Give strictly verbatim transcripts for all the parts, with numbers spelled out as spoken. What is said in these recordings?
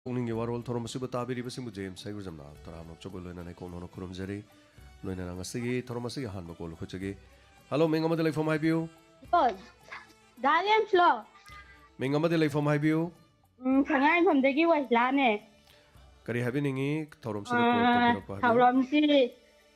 ꯄꯨꯛꯅꯤꯡꯒꯤ ꯋꯥꯔꯣꯜ ꯊꯧꯔꯝ ꯑꯁꯤꯕꯨ ꯇꯥꯕꯤꯔꯤꯕꯁꯤꯡꯕꯨ ꯖꯦꯝꯁ ꯍꯩꯒ꯭ꯔꯨꯖꯝꯅ ꯇꯔꯥꯝꯅ ꯑꯣꯛꯆꯕ ꯂꯣꯏꯅꯅ ꯏꯀꯣꯛ ꯅꯧꯅ ꯈꯨꯔꯨꯝꯖꯔꯤ꯫ ꯂꯣꯏꯅꯅ ꯉꯁꯤꯒꯤ ꯊꯧꯔꯝ ꯑꯁꯤꯒꯤ ꯑꯍꯥꯟꯕ ꯀꯣꯜ ꯂꯧꯈꯠꯆꯒꯦ꯫ ꯍꯜꯂꯣ, ꯃꯤꯡ ꯑꯃꯗꯤ ꯂꯩꯐꯝ ꯍꯥꯏꯕꯤꯌꯨ꯫ ꯗꯥ ꯖꯦꯝꯁꯂꯣ? ꯃꯤꯡ ꯑꯃꯗꯤ ꯂꯩꯐꯝ ꯍꯥꯏꯕꯤꯌꯨ꯫ ꯎꯝ, ꯁꯉꯥꯏꯌꯨꯝꯐꯝꯗꯒꯤ ꯋꯥꯏꯁꯂꯥꯅꯦ꯫ ꯀꯔꯤ ꯍꯥꯏꯕꯤꯅꯤꯡꯉꯤ? ꯊꯧꯔꯝꯁꯤꯗ ꯀꯣꯜ ꯑꯥ, ꯇꯧꯕꯤꯔꯛꯄ ꯍꯥꯏꯕꯤꯌꯨ꯫ ꯊꯧꯔꯝꯁꯤ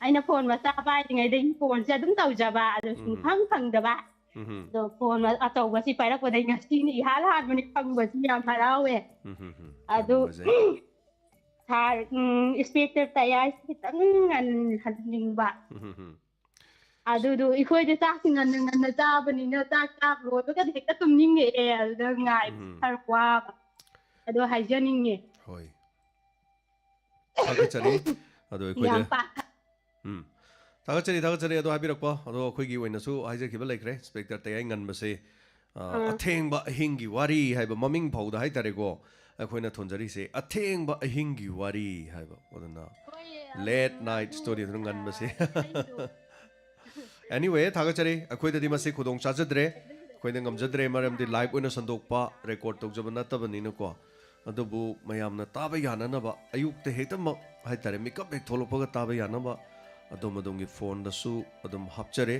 ꯑꯩꯅ ꯐꯣꯟ ꯃꯆꯥ ꯄꯥꯏꯗ꯭ꯔꯤꯉꯩꯗꯒꯤ ꯐꯣꯟꯁꯦ ꯑꯗꯨꯝ ꯇꯧꯖꯕ, ꯑꯗꯣ ꯎꯝ꯫ ꯁꯨꯡꯐꯪ ꯐꯪꯗꯕ꯫ ꯎꯝ꯫ ꯑꯗꯣ ꯐꯣꯟ ꯑꯆꯧꯕꯁꯤ ꯄꯥꯏꯔꯛꯄꯗꯒꯤ ꯉꯁꯤꯅ ꯏꯍꯥꯟ ꯍꯥꯟꯕꯅꯤ ꯐꯪꯕꯁꯤ, ꯌꯥꯝ ꯍꯔꯥꯎꯋꯦ꯫ ꯎꯝ꯫ ꯑꯗꯨ ꯌꯥꯝ ꯅꯨꯡꯉꯥꯏꯖꯩ꯫ ꯁꯥꯔ, ꯎꯝ, ꯏꯟꯁꯄꯦꯛꯇꯔ ꯇꯌꯥꯏꯁꯤ ꯈꯤꯇꯪ ꯉꯟꯍꯟꯅꯤꯡꯕ꯫ ꯎꯝ꯫ ꯑꯗꯨꯗꯨ ꯑꯩꯈꯣꯏꯗꯤ ꯆꯥꯛꯁꯤ ꯉꯟꯅ ꯉꯟꯅ ꯆꯥꯕꯅꯤꯅ ꯆꯥꯛ ꯆꯥꯕ ꯂꯣꯏꯕꯒꯗꯤ ꯍꯦꯛꯇ ꯇꯨꯝꯅꯤꯡꯉꯛꯑꯦ꯫ ꯑꯗꯨꯗ ꯉꯥꯏꯕꯁꯤ ꯎꯝ꯫ ꯈꯔ ꯋꯥꯕ꯫ ꯑꯗꯣ ꯍꯥꯏꯖꯅꯤꯡꯉꯦ꯫ ꯍꯣꯏ꯫ ꯊꯥꯒꯠꯆꯔꯤ꯫ ꯑꯗꯣ ꯑꯩꯈꯣꯏꯗ ꯌꯥꯝ ꯄꯥ- ꯎꯝ꯫ ꯊꯥꯒꯠꯆꯔꯤ, ꯊꯥꯒꯠꯆꯔꯤ꯫ ꯑꯗꯣ ꯍꯥꯏꯕꯤꯔꯛꯄ, ꯑꯗꯣ ꯑꯩꯈꯣꯏꯒꯤ ꯑꯣꯏꯅꯁꯨ ꯍꯥꯏꯖꯈꯤꯕ ꯂꯩꯈ꯭ꯔꯦ, ꯏꯟꯁꯄꯦꯛꯇꯔ ꯇꯌꯥꯏ ꯉꯟꯕꯁꯦ, ꯑ, ꯑꯥ꯫ ꯑꯊꯦꯡꯕ ꯑꯍꯤꯡꯒꯤ ꯋꯥꯔꯤ ꯍꯥꯏꯕ ꯃꯃꯤꯡ ꯐꯥꯎꯗ ꯍꯥꯏꯇꯥꯔꯦꯀꯣ, ꯑꯩꯈꯣꯏꯅ ꯊꯣꯟꯖꯔꯤꯁꯦ ꯑꯊꯦꯡꯕ ꯑꯍꯤꯡꯒꯤ ꯋꯥꯔꯤ ꯍꯥꯏꯕ꯫ ꯑꯗꯨꯅ ꯍꯣꯏ, late night story ꯑꯗꯨꯅ ꯉꯟꯕꯁꯦ꯫ ꯑ, ꯑꯩꯗꯣ Anyway, ꯊꯥꯒꯠꯆꯔꯤ꯫ ꯑꯩꯈꯣꯏꯗꯗꯤ ꯃꯁꯤ ꯈꯨꯗꯣꯡ ꯆꯥꯖꯗ꯭ꯔꯦ꯫ ꯑꯩꯈꯣꯏꯅ ꯉꯝꯖꯗ꯭ꯔꯦ, ꯃꯔꯝꯗꯤ live ꯑꯣꯏꯅ ꯁꯟꯗꯣꯛꯄ, record ꯇꯧꯖꯕ ꯅꯠꯇꯕꯅꯤꯅꯀꯣ꯫ ꯑꯗꯨꯕꯨ ꯃꯌꯥꯝꯅ ꯇꯥꯕ ꯌꯥꯅꯅꯕ, ꯑꯌꯨꯛꯇ ꯍꯦꯛꯇꯃꯛ ꯍꯥꯏꯇꯥꯔꯦ, ꯃꯤꯀꯞ ꯍꯦꯛ ꯊꯣꯛꯂꯛꯄꯒ ꯇꯥꯕ ꯌꯥꯅꯕ, ꯑꯗꯣꯝ ꯑꯗꯣꯝꯒꯤ ꯐꯣꯟꯗꯁꯨ ꯑꯗꯨꯝ ꯍꯥꯞꯆꯔꯦ꯫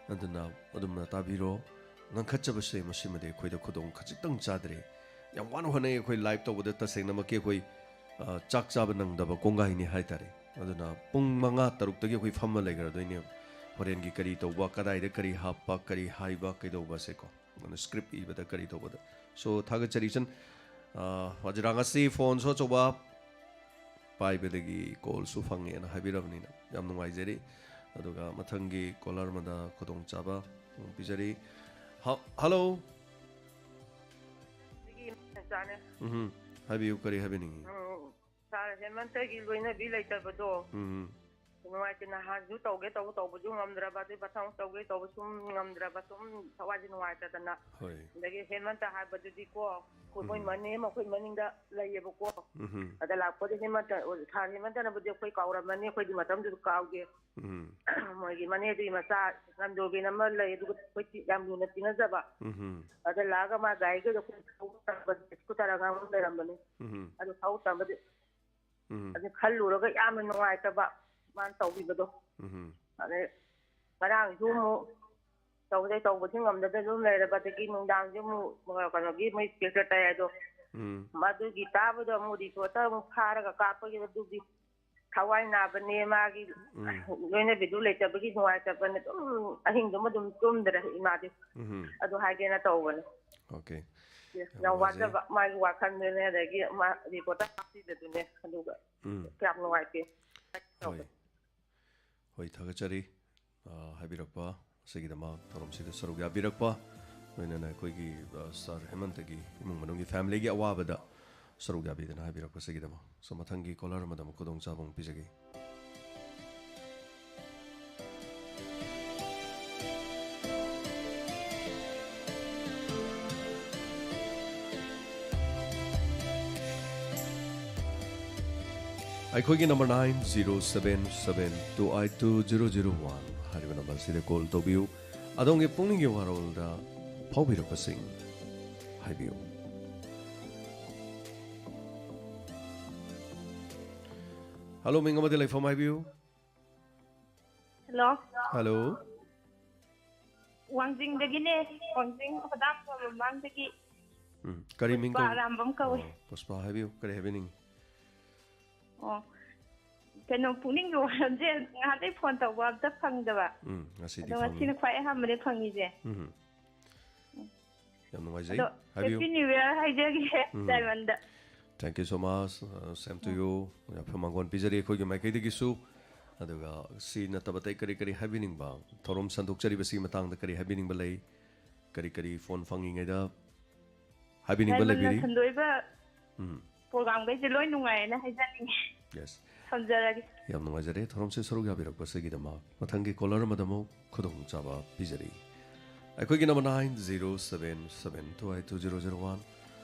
ꯑꯗꯨꯅ ꯑꯗꯨꯝꯅ ꯇꯥꯕꯤꯔꯣ꯫ ꯉꯟꯈꯠꯆꯕꯁꯦ ꯃꯁꯤꯃꯗꯤ ꯑꯩꯈꯣꯏꯗ ꯈꯨꯗꯣꯡ ꯈꯖꯤꯛꯇꯪ ꯆꯥꯗ꯭ꯔꯦ꯫ ꯌꯥꯝ ꯋꯥꯅ ꯍꯣꯠꯅꯩ ꯑꯩꯈꯣꯏ live ꯇꯧꯕꯗ, ꯇꯁꯦꯡꯅꯃꯛꯀꯤ ꯑꯩꯈꯣꯏ, ꯑ, ꯆꯥꯛ ꯆꯥꯕ ꯅꯪꯗꯕ ꯀꯣꯡꯒꯥꯏꯅꯤ ꯍꯥꯏꯇꯥꯔꯦ꯫ ꯑꯗꯨꯅ ꯄꯨꯡ ꯃꯉꯥ ꯇꯔꯨꯛꯇꯒꯤ ꯑꯩꯈꯣꯏ ꯐꯝꯃ ꯂꯩꯈ꯭ꯔꯗꯣꯏꯅꯦ꯫ ꯍꯣꯔꯦꯟꯒꯤ ꯀꯔꯤ ꯇꯧꯕ, ꯀꯗꯥꯏꯗ ꯀꯔꯤ ꯍꯥꯞꯄ, ꯀꯔꯤ ꯍꯥꯏꯕ, ꯀꯩꯗꯧꯕꯁꯦꯀꯣ꯫ ꯑꯗꯨꯅ script ꯏꯕꯗ ꯀꯔꯤ ꯇꯧꯕꯗ꯫ So, ꯊꯥꯒꯠꯆꯔꯤ ꯏꯆꯟ꯫ ꯑ, ꯋꯥꯖꯤꯔꯥ ꯉꯁꯤ ꯐꯣꯟꯁꯨ ꯑꯆꯧꯕ ꯄꯥꯏꯕꯗꯒꯤ ꯀꯣꯜꯁꯨ ꯐꯪꯉꯦꯅ ꯍꯥꯏꯕꯤꯔꯕꯅꯤꯅ ꯌꯥꯝ ꯅꯨꯡꯉꯥꯏꯖꯔꯤ꯫ ꯑꯗꯨꯒ ꯃꯊꯪꯒꯤ caller ꯑꯃꯗ ꯈꯨꯗꯣꯡꯆꯥꯕ ꯄꯤꯖꯔꯤ꯫ ꯍ-, hello꯫ ꯑꯗꯒꯤ ꯃꯆꯥꯅꯦ꯫ ꯎꯝ, ꯍꯥꯏꯕꯤꯌꯨ, ꯀꯔꯤ ꯍꯥꯏꯕꯤꯅꯤꯡꯉꯤ? ꯎꯝ, ꯁꯥꯔ ꯍꯦꯃꯟꯇꯒꯤ ꯂꯣꯏꯅꯕꯤ ꯂꯩꯇꯕꯗꯣ꯫ ꯎꯝ꯫ ꯅꯨꯡꯉꯥꯏꯇꯦ꯫ ꯅꯍꯥꯟꯁꯨ ꯇꯧꯒꯦ ꯇꯧꯕ, ꯇꯧꯕꯁꯨ ꯉꯝꯗ꯭ꯔꯕ, ꯑꯗꯨꯏ ꯃꯊꯪ ꯇꯧꯒꯦ ꯇꯧꯕ ꯁꯨꯝ ꯉꯝꯗ꯭ꯔꯕ, ꯁꯨꯝ ꯊꯋꯥꯏꯁꯦ ꯅꯨꯡꯉꯥꯏꯇꯗꯅ꯫ ꯍꯣꯏ꯫ ꯑꯗꯒꯤ ꯍꯦꯃꯟꯇ ꯍꯥꯏꯕꯗꯨꯗꯤꯀꯣ, ꯑꯩꯈꯣꯏ ꯎꯝ꯫ ꯃꯅꯦ ꯑꯃ ꯑꯩꯈꯣꯏ ꯃꯅꯤꯡꯗ ꯂꯩꯌꯦꯕꯀꯣ꯫ ꯎꯝ꯫ ꯑꯗ ꯂꯥꯛꯄꯗ ꯍꯦꯃꯟꯇ, ꯁꯥꯔ ꯍꯦꯃꯟꯇꯅꯕꯨꯗꯤ ꯑꯩꯈꯣꯏ ꯀꯥꯎꯔꯝꯃꯅꯤ, ꯑꯩꯈꯣꯏꯗꯤ ꯃꯇꯝꯗꯨꯗ ꯀꯥꯎꯗꯦ꯫ ꯎꯝ꯫ ꯃꯣꯏꯒꯤ ꯃꯅꯦꯗꯨꯒꯤ ꯃꯆꯥ ꯅꯟꯗꯣꯕꯤꯅ ꯑꯃ ꯂꯩ, ꯑꯗꯨꯒ ꯑꯩꯈꯣꯏ ꯌꯥꯝ ꯂꯨꯅ ꯇꯤꯟꯅꯖꯕ꯫ ꯎꯝ꯫ ꯑꯗ ꯂꯥꯛꯑꯒ ꯃꯥ ꯒꯥꯔꯤꯗꯨꯗ ꯑꯩꯈꯣꯏ ꯊꯧꯕ ꯇꯝꯕ, ꯁ꯭ꯀꯨꯇꯔ ꯑꯉꯥꯡ ꯑꯃ ꯂꯩꯔꯝꯕꯅꯤ꯫ ꯎꯝ꯫ ꯑꯗꯨ ꯊꯧꯕ ꯇꯝꯕꯗꯤ ꯎꯝ꯫ ꯑꯗꯨ ꯈꯜꯂꯨꯔꯒ ꯌꯥꯝꯅ ꯅꯨꯡꯉꯥꯏꯇꯕ ꯃꯥꯅ ꯇꯧꯕꯤꯕꯗꯣ꯫ ꯎꯝ꯫ ꯑꯗꯩ ꯉꯔꯥꯡꯁꯨ ꯑꯃꯨꯛ ꯇꯧꯕꯗꯩ ꯇꯧꯕꯁꯨ ꯉꯝꯗꯗꯅ ꯑꯗꯨꯝ ꯂꯩꯔꯕ, ꯑꯗꯒꯤ ꯅꯨꯡꯗꯥꯡꯁꯨ ꯑꯃꯨꯛ ꯀꯩꯅꯣꯒꯤ ꯃꯣꯏ ꯁꯦꯀ꯭ꯔꯦꯇꯔꯤ ꯍꯥꯏꯗꯣ, ꯎꯝ꯫ ꯃꯗꯨꯒꯤ ꯇꯥꯕꯗꯣ ꯑꯃꯨꯛ ꯔꯤꯄꯣꯔꯇꯔ ꯑꯃꯨꯛ ꯐꯥꯔꯒ ꯀꯥꯞꯄꯒꯤ ꯑꯗꯨꯒꯤ ꯊꯋꯥꯏ ꯅꯥꯕꯅꯦ ꯃꯥꯒꯤ ꯎꯝ꯫ ꯂꯣꯏꯅꯕꯤꯗꯨ ꯂꯩꯇꯕꯒꯤ ꯅꯨꯡꯉꯥꯏꯇꯕꯅꯦ꯫ ꯑꯗꯨꯝ ꯑꯍꯤꯡꯗꯨꯃ ꯑꯗꯨꯝ ꯇꯨꯝꯗ꯭ꯔꯦ ꯏꯃꯥꯗꯤ꯫ ꯎꯝ꯫ ꯑꯗꯨ ꯍꯥꯏꯒꯦꯅ ꯇꯧꯕꯅꯦ꯫ ꯑꯣꯀꯦ꯫ ꯌꯥꯝ ꯌꯥꯝ ꯅꯨꯡꯉꯥꯏꯖꯩ꯫ ꯋꯥꯖꯕ ꯃꯥꯒꯤ ꯋꯥꯈꯜꯗꯨꯅꯦ, ꯑꯗꯒꯤ ꯃꯥ ꯔꯤꯄꯣꯔꯇꯔ ꯀꯥꯞꯄꯤꯕꯗꯨꯅꯦ꯫ ꯑꯗꯨꯒ ꯎꯝ꯫ ꯌꯥꯝ ꯅꯨꯡꯉꯥꯏꯇꯦ꯫ ꯍꯣꯏ꯫ ꯍꯣꯏ, ꯊꯥꯒꯠꯆꯔꯤ꯫ ꯑ, ꯍꯥꯏꯕꯤꯔꯛꯄ ꯑꯁꯤꯒꯤꯗꯃꯛ, ꯊꯧꯔꯝꯁꯤꯗ ꯁꯔꯨꯛ ꯌꯥꯕꯤꯔꯛꯄ, ꯂꯣꯏꯅꯅ ꯑꯩꯈꯣꯏꯒꯤ, ꯑ, ꯁꯥꯔ ꯍꯦꯃꯟꯇꯒꯤ ꯏꯃꯨꯡ ꯃꯅꯨꯡꯒꯤ ꯐꯦꯃꯤꯂꯤꯒꯤ ꯑꯋꯥꯕꯗ ꯁꯔꯨꯛ ꯌꯥꯕꯤꯗꯅ ꯍꯥꯏꯕꯤꯔꯛꯄ ꯑꯁꯤꯒꯤꯗꯃꯛ꯫ ꯁꯣ, ꯃꯊꯪꯒꯤ ꯀꯣꯂꯔ ꯑꯃꯗ ꯑꯃꯨꯛ ꯈꯨꯗꯣꯡꯆꯥꯕ ꯑꯃꯨꯛ ꯄꯤꯖꯒꯦ꯫ ꯑꯩꯈꯣꯏꯒꯤ number nine zero seven seven two eight two zero zero one ꯍꯥꯏꯔꯤꯕ ꯅꯝꯕꯔꯁꯤꯗ ꯀꯣꯜ ꯇꯧꯕꯤꯌꯨ꯫ ꯑꯗꯣꯝꯒꯤ ꯄꯨꯛꯅꯤꯡꯒꯤ ꯋꯥꯔꯣꯜꯗ ꯐꯥꯎꯕꯤꯔꯛꯄꯁꯤꯡ ꯍꯥꯏꯕꯤꯌꯨ꯫ ꯍꯜꯂꯣ, ꯃꯤꯡ ꯑꯃꯗꯤ ꯂꯩꯐꯝ ꯍꯥꯏꯕꯤꯌꯨ꯫ ꯍꯜꯂꯣ꯫ ꯍꯜꯂꯣ꯫ ꯋꯥꯡꯖꯤꯡꯗꯒꯤꯅꯦ, ꯋꯥꯡꯖꯤꯡ ꯍꯣꯗꯥꯝ ꯃꯃꯥꯡꯗꯒꯤ꯫ ꯎꯝ, ꯀꯔꯤ ꯃꯤꯡ ꯄꯨꯁꯄꯥ ꯀꯧ-, ꯑꯔꯥꯝꯕꯝ ꯀꯧꯏ꯫ ꯑꯣ, ꯄꯨꯁꯄꯥ ꯍꯥꯏꯕꯤꯌꯨ, ꯀꯔꯤ ꯍꯥꯏꯕꯤꯅꯤꯡꯉꯤ? ꯑꯣ, ꯀꯩꯅꯣ, ꯄꯨꯛꯅꯤꯡꯒꯤ ꯋꯥꯔꯣꯜꯁꯦ ꯉꯍꯥꯟꯗꯩ ꯐꯣꯟ ꯇꯧꯕ ꯑꯝꯇ ꯐꯪꯗꯕ꯫ ꯎꯝ, ꯉꯁꯤꯗꯤ ꯑꯗꯣ ꯐꯪꯉꯤ꯫ ꯉꯁꯤꯅ ꯈ꯭ꯋꯥꯏ ꯑꯍꯥꯟꯕꯅꯦ ꯐꯪꯉꯤꯁꯦ꯫ ꯎꯝ꯫ ꯌꯥꯝ ꯅꯨꯡꯉꯥꯏꯖꯩ꯫ ꯑꯗꯣ ꯍꯥꯏꯕꯤꯌꯨ꯫ Happy New Year ꯍꯥꯏꯖꯒꯦ, um. Diamond. Thank you so much. Uh, same to um. You. ꯌꯥꯏꯐ ꯃꯪꯒꯣꯜ ꯄꯤꯖꯔꯤ ꯑꯩꯈꯣꯏꯒꯤ ꯃꯥꯏꯀꯩꯗꯒꯤꯁꯨ꯫ ꯑꯗꯨꯒ ꯁꯤ ꯅꯠꯇꯕ ꯑꯇꯩ ꯀꯔꯤ ꯀꯔꯤ ꯍꯥꯏꯕꯤꯅꯤꯡꯕ, ꯊꯧꯔꯝ ꯁꯟꯗꯣꯛꯆꯔꯤꯕꯁꯤꯒꯤ ꯃꯇꯥꯡꯗ ꯀꯔꯤ ꯍꯥꯏꯕꯤꯅꯤꯡꯕ ꯂꯩ? ꯀꯔꯤ ꯀꯔꯤ ꯐꯣꯟ ꯐꯪꯉꯤꯉꯩꯗ ꯍꯥꯏꯕꯤꯅꯤꯡꯕ ꯗꯥꯏꯃꯟꯅ ꯂꯩꯕꯤꯔꯤ? ꯁꯟꯗꯣꯛꯏꯕ ꯎꯝ꯫ ꯄ꯭ꯔꯣꯒ꯭ꯔꯥꯝꯈꯩꯁꯦ ꯂꯣꯏ ꯅꯨꯡꯉꯥꯏꯌꯦꯅ ꯍꯥꯏꯖꯅꯤꯡꯉꯤ꯫ Yes. ꯊꯝꯖꯔꯒꯦ꯫ ꯌꯥꯝ ꯅꯨꯡꯉꯥꯏꯖꯔꯦ ꯊꯧꯔꯝꯁꯤ ꯁꯔꯨꯛ ꯌꯥꯕꯤꯔꯛꯄꯁꯤꯒꯤꯗꯃꯛ꯫ ꯃꯊꯪꯒꯤ caller ꯑꯃꯗ ꯑꯃꯨꯛ ꯈꯨꯗꯣꯡꯆꯥꯕ ꯄꯤꯖꯔꯤ꯫ ꯑꯩꯈꯣꯏꯒꯤ number nine zero seven seven two eight two zero zero one꯫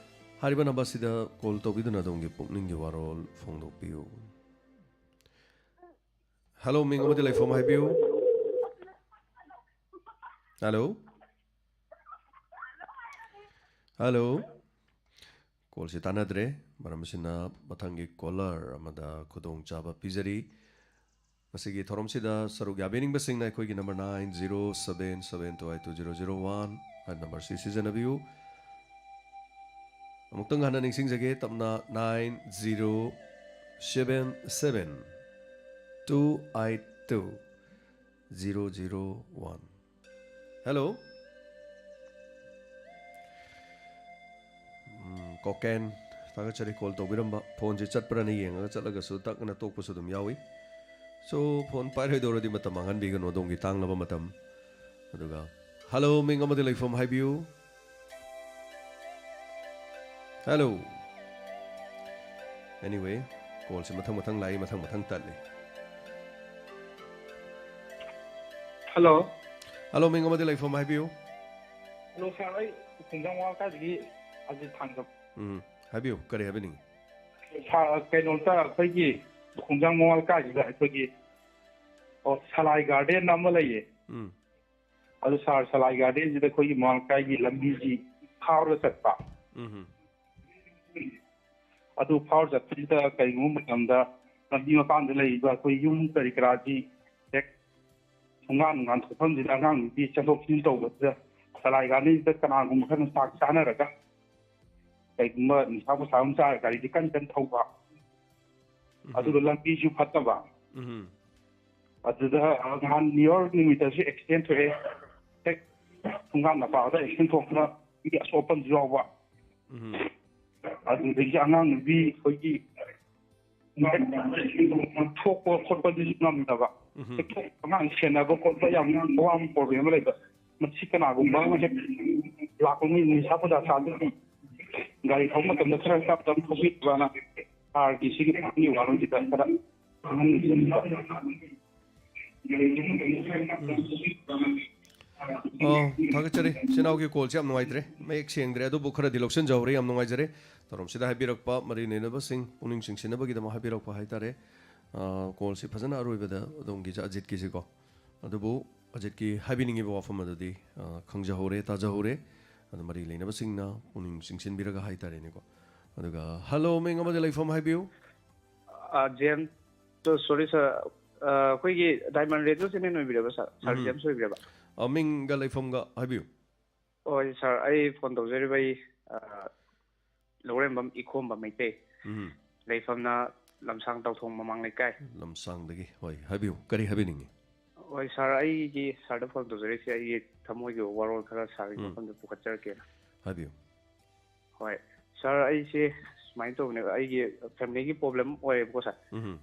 ꯍꯥꯏꯔꯤꯕ number ꯁꯤꯗ call ꯇꯧꯕꯤꯗꯨꯅ ꯑꯗꯣꯝꯒꯤ ꯄꯨꯛꯅꯤꯡꯒꯤ ꯋꯥꯔꯣꯜ ꯐꯣꯡꯗꯣꯛꯄꯤꯌꯨ꯫ Hello, ꯃꯤꯡ ꯑꯃꯗꯤ ꯂꯩꯐꯝ ꯍꯥꯏꯕꯤꯌꯨ꯫ Hello? Hello? Call ꯁꯤ ꯇꯥꯟꯅꯗ꯭ꯔꯦ꯫ ꯃꯔꯝ ꯑꯁꯤꯅ ꯃꯊꯪꯒꯤ caller ꯑꯃꯗ ꯈꯨꯗꯣꯡꯆꯥꯕ ꯄꯤꯖꯔꯤ꯫ ꯉꯁꯤꯒꯤ ꯊꯧꯔꯝꯁꯤꯗ ꯁꯔꯨꯛ ꯌꯥꯕꯤꯅꯤꯡꯕꯁꯤꯡꯅ ꯑꯩꯈꯣꯏꯒꯤ number nine zero seven seven two eight two zero zero one ꯍꯥꯏꯕ number ꯁꯤ ꯁꯤꯖꯤꯟꯅꯕꯤꯌꯨ꯫ ꯑꯃꯨꯛꯇꯪ ꯍꯟꯅ ꯅꯤꯡꯁꯤꯡꯖꯒꯦ ꯇꯞꯅ, nine zero seven seven two eight two zero zero one꯫ Hello? ꯎꯝ, ꯀꯣꯀꯦꯟ, ꯊꯥꯒꯠꯆꯔꯤ call ꯇꯧꯕꯤꯔꯝꯕ꯫ Phone ꯁꯤ ꯆꯠꯄ꯭ꯔꯅ ꯌꯦꯡꯉꯒ ꯆꯠꯂꯒꯁꯨ ꯇꯛꯅ ꯇꯣꯛꯄꯁꯨ ꯑꯗꯨꯝ ꯌꯥꯎꯏ꯫ So, phone ꯄꯥꯏꯔꯣꯏꯗꯧꯔꯗꯤ ꯃꯇꯝ ꯃꯥꯡꯍꯟꯕꯤꯒꯅꯨ, ꯑꯗꯣꯝꯒꯤ ꯇꯥꯡꯂꯕ ꯃꯇꯝ꯫ ꯑꯗꯨꯒ, hello, ꯃꯤꯡ ꯑꯃꯗꯤ ꯂꯩꯐꯝ ꯍꯥꯏꯕꯤꯌꯨ꯫ Hello. Anyway, call ꯁꯤ ꯃꯊꯪ ꯃꯊꯪ ꯂꯥꯛꯏ, ꯃꯊꯪ ꯃꯊꯪ ꯇꯠꯂꯤ꯫ Hello. Hello, ꯃꯤꯡ ꯑꯃꯗꯤ ꯂꯩꯐꯝ ꯍꯥꯏꯕꯤꯌꯨ꯫ Hello sir, ꯑꯩ ꯈꯣꯡꯖꯥꯡ ꯃꯃꯥ ꯂꯩꯀꯥꯏꯗꯒꯤ ꯑꯖꯤꯠ ꯊꯥꯡꯖꯝ꯫ ꯎꯝ, ꯍꯥꯏꯕꯤꯌꯨ, ꯀꯔꯤ ꯍꯥꯏꯕꯤꯅꯤꯡꯉꯤ? Sir, ꯀꯩꯅꯣꯝꯇ ꯑꯩꯈꯣꯏꯒꯤ ꯈꯣꯡꯖꯥꯡ ꯃꯃꯥ ꯂꯩꯀꯥꯏꯁꯤꯗ ꯑꯩꯈꯣꯏꯒꯤ, ꯑꯣ, ꯁꯂꯥꯏ garden ꯑꯃ ꯂꯩꯌꯦ꯫ ꯎꯝ, ꯑꯗꯨ sir, ꯁꯂꯥꯏ garden ꯁꯤꯗ ꯑꯩꯈꯣꯏꯒꯤ ꯃꯃꯥ ꯂꯩꯀꯥꯏꯒꯤ ꯂꯝꯕꯤꯁꯤ ꯐꯥꯎꯔ ꯆꯠꯄ꯫ ꯎꯝ, ꯑꯗꯨ ꯐꯥꯎꯔ ꯆꯠꯄꯁꯤꯗ ꯀꯔꯤꯒꯨꯝꯕ ꯃꯇꯝꯗ ꯂꯝꯕꯤ ꯃꯄꯥꯟꯗ ꯂꯩꯔꯤꯕ ꯑꯩꯈꯣꯏ ꯌꯨꯝ ꯀꯔꯤ ꯀꯔꯥꯁꯤ ꯍꯦꯛ ꯊꯣꯡꯒꯥꯟ ꯅꯨꯡꯒꯥꯟ ꯊꯣꯛꯐꯝꯁꯤꯗ ꯑꯉꯥꯡ ꯅꯨꯄꯤ ꯆꯠꯊꯣꯛ ꯆꯠꯁꯤꯟ ꯇꯧꯕꯁꯤꯗ ꯁꯂꯥꯏ garden ꯁꯤꯗ ꯀꯅꯥꯒꯨꯝꯕ ꯈꯔꯅ ꯆꯥꯛ ꯆꯥꯅꯔꯒ ꯀꯩꯒꯨꯝꯕ ꯅꯤꯁꯥ ꯄꯨꯁꯥ ꯑꯃ ꯆꯥꯔꯒ ꯒꯥꯔꯤꯁꯦ ꯀꯟ ꯀꯟ ꯊꯧꯕ, ꯑꯗꯨꯒ ꯂꯝꯕꯤꯁꯨ ꯐꯠꯇꯕ꯫ ꯎꯝ, ꯑꯗꯨꯗ ꯅꯍꯥꯟ New Year ꯅꯨꯃꯤꯠꯇꯁꯨ accident ꯊꯣꯛꯑꯦ꯫ ꯍꯦꯛ ꯊꯣꯡꯒꯥꯟ ꯃꯄꯥꯗ accident ꯊꯣꯛꯇꯅ ꯃꯤ ꯑꯁꯣꯛ ꯑꯄꯟꯁꯨ ꯌꯥꯎꯕ꯫ ꯎꯝ, ꯑꯗꯨꯗꯒꯤ ꯑꯉꯥꯡ ꯅꯨꯄꯤ ꯑꯩꯈꯣꯏꯒꯤ ꯊꯣꯛꯄ ꯈꯣꯠꯄꯗꯨꯁꯨ ꯉꯝꯗꯕ꯫ ꯎꯝ, ꯑꯉꯥꯡ ꯁꯦꯟꯅꯕ ꯈꯣꯠꯄ ꯌꯥꯝ ꯑꯋꯥꯕ problem ꯑꯃ ꯂꯩꯕ꯫ ꯃꯁꯤ ꯀꯅꯥꯒꯨꯝꯕ ꯑꯃ ꯍꯦꯛ ꯂꯥꯛꯄ ꯃꯤ ꯅꯤꯁꯥ ꯄꯨꯁꯥ ꯆꯥꯗꯕꯤ ꯒꯥꯔꯤ ꯊꯧꯕ ꯃꯇꯝꯗ ꯈꯔ ꯇꯞ ꯇꯞꯅ ꯊꯧꯕꯤꯕꯅ ꯁꯥꯔꯒꯤ ꯁꯤꯒꯤ ꯐꯥꯝꯒꯤ ꯋꯥꯔꯣꯜꯁꯤꯗ ꯈꯔ ꯈꯪꯍꯟꯅꯤꯡꯕ꯫ ꯑꯣ, ꯊꯥꯒꯠꯆꯔꯤ꯫ ꯏꯆꯤꯟ ꯏꯅꯥꯎꯒꯤ ꯀꯣꯜꯁꯦ ꯌꯥꯝ ꯅꯨꯡꯉꯥꯏꯇ꯭ꯔꯦ, ꯃꯌꯦꯛ ꯁꯦꯡꯗ꯭ꯔꯦ, ꯑꯗꯨꯕꯨ ꯈꯔꯗꯤ ꯂꯧꯁꯤꯟꯖꯍꯧꯔꯦ꯫ ꯌꯥꯝ ꯅꯨꯡꯉꯥꯏꯖꯔꯦ꯫ ꯊꯧꯔꯝꯁꯤꯗ ꯍꯥꯏꯕꯤꯔꯛꯄ ꯃꯔꯤ ꯂꯩꯅꯕꯁꯤꯡ ꯄꯨꯛꯅꯤꯡ ꯆꯤꯡꯁꯤꯟꯅꯕꯒꯤꯗꯃꯛ ꯍꯥꯏꯕꯤꯔꯛꯄ ꯍꯥꯏꯇꯥꯔꯦ꯫ ꯑ, ꯀꯣꯜꯁꯤ ꯐꯖꯅ ꯑꯔꯣꯏꯕꯗ ꯑꯗꯣꯝꯒꯤꯁꯦ ꯑꯖꯤꯠꯀꯤꯁꯤꯀꯣ꯫ ꯑꯗꯨꯕꯨ ꯑꯖꯤꯠꯀꯤ ꯍꯥꯏꯕꯤꯅꯤꯡꯉꯤꯕ ꯋꯥꯐꯝ ꯑꯗꯨꯗꯤ, ꯑ, ꯈꯪꯖꯍꯧꯔꯦ, ꯇꯥꯖꯍꯧꯔꯦ꯫ ꯑꯗꯨ ꯃꯔꯤ ꯂꯩꯅꯕꯁꯤꯡꯅ ꯄꯨꯛꯅꯤꯡ ꯆꯤꯡꯁꯤꯟꯕꯤꯔꯒ ꯍꯥꯏꯇꯥꯔꯦꯅꯦꯀꯣ꯫ ꯑꯗꯨꯒ, ꯍꯜꯂꯣ, ꯃꯤꯡ ꯑꯃꯗꯤ ꯂꯩꯐꯝ ꯍꯥꯏꯕꯤꯌꯨ꯫ ꯑ, ꯖꯦꯝꯁ, ꯁꯣ-, ꯁꯣꯔꯤ ꯁꯥꯔ, ꯑ, ꯑꯩꯈꯣꯏꯒꯤ ꯗꯥꯏꯃꯟ ꯔꯦꯗꯤꯑꯣ ꯆꯦꯅꯦꯜ ꯑꯣꯏꯕꯤꯔꯕ ꯁꯥꯔ? ꯁꯥꯔ ꯎꯝ꯫ ꯖꯦꯝꯁ ꯑꯣꯏꯕꯤꯔꯕ? ꯑ, ꯃꯤꯡꯒ ꯂꯩꯐꯝꯒ ꯍꯥꯏꯕꯤꯌꯨ꯫ ꯍꯣꯏ ꯁꯥꯔ, ꯑꯩ ꯐꯣꯟ ꯇꯧꯖꯔꯤꯕ ꯑꯩ, ꯑ, ꯂꯧꯔꯦꯝꯕꯝ ꯏꯈꯣꯝꯕ ꯃꯩꯇꯩ꯫ ꯎꯝ꯫ ꯂꯩꯐꯝꯅ ꯂꯝꯁꯥꯡ ꯇꯥꯎꯊꯣꯡ ꯃꯃꯥꯡ ꯂꯩꯀꯥꯏ꯫ ꯂꯝꯁꯥꯡꯗꯒꯤ꯫ ꯍꯣꯏ, ꯍꯥꯏꯕꯤꯌꯨ꯫ ꯀꯔꯤ ꯍꯥꯏꯕꯤꯅꯤꯡꯉꯤ? ꯍꯣꯏ ꯁꯥꯔ, ꯑꯩꯒꯤ ꯁꯥꯔꯗ ꯐꯣꯟ ꯇꯧꯖꯔꯛꯏꯁꯦ ꯑꯩꯒꯤ ꯊꯃꯣꯏꯒꯤ ꯋꯥꯔꯣꯜ ꯈꯔ ꯁꯥꯔꯒꯤ ꯎꯝ꯫ ꯃꯐꯝꯗ ꯄꯨꯈꯠꯆꯔꯛꯀꯦꯅ꯫ ꯍꯥꯏꯕꯤꯌꯨ꯫ ꯍꯣꯏ ꯁꯥꯔ, ꯑꯩꯁꯦ ꯁꯨꯃꯥꯏꯅ ꯇꯧꯕꯅꯦꯕ, ꯑꯩꯒꯤ ꯐꯦꯃꯤꯂꯤꯒꯤ ꯄ꯭ꯔꯣꯕ꯭ꯂꯦꯝ ꯑꯣꯏꯌꯦꯕꯀꯣ ꯁꯥꯔ꯫ ꯎꯝ꯫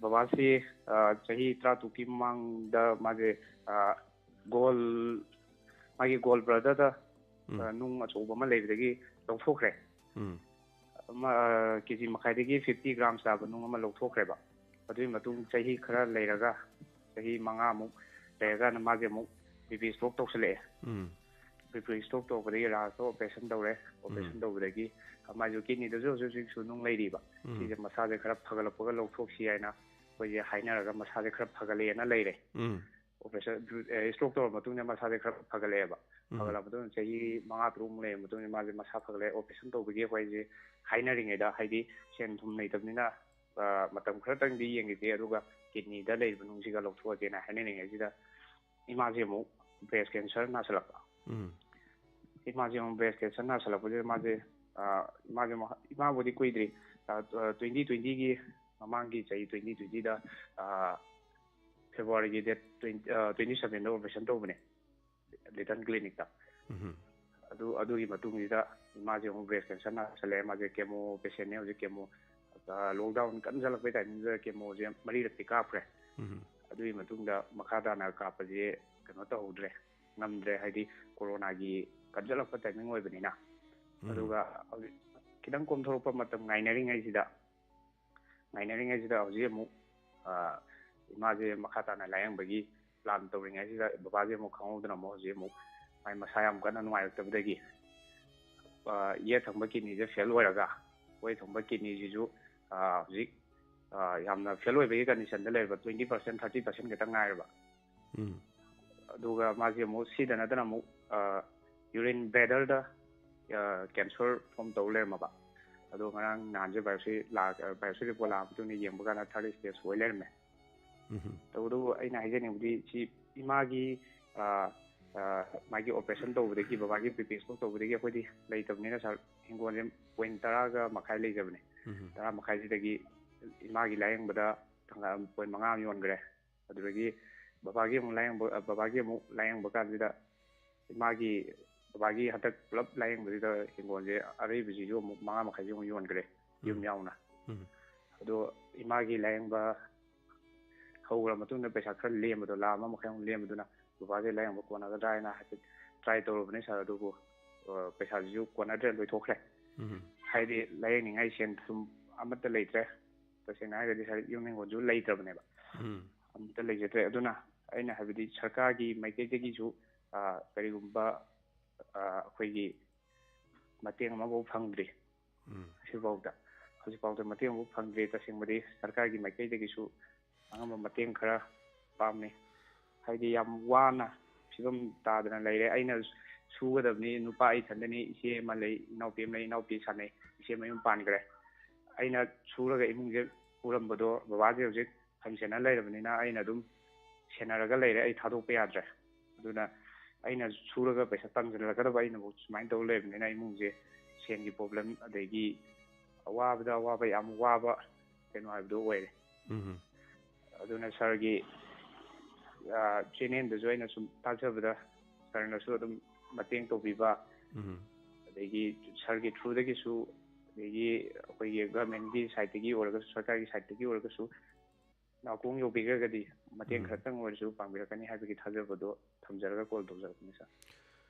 ꯕꯕꯥꯁꯤ, ꯑ, ꯆꯍꯤ ꯇꯔꯥ ꯇꯔꯨꯛꯀꯤ ꯃꯃꯥꯡꯗ ꯃꯥꯁꯦ, ꯑ, ꯒꯣꯜ, ꯃꯥꯒꯤ ꯒꯣꯜ ꯕ꯭ꯂꯦꯗꯔꯗ, ꯎꯝ꯫ ꯑ, ꯅꯨꯡ ꯑꯆꯧꯕ ꯑꯃ ꯂꯩꯕꯗꯒꯤ ꯂꯧꯊꯣꯛꯈ꯭ꯔꯦ꯫ ꯎꯝ꯫ ꯑꯃ, ꯑ, ꯀꯦ ꯖꯤ ꯃꯈꯥꯏꯗꯒꯤ ꯐꯤꯐꯇꯤ ꯒ꯭ꯔꯥꯝꯁ ꯇꯥꯕ ꯅꯨꯡ ꯑꯃ ꯂꯧꯊꯣꯛꯈ꯭ꯔꯦꯕ꯫ ꯑꯗꯨꯒꯤ ꯃꯇꯨꯡ ꯆꯍꯤ ꯈꯔ ꯂꯩꯔꯒ, ꯆꯍꯤ ꯃꯉꯥꯃꯨꯛ ꯂꯩꯔꯀꯥꯟꯗ ꯃꯥꯁꯦ ꯑꯃꯨꯛ ꯕꯤ ꯄꯤ ꯏꯁꯇ꯭ꯔꯣꯛ ꯇꯧꯁꯜꯂꯛꯑꯦ꯫ ꯎꯝ꯫ ꯕꯤ ꯄꯤ ꯏꯁꯇ꯭ꯔꯣꯛ ꯇꯧꯕꯗꯒꯤ ꯂꯥꯁꯇ ꯑꯣꯄꯔꯦꯁꯟ ꯇꯧꯔꯦ꯫ ꯑꯣꯄꯔꯦꯁꯟ ꯎꯝ꯫ ꯇꯧꯕꯗꯒꯤ ꯃꯥꯁꯨ ꯀꯤꯠꯅꯤꯗꯁꯨ ꯍꯧꯖꯤꯛ ꯍꯧꯖꯤꯛꯁꯨ ꯅꯨꯡ ꯂꯩꯔꯤꯕ꯫ ꯎꯝ꯫ ꯁꯤꯁꯦ ꯃꯁꯥꯁꯦ ꯈꯔ ꯐꯒꯠꯂꯛꯄꯒ ꯂꯧꯊꯣꯛꯁꯤ ꯍꯥꯏꯅ ꯑꯩꯈꯣꯏꯁꯦ ꯍꯥꯏꯅꯔꯒ ꯃꯁꯥꯁꯦ ꯈꯔ ꯐꯒꯠꯂꯛꯑꯦꯅ ꯂꯩꯔꯦ꯫ ꯎꯝ꯫ ꯑꯣꯄꯔꯦꯁꯟ, ꯑꯦ, ꯏꯁꯇ꯭ꯔꯣꯛ ꯇꯧꯔ ꯃꯇꯨꯡꯗ ꯃꯁꯥꯁꯦ ꯈꯔ ꯐꯒꯠꯂꯛꯑꯦꯕ꯫ ꯎꯝ꯫ ꯐꯒꯠꯂꯛꯑ ꯃꯇꯨꯡꯗ ꯆꯍꯤ ꯃꯉꯥ ꯇꯔꯨꯛꯃꯨꯛ ꯂꯩꯔ ꯃꯇꯨꯡꯗ ꯃꯥꯁꯦ ꯃꯁꯥ ꯐꯒꯠꯂꯛꯑꯦ꯫ ꯑꯣꯄꯔꯦꯁꯟ ꯇꯧꯕꯒꯤ ꯑꯩꯈꯣꯏꯁꯦ ꯍꯥꯏꯅꯔꯤꯉꯩꯗ, ꯍꯥꯏꯗꯤ ꯁꯦꯟ ꯊꯨꯝ ꯂꯩꯇꯕꯅꯤꯅ, ꯑ, ꯃꯇꯝ ꯈꯔꯇꯪꯗꯤ ꯌꯦꯡꯈꯤꯁꯦ, ꯑꯗꯨꯒ ꯀꯤꯠꯅꯤꯗ ꯂꯩꯔꯤꯕ ꯅꯨꯡꯁꯤꯒ ꯂꯧꯊꯣꯛꯑꯁꯦꯅ ꯍꯥꯏꯅꯔꯤꯉꯩꯁꯤꯗ ꯏꯃꯥꯁꯦ ꯑꯃꯨꯛ ꯕ꯭ꯔꯦꯁ ꯀꯦꯟꯁꯔ ꯅꯥꯁꯜꯂꯛꯄ꯫ ꯎꯝ꯫ ꯏꯃꯥꯁꯦ ꯑꯃꯨꯛ ꯕ꯭ꯔꯦꯁ ꯀꯦꯟꯁꯔ ꯅꯥꯁꯜꯂꯛꯄꯁꯤꯗ ꯃꯥꯁꯦ, ꯑ, ꯏꯃꯥꯁꯦ ꯑꯃꯨꯛ, ꯏꯃꯥꯕꯨꯗꯤ ꯀꯨꯏꯗ꯭ꯔꯤ, ꯑ, ꯑ, ꯇ꯭ꯋꯦꯟꯇꯤ ꯇ꯭ꯋꯦꯟꯇꯤꯒꯤ ꯃꯃꯥꯡꯒꯤ ꯆꯍꯤ ꯇ꯭ꯋꯦꯟꯇꯤ ꯇ꯭ꯋꯦꯟꯇꯤꯗ, ꯑ, ꯐꯦꯕ꯭ꯔꯨꯋꯥꯔꯤꯒꯤ ꯗꯦꯠ ꯇ꯭ꯋꯦꯟꯇꯤ, ꯑ, ꯇ꯭ꯋꯦꯟꯇꯤ ꯁꯚꯦꯟꯗ ꯑꯣꯄꯔꯦꯁꯟ ꯇꯧꯕꯅꯦ꯫ ꯂꯤꯇꯜ ꯀ꯭ꯂꯤꯅꯤꯛꯇ꯫ ꯎꯝ꯫ ꯑꯗꯨ, ꯑꯗꯨꯒꯤ ꯃꯇꯨꯡꯁꯤꯗ ꯃꯥꯁꯦ ꯑꯃꯨꯛ ꯕ꯭ꯔꯦꯁ ꯀꯦꯟꯁꯔ ꯅꯥꯁꯜꯂꯛꯑꯦ꯫ ꯃꯥꯁꯦ ꯀꯦꯃꯣ ꯄꯦꯁꯦꯟꯅꯦ꯫ ꯍꯧꯖꯤꯛ ꯀꯦꯃꯣ, ꯑ, ꯂꯣꯛꯗꯥꯎꯟ ꯀꯟꯅ ꯆꯜꯂꯛꯄꯩ ꯇꯥꯏꯃꯤꯡꯗꯨꯗ ꯀꯦꯃꯣꯁꯦ ꯃꯔꯤꯔꯛꯇꯤ ꯀꯥꯞꯈ꯭ꯔꯦ꯫ ꯎꯝ꯫ ꯑꯗꯨꯒꯤ ꯃꯇꯨꯡꯗ ꯃꯈꯥ ꯇꯥꯅ ꯀꯥꯞꯄꯁꯦ ꯀꯩꯅꯣ ꯇꯧꯍꯧꯗ꯭ꯔꯦ, ꯉꯝꯗ꯭ꯔꯦ, ꯍꯥꯏꯗꯤ ꯀꯣꯔꯣꯅꯥꯒꯤ ꯀꯟꯁꯤꯜꯂꯛꯄ ꯇꯥꯏꯃꯤꯡ ꯑꯣꯏꯕꯅꯤꯅ꯫ ꯎꯝ꯫ ꯑꯗꯨꯒ ꯍꯧꯖꯤꯛ ꯈꯤꯇꯪ ꯀꯣꯝꯊꯣꯔꯛꯄ ꯃꯇꯝ ꯉꯥꯏꯅꯔꯤꯉꯩꯁꯤꯗ ꯉꯥꯏꯅꯔꯤꯉꯩꯁꯤꯗ ꯍꯧꯖꯤꯛ ꯑꯃꯨꯛ, ꯑ, ꯏꯃꯥꯁꯦ ꯃꯈꯥ ꯇꯥꯅ ꯂꯥꯌꯦꯡꯕꯒꯤ plan ꯇꯧꯔꯤꯉꯩꯁꯤꯗ ꯕꯕꯥꯁꯦ ꯑꯃꯨꯛ ꯈꯪꯍꯧꯗꯅ ꯑꯃꯨꯛ ꯍꯧꯖꯤꯛ ꯑꯃꯨꯛ ꯃꯥꯏ ꯃꯁꯥ ꯌꯥꯝ ꯀꯟꯅ ꯅꯨꯡꯉꯥꯏꯔꯛꯇꯕꯗꯒꯤ, ꯑ, ꯌꯦꯠ ꯊꯪꯕ kidney ꯁꯦ fail ꯑꯣꯏꯔꯒ, ꯑꯣꯏ ꯊꯪꯕ kidney ꯁꯤꯁꯨ, ꯑ, ꯍꯧꯖꯤꯛ, ꯑ, ꯌꯥꯝꯅ fail ꯑꯣꯏꯕꯒꯤ condition ꯗ ꯂꯩꯔꯕ, twenty percent, thirty percent ꯈꯛꯇ ꯉꯥꯏꯔꯕ꯫ ꯎꯝ꯫ ꯑꯗꯨꯒ ꯃꯥꯁꯦ ꯑꯃꯨꯛ ꯁꯤꯗ ꯅꯠꯇꯅ ꯑꯃꯨꯛ, ꯑ, urine bladder ꯗ, ꯑ, cancer form ꯇꯧ ꯂꯩꯔꯝꯃꯕ꯫ ꯑꯗꯣ ꯉꯔꯥꯡ ꯅꯍꯥꯟꯁꯦ biopsy ꯂꯥꯛ-, biopsy report ꯂꯥꯛꯑ ꯃꯇꯨꯡꯗ ꯌꯦꯡꯕ ꯀꯥꯟꯗ third stage ꯑꯣꯏ ꯂꯩꯔꯝꯃꯦ꯫ ꯎꯝ꯫ ꯇꯧꯕꯇꯕꯨ ꯑꯩꯅ ꯍꯥꯏꯖꯅꯤꯡꯕꯗꯤ ꯁꯤ ꯏꯃꯥꯒꯤ, ꯑ, ꯑ, ꯃꯥꯒꯤ operation ꯇꯧꯕꯗꯒꯤ, ꯕꯕꯥꯒꯤ BP stroke ꯇꯧꯕꯗꯒꯤ ꯑꯩꯈꯣꯏꯗꯤ ꯂꯩꯇꯕꯅꯤꯅ ꯁꯥꯔ, ꯍꯤꯡꯒꯣꯜꯁꯦ point ꯇꯔꯥꯒ ꯃꯈꯥꯏ ꯂꯩꯖꯕꯅꯦ꯫ ꯎꯝ꯫ ꯇꯔꯥ ꯃꯈꯥꯏꯁꯤꯗꯒꯤ ꯏꯃꯥꯒꯤ ꯂꯥꯌꯦꯡꯕꯗ ꯁꯪꯒꯥꯝ point ꯃꯉꯥ ꯑꯃ ꯌꯣꯟꯈ꯭ꯔꯦ꯫ ꯑꯗꯨꯗꯒꯤ ꯕꯕꯥꯒꯤ ꯑꯃꯨꯛ ꯂꯥꯌꯦꯡꯕ, ꯕꯕꯥꯒꯤ ꯑꯃꯨꯛ ꯂꯥꯌꯦꯡꯕ ꯀꯥꯟꯁꯤꯗ ꯏꯃꯥꯒꯤ, ꯕꯕꯥꯒꯤ ꯍꯟꯗꯛ ꯄꯨꯂꯞ ꯂꯥꯌꯦꯡꯕꯁꯤꯗ ꯍꯤꯡꯒꯣꯜꯁꯦ ꯑꯔꯩꯕꯁꯤꯁꯨ ꯑꯃꯨꯛ ꯃꯉꯥ ꯃꯈꯥꯏꯁꯨ ꯑꯃꯨꯛ ꯌꯣꯟꯈ꯭ꯔꯦ, ꯌꯨꯝ ꯎꯝ꯫ ꯌꯥꯎꯅ꯫ ꯎꯝ꯫ ꯑꯗꯣ ꯏꯃꯥꯒꯤ ꯂꯥꯌꯦꯡꯕ ꯍꯧꯈ꯭ꯔ ꯃꯇꯨꯡꯗ ꯄꯩꯁꯥ ꯈꯔ ꯂꯦꯝꯕꯗꯣ, ꯂꯥꯈ ꯑꯃ ꯃꯈꯥꯏꯃꯨꯛ ꯂꯦꯝꯕꯗꯨꯅ ꯕꯕꯥꯒꯤ ꯂꯥꯌꯦꯡꯕ ꯀꯣꯟꯅꯒꯗ꯭ꯔꯥ ꯍꯥꯏꯅ ꯍꯥꯏꯐꯦꯠ try ꯇꯧꯔꯨꯕꯅꯦ ꯁꯥꯔ, ꯑꯗꯨꯕꯨ, ꯑ, ꯄꯩꯁꯥꯁꯤꯁꯨ ꯀꯣꯟꯅꯗ꯭ꯔꯦ, ꯂꯣꯏꯊꯣꯛꯈ꯭ꯔꯦ꯫ ꯎꯝ꯫ ꯍꯥꯏꯗꯤ ꯂꯥꯌꯦꯡꯅꯤꯡꯉꯥꯏ ꯁꯦꯟ ꯊꯨꯝ ꯑꯃꯠꯇ ꯂꯩꯇ꯭ꯔꯦ꯫ ꯇꯁꯦꯡꯅ ꯍꯥꯏꯔꯒꯗꯤ ꯁꯥꯔ, ꯌꯨꯝ ꯍꯤꯡꯒꯣꯜꯁꯨ ꯂꯩꯇ꯭ꯔꯕꯅꯦꯕ꯫ ꯎꯝ꯫ ꯑꯃꯠꯇ ꯂꯩꯖꯗ꯭ꯔꯦ꯫ ꯑꯗꯨꯅ ꯑꯩꯅ ꯍꯥꯏꯕꯗꯤ ꯁꯔꯀꯥꯔꯒꯤ ꯃꯥꯏꯀꯩꯗꯒꯤꯁꯨ, ꯑ, ꯀꯔꯤꯒꯨꯝꯕ, ꯑ, ꯑꯩꯈꯣꯏꯒꯤ ꯃꯇꯦꯡ ꯑꯃꯐꯥꯎ ꯐꯪꯗ꯭ꯔꯤ꯫ ꯎꯝ꯫ ꯍꯧꯖꯤꯛꯐꯥꯎꯗ, ꯍꯧꯖꯤꯛꯐꯥꯎꯗ ꯃꯇꯦꯡ ꯑꯃꯐꯥꯎ ꯐꯪꯗ꯭ꯔꯤ꯫ ꯇꯁꯦꯡꯕꯗꯤ ꯁꯔꯀꯥꯔꯒꯤ ꯃꯥꯏꯀꯩꯗꯒꯤꯁꯨ ꯑꯉꯝꯕ ꯃꯇꯦꯡ ꯈꯔ ꯄꯥꯝꯃꯤ꯫ ꯍꯥꯏꯗꯤ ꯌꯥꯝ ꯋꯥꯅ ꯐꯤꯕꯝ ꯇꯥꯗꯅ ꯂꯩꯔꯦ꯫ ꯑꯩꯅ ꯁꯨꯒꯗꯕꯅꯤ, ꯅꯨꯄꯥ ꯑꯩ ꯏꯊꯟꯗꯅꯤ, ꯏꯆꯦ ꯑꯃ ꯂꯩ, ꯏꯅꯥꯎꯄꯤ ꯑꯃ ꯂꯩ, ꯏꯅꯥꯎꯄꯤ ꯁꯥꯟꯅꯩ, ꯏꯆꯦ ꯃꯌꯨꯝ ꯄꯥꯟꯈ꯭ꯔꯦ꯫ ꯑꯩꯅ ꯁꯨꯔꯒ ꯏꯃꯨꯡꯁꯦ ꯄꯨꯔꯝꯕꯗꯣ ꯕꯕꯥꯁꯦ ꯍꯧꯖꯤꯛ ꯍꯝ ꯁꯦꯟꯅ ꯂꯩꯔꯕꯅꯤꯅ ꯑꯩꯅ ꯑꯗꯨꯝ ꯁꯦꯟꯅꯔꯒ ꯂꯩꯔꯦ, ꯑꯩ ꯊꯥꯗꯣꯛꯄ ꯌꯥꯗ꯭ꯔꯦ꯫ ꯑꯗꯨꯅ ꯑꯩꯅ ꯁꯨꯔꯒ ꯄꯩꯁꯥ ꯇꯥꯟꯁꯤꯜꯂꯛꯀꯗꯕ ꯑꯩꯅꯕꯨ ꯁꯨꯃꯥꯏꯅ ꯇꯧ ꯂꯩꯔꯕꯅꯤꯅ ꯏꯃꯨꯡꯁꯦ ꯁꯦꯟꯒꯤ problem, ꯑꯗꯒꯤ ꯑꯋꯥꯕꯗ ꯑꯋꯥꯕ, ꯌꯥꯝ ꯋꯥꯕ ꯀꯩꯅꯣ ꯍꯥꯏꯕꯗꯨ ꯑꯣꯏꯔꯦ꯫ ꯎꯝ꯫ ꯑꯗꯨꯅ ꯁꯥꯔꯒꯤ, ꯑ, channel ꯗꯁꯨ ꯑꯩꯅ ꯁꯨꯝ ꯇꯥꯖꯕꯗ ꯁꯥꯔꯅꯁꯨ ꯑꯗꯨꯝ ꯃꯇꯦꯡ ꯇꯧꯕꯤꯕ, ꯎꯝ꯫ ꯑꯗꯒꯤ ꯁꯥꯔꯒꯤ through ꯗꯒꯤꯁꯨ, ꯑꯗꯒꯤ ꯑꯩꯈꯣꯏꯒꯤ government ꯀꯤ side ꯇꯒꯤ ꯑꯣꯏꯔꯒꯁꯨ, ꯁꯔꯀꯥꯔꯒꯤ side ꯇꯒꯤ ꯑꯣꯏꯔꯒꯁꯨ ꯅꯥꯀꯣꯡ ꯌꯧꯕꯤꯈ꯭ꯔꯒꯗꯤ ꯃꯇꯦꯡ ꯎꯝ꯫ ꯈꯔꯇꯪ ꯑꯣꯏꯔꯁꯨ ꯄꯥꯡꯕꯤꯔꯛꯀꯅꯤ ꯍꯥꯏꯕꯒꯤ ꯊꯥꯖꯕꯗꯣ ꯊꯝꯖꯔꯒ call ꯇꯧꯖꯔꯛꯄꯅꯤ ꯁꯥꯔ꯫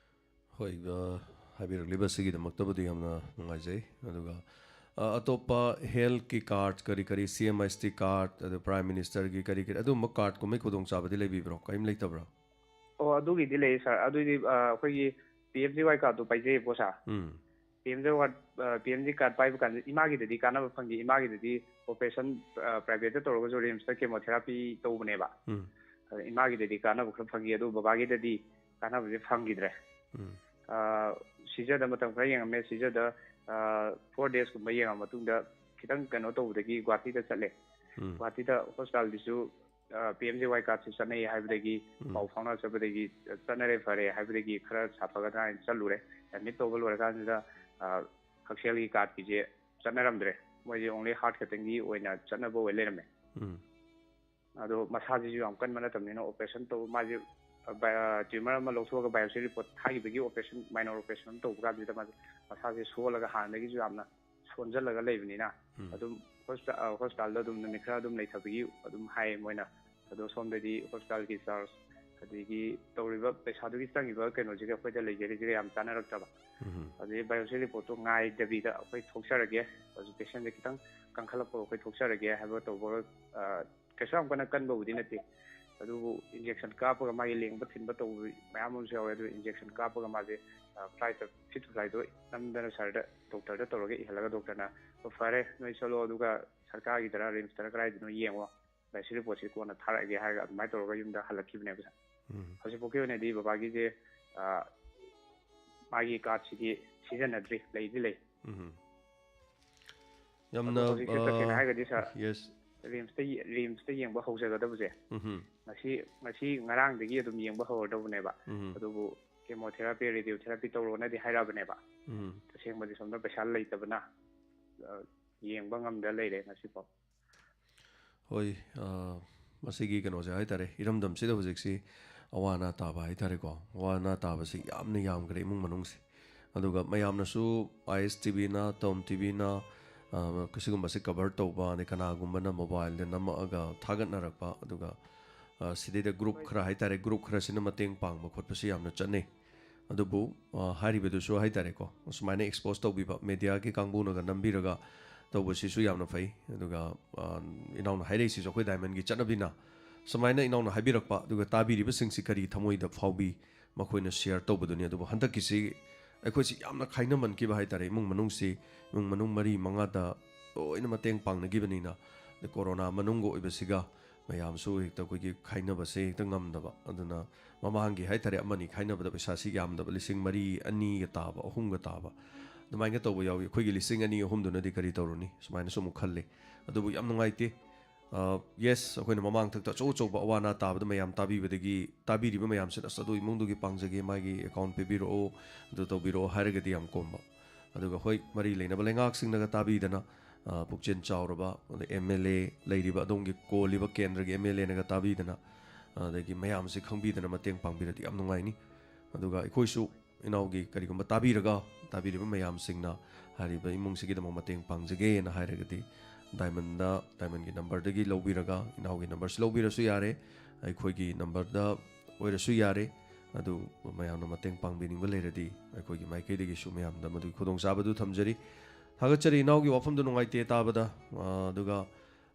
ꯍꯣꯏ, ꯑ, ꯍꯥꯏꯕꯤꯔꯛꯂꯤꯕ ꯑꯁꯤꯒꯤꯗꯃꯛꯇꯕꯨꯗꯤ ꯌꯥꯝꯅ ꯅꯨꯡꯉꯥꯏꯖꯩ꯫ ꯑꯗꯨꯒ, ꯑ, ꯑꯇꯣꯞꯄ ꯍꯦꯜꯊꯀꯤ ꯀꯥꯔꯗ, ꯀꯔꯤ ꯀꯔꯤ, ꯁꯤ ꯑꯦꯝ ꯑꯦꯁ ꯇꯤ ꯀꯥꯔꯗ, ꯑꯗꯨ ꯄ꯭ꯔꯥꯏꯝ ꯃꯤꯅꯤꯁꯇꯔꯒꯤ ꯀꯔꯤ ꯀꯔꯤ, ꯑꯗꯨꯝꯕ ꯀꯥꯔꯗꯀꯨꯝꯕꯒꯤ ꯈꯨꯗꯣꯡꯆꯥꯕꯗꯤ ꯂꯩꯕꯤꯕ꯭ꯔꯣ? ꯀꯔꯤꯝ ꯂꯩꯇꯕ꯭ꯔꯣ? ꯑꯣ, ꯑꯗꯨꯒꯤꯗꯤ ꯂꯩꯌꯦ ꯁꯥꯔ꯫ ꯑꯗꯨꯏꯗꯤ ꯑ, ꯑꯩꯈꯣꯏꯒꯤ ꯄꯤ ꯑꯦꯝ ꯖꯤ ꯋꯥꯏ ꯀꯥꯔꯗꯇꯣ ꯄꯥꯏꯖꯩꯌꯦꯕꯀꯣ ꯁꯥꯔ꯫ ꯎꯝ. ꯄꯤ ꯑꯦꯝ ꯖꯤ ꯋꯥꯏ, ꯑ, ꯄꯤ ꯑꯦꯝ ꯖꯤ ꯀꯥꯔꯗ ꯄꯥꯏꯕ ꯀꯥꯟꯗ ꯏꯃꯥꯒꯤꯗꯗꯤ ꯀꯥꯟꯅꯕ ꯐꯪꯈꯤ꯫ ꯏꯃꯥꯒꯤꯗꯗꯤ ꯑꯣꯄꯔꯦꯁꯟ, ꯑ, ꯄ꯭ꯔꯥꯏꯚꯦꯠꯇ ꯇꯧꯔꯒꯁꯨ ꯔꯤꯝꯁꯇ ꯀꯦꯃꯣꯊꯦꯔꯥꯄꯤ ꯇꯧꯕꯅꯦꯕ꯫ ꯎꯝ. ꯑꯗ ꯏꯃꯥꯒꯤꯗꯗꯤ ꯀꯥꯟꯅꯕ ꯈꯔ ꯐꯪꯈꯤ, ꯑꯗꯨ ꯕꯕꯥꯒꯤꯗꯗꯤ ꯀꯥꯟꯅꯕꯁꯦ ꯐꯪꯈꯤꯗ꯭ꯔꯦ꯫ ꯎꯝ. ꯑ, ꯁꯤꯖꯗ ꯃꯇꯝ ꯈꯔ ꯌꯦꯡꯉꯝꯃꯦ꯫ ꯁꯤꯖꯗ, ꯑ, ꯐꯣꯔ ꯗꯦꯖꯀꯨꯝꯕ ꯌꯦꯡꯉ ꯃꯇꯨꯡꯗ ꯈꯤꯇꯪ ꯀꯩꯅꯣ ꯇꯧꯕꯗꯒꯤ ꯒꯨꯍꯥꯇꯤꯗ ꯆꯠꯂꯦ꯫ ꯎꯝ. ꯒꯨꯍꯥꯇꯤꯗ ꯍꯣꯁꯄꯤꯇꯥꯜꯗꯨꯁꯨ, ꯑ, ꯄꯤ ꯑꯦꯝ ꯖꯤ ꯋꯥꯏ ꯀꯥꯔꯗꯁꯦ ꯆꯠꯅꯩ ꯍꯥꯏꯕꯗꯒꯤ ꯎꯝ. ꯄꯥꯎ ꯐꯥꯎꯅ ꯆꯠꯄꯗꯒꯤ ꯆꯠꯅꯔꯦ, ꯐꯔꯦ ꯍꯥꯏꯕꯗꯒꯤ ꯈꯔ ꯁꯥꯐꯒꯗ꯭ꯔꯥ ꯍꯥꯏꯅ ꯆꯠꯂꯨꯔꯦ꯫ ꯑꯦꯗꯃꯤꯠ ꯇꯧꯕ ꯂꯣꯏꯔꯀꯥꯟꯁꯤꯗ, ꯑ, ꯍꯛꯁꯦꯜꯒꯤ ꯀꯥꯔꯗꯀꯤꯁꯦ ꯆꯠꯅꯔꯝꯗ꯭ꯔꯦ꯫ ꯃꯣꯏꯁꯦ ꯑꯣꯡꯂꯤ ꯍꯥꯔꯠ ꯈꯛꯇꯪꯒꯤ ꯑꯣꯏꯅ ꯆꯠꯅꯕ ꯑꯣꯏ ꯂꯩꯔꯝꯃꯦ꯫ ꯎꯝ. ꯑꯗꯣ ꯃꯁꯥꯁꯤꯁꯨ ꯌꯥꯝ ꯀꯟꯕ ꯅꯠꯇꯕꯅꯤꯅ ꯑꯣꯄꯔꯦꯁꯟ ꯇꯧꯕ, ꯃꯥꯁꯦ, ꯑ, ꯕꯥꯏ-, ꯑ, ꯇ꯭ꯌꯨꯃꯔ ꯑꯃ ꯂꯧꯊꯣꯛꯑꯒ biopsy report ꯊꯥꯈꯤꯕꯒꯤ operation, minor operation ꯑꯃ ꯇꯧꯕ ꯀꯥꯟꯁꯤꯗ ꯃꯥꯁꯦ ꯃꯁꯥꯁꯦ ꯁꯣꯜꯂꯒ ꯍꯥꯟꯅꯗꯒꯤꯁꯨ ꯌꯥꯝꯅ ꯁꯣꯟꯖꯜꯂꯒ ꯂꯩꯕꯅꯤꯅ ꯎꯝ. ꯑꯗꯨꯝ ꯍꯣꯁꯄꯤꯇꯥꯜ, ꯑ, ꯍꯣꯁꯄꯤꯇꯥꯜꯗ ꯑꯗꯨꯝ ꯅꯨꯃꯤꯠ ꯈꯔ ꯑꯗꯨꯝ ꯂꯩꯊꯕꯤꯌꯨ ꯑꯗꯨꯝ ꯍꯥꯏꯌꯦ ꯃꯣꯏꯅ꯫ ꯑꯗꯣ ꯁꯣꯝꯗꯗꯤ ꯍꯣꯁꯄꯤꯇꯥꯜꯒꯤ ꯆꯥꯔꯖ ꯑꯗꯒꯤ ꯇꯧꯔꯤꯕ ꯄꯩꯁꯥꯗꯨꯒꯤ ꯆꯪꯉꯤꯕ ꯀꯩꯅꯣꯁꯤꯒ ꯑꯩꯈꯣꯏꯗ ꯂꯩꯖꯔꯤꯁꯤꯒ ꯌꯥꯝ ꯆꯥꯟꯅꯔꯛꯇꯕ꯫ ꯎꯝ. ꯑꯗꯨꯗꯒꯤ ꯕꯥꯏꯑꯣꯞꯁꯤ ꯔꯤꯄꯣꯔꯠꯇꯣ ꯉꯥꯏꯗꯕꯤꯗ ꯑꯩꯈꯣꯏ ꯊꯣꯛꯆꯔꯒꯦ, ꯍꯧꯖꯤꯛ ꯄꯦꯁꯦꯟꯁꯦ ꯈꯤꯇꯪ ꯀꯟꯈꯠꯂꯛꯄ ꯑꯩꯈꯣꯏ ꯊꯣꯛꯆꯔꯒꯦ ꯍꯥꯏꯕ ꯇꯧꯕꯒ, ꯑ, ꯀꯩꯁꯨ ꯌꯥꯝ ꯀꯟꯅ ꯀꯟꯕꯕꯨꯗꯤ ꯅꯠꯇꯦ, ꯑꯗꯨꯕꯨ ꯏꯟꯖꯦꯛꯁꯟ ꯀꯥꯞꯄꯒ ꯃꯥꯒꯤ ꯂꯦꯡꯕ ꯊꯤꯟꯕ ꯇꯧꯕ ꯃꯌꯥꯝ ꯑꯃꯁꯨ ꯌꯥꯎꯋꯦ꯫ ꯑꯗꯨ ꯏꯟꯖꯦꯛꯁꯟ ꯀꯥꯞꯄꯒ ꯃꯥꯁꯦ, ꯑ, ꯐ꯭ꯂꯥꯏꯠꯇ ꯐꯤꯠ ꯇꯨ ꯐ꯭ꯂꯥꯏꯠꯇꯣ ꯅꯝꯗꯅ ꯁꯥꯔꯗ, ꯗꯣꯛꯇꯔꯗ ꯇꯧꯔꯒ ꯏꯍꯜꯂꯒ ꯗꯣꯛꯇꯔꯅ, "ꯑꯣ, ꯐꯔꯦ, ꯅꯣꯏ ꯆꯠꯂꯣ, ꯑꯗꯨꯒ ꯁꯔꯀꯥꯔꯒꯤꯗꯔ ꯔꯤꯝꯁꯇꯔ ꯀꯗꯥꯏꯗꯅꯣ ꯌꯦꯡꯉꯣ, ꯕꯥꯏꯑꯣꯞꯁꯤ ꯔꯤꯄꯣꯔꯠꯁꯤ ꯀꯣꯟꯅ ꯊꯥꯔꯛꯑꯒꯦ" ꯍꯥꯏꯔꯒ ꯑꯗꯨꯃꯥꯏꯅ ꯇꯧꯔꯒ ꯌꯨꯝꯗ ꯍꯜꯂꯛꯈꯤꯕꯅꯦꯕ ꯁꯥꯔ꯫ ꯎꯝ. ꯍꯧꯖꯤꯛꯐꯥꯎꯒꯤ ꯑꯣꯏꯅꯗꯤ ꯕꯕꯥꯒꯤꯁꯦ, ꯑ, ꯃꯥꯒꯤ ꯀꯥꯔꯗꯁꯤꯗꯤ ꯁꯤꯖꯤꯟꯅꯗ꯭ꯔꯤ, ꯂꯩꯗꯤ ꯂꯩ꯫ ꯎꯝ. ꯑꯗꯣ ꯌꯥꯝꯅ, ꯍꯧꯖꯤꯛꯁꯦ ꯇꯁꯦꯡꯅ ꯑ, ꯍꯥꯏꯔꯒꯗꯤ ꯁꯥꯔ, ꯌꯦꯁ. ꯔꯤꯝꯁꯇ ꯌꯦ-, ꯔꯤꯝꯁꯇ ꯌꯦꯡꯕ ꯍꯧꯖꯒꯗꯕꯁꯦ ꯎꯝ. ꯉꯁꯤ, ꯉꯁꯤ ꯉꯔꯥꯡꯗꯒꯤ ꯑꯗꯨꯝ ꯌꯦꯡꯕ ꯍꯧꯔꯗꯧꯕꯅꯦꯕ꯫ ꯎꯝ. ꯑꯗꯨꯕꯨ ꯀꯦꯃꯣꯊꯦꯔꯥꯄꯤ, ꯔꯦꯗꯤꯑꯣꯊꯦꯔꯥꯄꯤ ꯇꯧꯔꯣꯅꯗꯤ ꯍꯥꯏꯔꯛꯑꯕꯅꯦꯕ꯫ ꯎꯝ. ꯇꯁꯦꯡꯕꯗꯤ ꯁꯣꯝꯗ ꯄꯩꯁꯥ ꯂꯩꯇꯕꯅ, ꯑ, ꯌꯦꯡꯕ ꯉꯝꯗ ꯂꯩꯔꯦ ꯉꯁꯤꯐꯥꯎ꯫ ꯍꯣꯏ, ꯑ, ꯃꯁꯤꯒꯤ ꯀꯩꯅꯣꯁꯦ ꯍꯥꯏ ꯇꯥꯔꯦ, ꯏꯔꯝꯗꯝꯁꯤꯗ ꯍꯧꯖꯤꯛꯁꯤ ꯑꯋꯥ ꯑꯅꯥ ꯇꯥꯕ ꯍꯥꯏ ꯇꯥꯔꯦꯀꯣ, ꯑꯋꯥ ꯑꯅꯥ ꯇꯥꯕꯁꯤ ꯌꯥꯝꯅ ꯌꯥꯝꯈ꯭ꯔꯦ ꯏꯃꯨꯡ ꯃꯅꯨꯡꯁꯦ꯫ ꯑꯗꯨꯒ ꯃꯌꯥꯝꯅꯁꯨ ꯑꯥꯏ ꯑꯦꯁ ꯇꯤ ꯚꯤꯅ, ꯇꯣꯝ ꯇꯤ ꯚꯤꯅ, ꯑ, ꯁꯤꯒꯨꯝꯕꯁꯦ ꯀꯚꯔ ꯇꯧꯕ, ꯑꯗꯩ ꯀꯅꯥꯒꯨꯝꯕꯅ ꯃꯣꯕꯥꯏꯜꯗ ꯅꯝꯃꯛꯑꯒ ꯊꯥꯒꯠꯅꯔꯛꯄ, ꯑꯗꯨꯒ, ꯑ, ꯁꯤꯗꯩꯗ ꯒ꯭ꯔꯨꯞ ꯈꯔ ꯍꯥꯏ ꯇꯥꯔꯦ, ꯒ꯭ꯔꯨꯞ ꯈꯔꯁꯤꯅ ꯃꯇꯦꯡ ꯄꯥꯡꯕ ꯈꯣꯠꯄꯁꯤ ꯌꯥꯝꯅ ꯆꯠꯅꯩ꯫ ꯑꯗꯨꯕꯨ, ꯑ, ꯍꯥꯏꯔꯤꯕꯗꯨꯁꯨ ꯍꯥꯏꯇꯥꯔꯦꯀꯣ, ꯁꯨꯃꯥꯏꯅ expose ꯇꯧꯕꯤꯕ, mediaꯒꯤ ꯀꯥꯡꯕꯨꯅꯒ ꯅꯝꯕꯤꯔꯒ ꯇꯧꯕꯁꯤꯁꯨ ꯌꯥꯝꯅ ꯐꯩ꯫ ꯑꯗꯨꯒ, ꯑ, ꯏꯅꯥꯎꯅ ꯍꯥꯏꯔꯛꯏꯁꯤꯁꯨ ꯑꯩꯈꯣꯏ Diamondꯒꯤ ꯆꯠꯅꯕꯤꯅ ꯁꯨꯃꯥꯏꯅ ꯏꯅꯥꯎꯅ ꯍꯥꯏꯕꯤꯔꯛꯄ, ꯑꯗꯨꯒ ꯇꯥꯕꯤꯔꯤꯕꯁꯤꯡꯁꯤ ꯀꯔꯤ ꯊꯃꯣꯏꯗ ꯐꯥꯎꯕꯤ, ꯃꯈꯣꯏꯅ share ꯇꯧꯕꯗꯨꯅꯤ꯫ ꯑꯗꯨꯕꯨ ꯍꯟꯗꯛꯀꯤꯁꯤ ꯑꯩꯈꯣꯏꯁꯤ ꯌꯥꯝꯅ ꯈꯥꯏꯅꯃꯟꯈꯤꯕ ꯍꯥꯏꯇꯥꯔꯦ꯫ ꯏꯃꯨꯡ ꯃꯅꯨꯡꯁꯤ, ꯏꯃꯨꯡ ꯃꯅꯨꯡ ꯃꯔꯤ ꯃꯉꯥꯗ ꯂꯣꯏꯅ ꯃꯇꯦꯡ ꯄꯥꯡꯅꯈꯤꯕꯅꯤꯅ, ꯑꯗꯩ ꯀꯣꯔꯣꯅꯥ ꯃꯅꯨꯡꯒ ꯑꯣꯏꯕꯁꯤꯒ ꯃꯌꯥꯝꯁꯨ ꯍꯦꯛꯇ ꯑꯩꯈꯣꯏꯒꯤ ꯈꯥꯏꯅꯕꯁꯦ ꯍꯦꯛꯇ ꯉꯝꯗꯕ꯫ ꯑꯗꯨꯅ ꯃꯃꯥꯡꯒꯤ ꯍꯥꯏꯇꯥꯔꯦ, ꯑꯃꯅꯤ ꯈꯥꯏꯅꯕꯗ ꯄꯩꯁꯥꯁꯤ ꯌꯥꯝꯗꯕ, ꯂꯤꯁꯤꯡ ꯃꯔꯤ, ꯑꯅꯤꯒ ꯇꯥꯕ, ꯑꯍꯨꯝꯒ ꯇꯥꯕ, ꯑꯗꯨꯃꯥꯏꯅ ꯇꯧꯕ ꯌꯥꯎꯏ꯫ ꯑꯩꯈꯣꯏꯒꯤ ꯂꯤꯁꯤꯡ ꯑꯅꯤ ꯑꯍꯨꯝꯗꯨꯅꯗꯤ ꯀꯔꯤ ꯇꯧꯔꯨꯅꯤ? ꯁꯨꯃꯥꯏꯅꯁꯨ ꯑꯃꯨꯛ ꯈꯜꯂꯤ꯫ ꯑꯗꯨꯕꯨ ꯌꯥꯝ ꯅꯨꯡꯉꯥꯏꯇꯦ꯫ ꯑ, yes, ꯑꯩꯈꯣꯏꯅ ꯃꯃꯥꯡ ꯊꯛꯇ ꯑꯆꯧ ꯑꯆꯧꯕ ꯑꯋꯥ ꯑꯅꯥ ꯇꯥꯕꯗ ꯃꯌꯥꯝ ꯇꯥꯕꯤꯕꯗꯒꯤ, ꯇꯥꯕꯤꯔꯤꯕ ꯃꯌꯥꯝꯁꯤꯅ "ꯑꯁ, ꯑꯗꯨ ꯏꯃꯨꯡꯗꯨꯒꯤ ꯄꯥꯡꯖꯒꯦ, ꯃꯥꯒꯤ account ꯄꯤꯕꯤꯔꯛꯑꯣ, ꯑꯗꯨ ꯇꯧꯕꯤꯔꯛꯑꯣ" ꯍꯥꯏꯔꯒꯗꯤ ꯌꯥꯝ ꯀꯣꯝꯕ꯫ ꯑꯗꯨꯒ ꯍꯣꯏ, ꯃꯔꯤ ꯂꯩꯅꯕ ꯂꯩꯉꯥꯛꯁꯤꯡꯅꯒ ꯇꯥꯕꯤꯗꯅ, ꯑ, ꯄꯨꯛꯆꯦꯜ ꯆꯥꯎꯔꯕ, ꯑꯗꯩ MLA ꯂꯩꯔꯤꯕ ꯑꯗꯣꯝꯒꯤ ꯀꯣꯜꯂꯤꯕ ꯀꯦꯟꯗ꯭ꯔꯒꯤ MLAꯅꯒ ꯇꯥꯕꯤꯗꯅ, ꯑꯗꯒꯤ ꯃꯌꯥꯝꯁꯤ ꯈꯪꯕꯤꯗꯅ ꯃꯇꯦꯡ ꯄꯥꯡꯕꯤꯔꯗꯤ ꯌꯥꯝ ꯅꯨꯡꯉꯥꯏꯅꯤ꯫ ꯑꯗꯨꯒ ꯑꯩꯈꯣꯏꯁꯨ ꯏꯅꯥꯎꯒꯤ ꯀꯔꯤꯒꯨꯝꯕ ꯇꯥꯕꯤꯔꯒ, ꯇꯥꯕꯤꯔꯤꯕ ꯃꯌꯥꯝꯁꯤꯡꯅ ꯍꯥꯏꯔꯤꯕ ꯏꯃꯨꯡꯁꯤꯒꯤꯗꯃꯛ ꯃꯇꯦꯡ ꯄꯥꯡꯖꯒꯦꯅ ꯍꯥꯏꯔꯒꯗꯤ, Diamondꯗ, Diamondꯒꯤ numberꯗꯒꯤ ꯂꯧꯕꯤꯔꯒ, ꯏꯅꯥꯎꯒꯤ numberꯁꯤ ꯂꯧꯕꯤꯔꯁꯨ ꯌꯥꯔꯦ, ꯑꯩꯈꯣꯏꯒꯤ numberꯗ ꯑꯣꯏꯔꯁꯨ ꯌꯥꯔꯦ꯫ ꯑꯗꯨ ꯃꯌꯥꯝꯅ ꯃꯇꯦꯡ ꯄꯥꯡꯕꯤꯅꯤꯡꯕ ꯂꯩꯔꯗꯤ, ꯑꯩꯈꯣꯏꯒꯤ ꯃꯥꯏꯀꯩꯗꯒꯤꯁꯨ ꯃꯌꯥꯝꯗ ꯃꯗꯨꯒꯤ ꯈꯨꯗꯣꯡꯆꯥꯕꯗꯨ ꯊꯝꯖꯔꯤ꯫ ꯊꯥꯒꯠꯆꯔꯤ ꯏꯅꯥꯎꯒꯤ ꯋꯥꯐꯝꯗꯨ ꯅꯨꯡꯉꯥꯏꯇꯦ ꯇꯥꯕꯗ꯫ ꯑ, ꯑꯗꯨꯒ,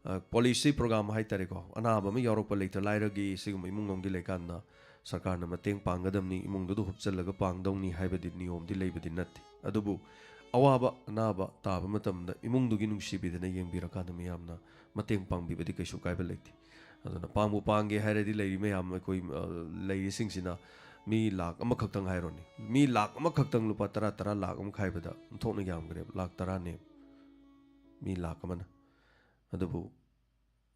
ꯑ, policy program ꯍꯥꯏꯇꯥꯔꯦꯀꯣ, ꯑꯅꯥꯕ ꯑꯃ ꯌꯥꯎꯔꯛꯄ ꯂꯩꯇ ꯂꯥꯏꯔꯒꯤ ꯁꯤꯒꯨꯝꯕ ꯏꯃꯨꯡ ꯃꯅꯨꯡꯒꯤ ꯂꯩꯀꯥꯟꯗ ꯁꯔꯀꯥꯔꯅ ꯃꯇꯦꯡ ꯄꯥꯡꯒꯗꯕꯅꯤ, ꯏꯃꯨꯡꯗꯨꯗ ꯍꯨꯞꯆꯜꯂꯒ ꯄꯥꯡꯗꯧꯅꯤ ꯍꯥꯏꯕꯗꯤ ꯅꯤꯌꯣꯝꯗꯤ ꯂꯩꯕꯗꯤ ꯅꯠꯇꯦ꯫ ꯑꯗꯨꯕꯨ ꯑꯋꯥꯕ ꯑꯅꯥꯕ ꯇꯥꯕ ꯃꯇꯝꯗ ꯏꯃꯨꯡꯗꯨꯒꯤ ꯅꯨꯡꯁꯤꯕꯤꯗꯅ ꯌꯦꯡꯕꯤꯔꯀꯥꯟꯗ ꯃꯤꯌꯥꯝꯅ ꯃꯇꯦꯡ ꯄꯥꯡꯕꯤꯕꯗꯤ ꯀꯩꯁꯨ ꯀꯥꯏꯕ ꯂꯩꯇꯦ꯫ ꯑꯗꯨꯅ ꯄꯥꯡꯕꯨ ꯄꯥꯡꯒꯦ ꯍꯥꯏꯔꯗꯤ ꯂꯩꯔꯤ ꯃꯌꯥꯝ ꯑꯩꯈꯣꯏ, ꯑ, ꯂꯩꯔꯤꯁꯤꯡꯁꯤꯅ ꯃꯤ ꯂꯥꯛ ꯑꯃꯈꯛꯇꯪ ꯍꯥꯏꯔꯣꯅꯦ, ꯃꯤ ꯂꯥꯛ ꯑꯃꯈꯛꯇꯪ ꯂꯨꯄꯥ ꯇꯔꯥ, ꯇꯔꯥ ꯂꯥꯛ ꯑꯃ ꯈꯥꯏꯕꯗ ꯑꯣꯟꯊꯣꯛꯅ ꯌꯥꯝꯈ꯭ꯔꯦꯕ, ꯂꯥꯛ ꯇꯔꯥꯅꯦ ꯃꯤ ꯂꯥꯛ ꯑꯃꯅ꯫ ꯑꯗꯨꯕꯨ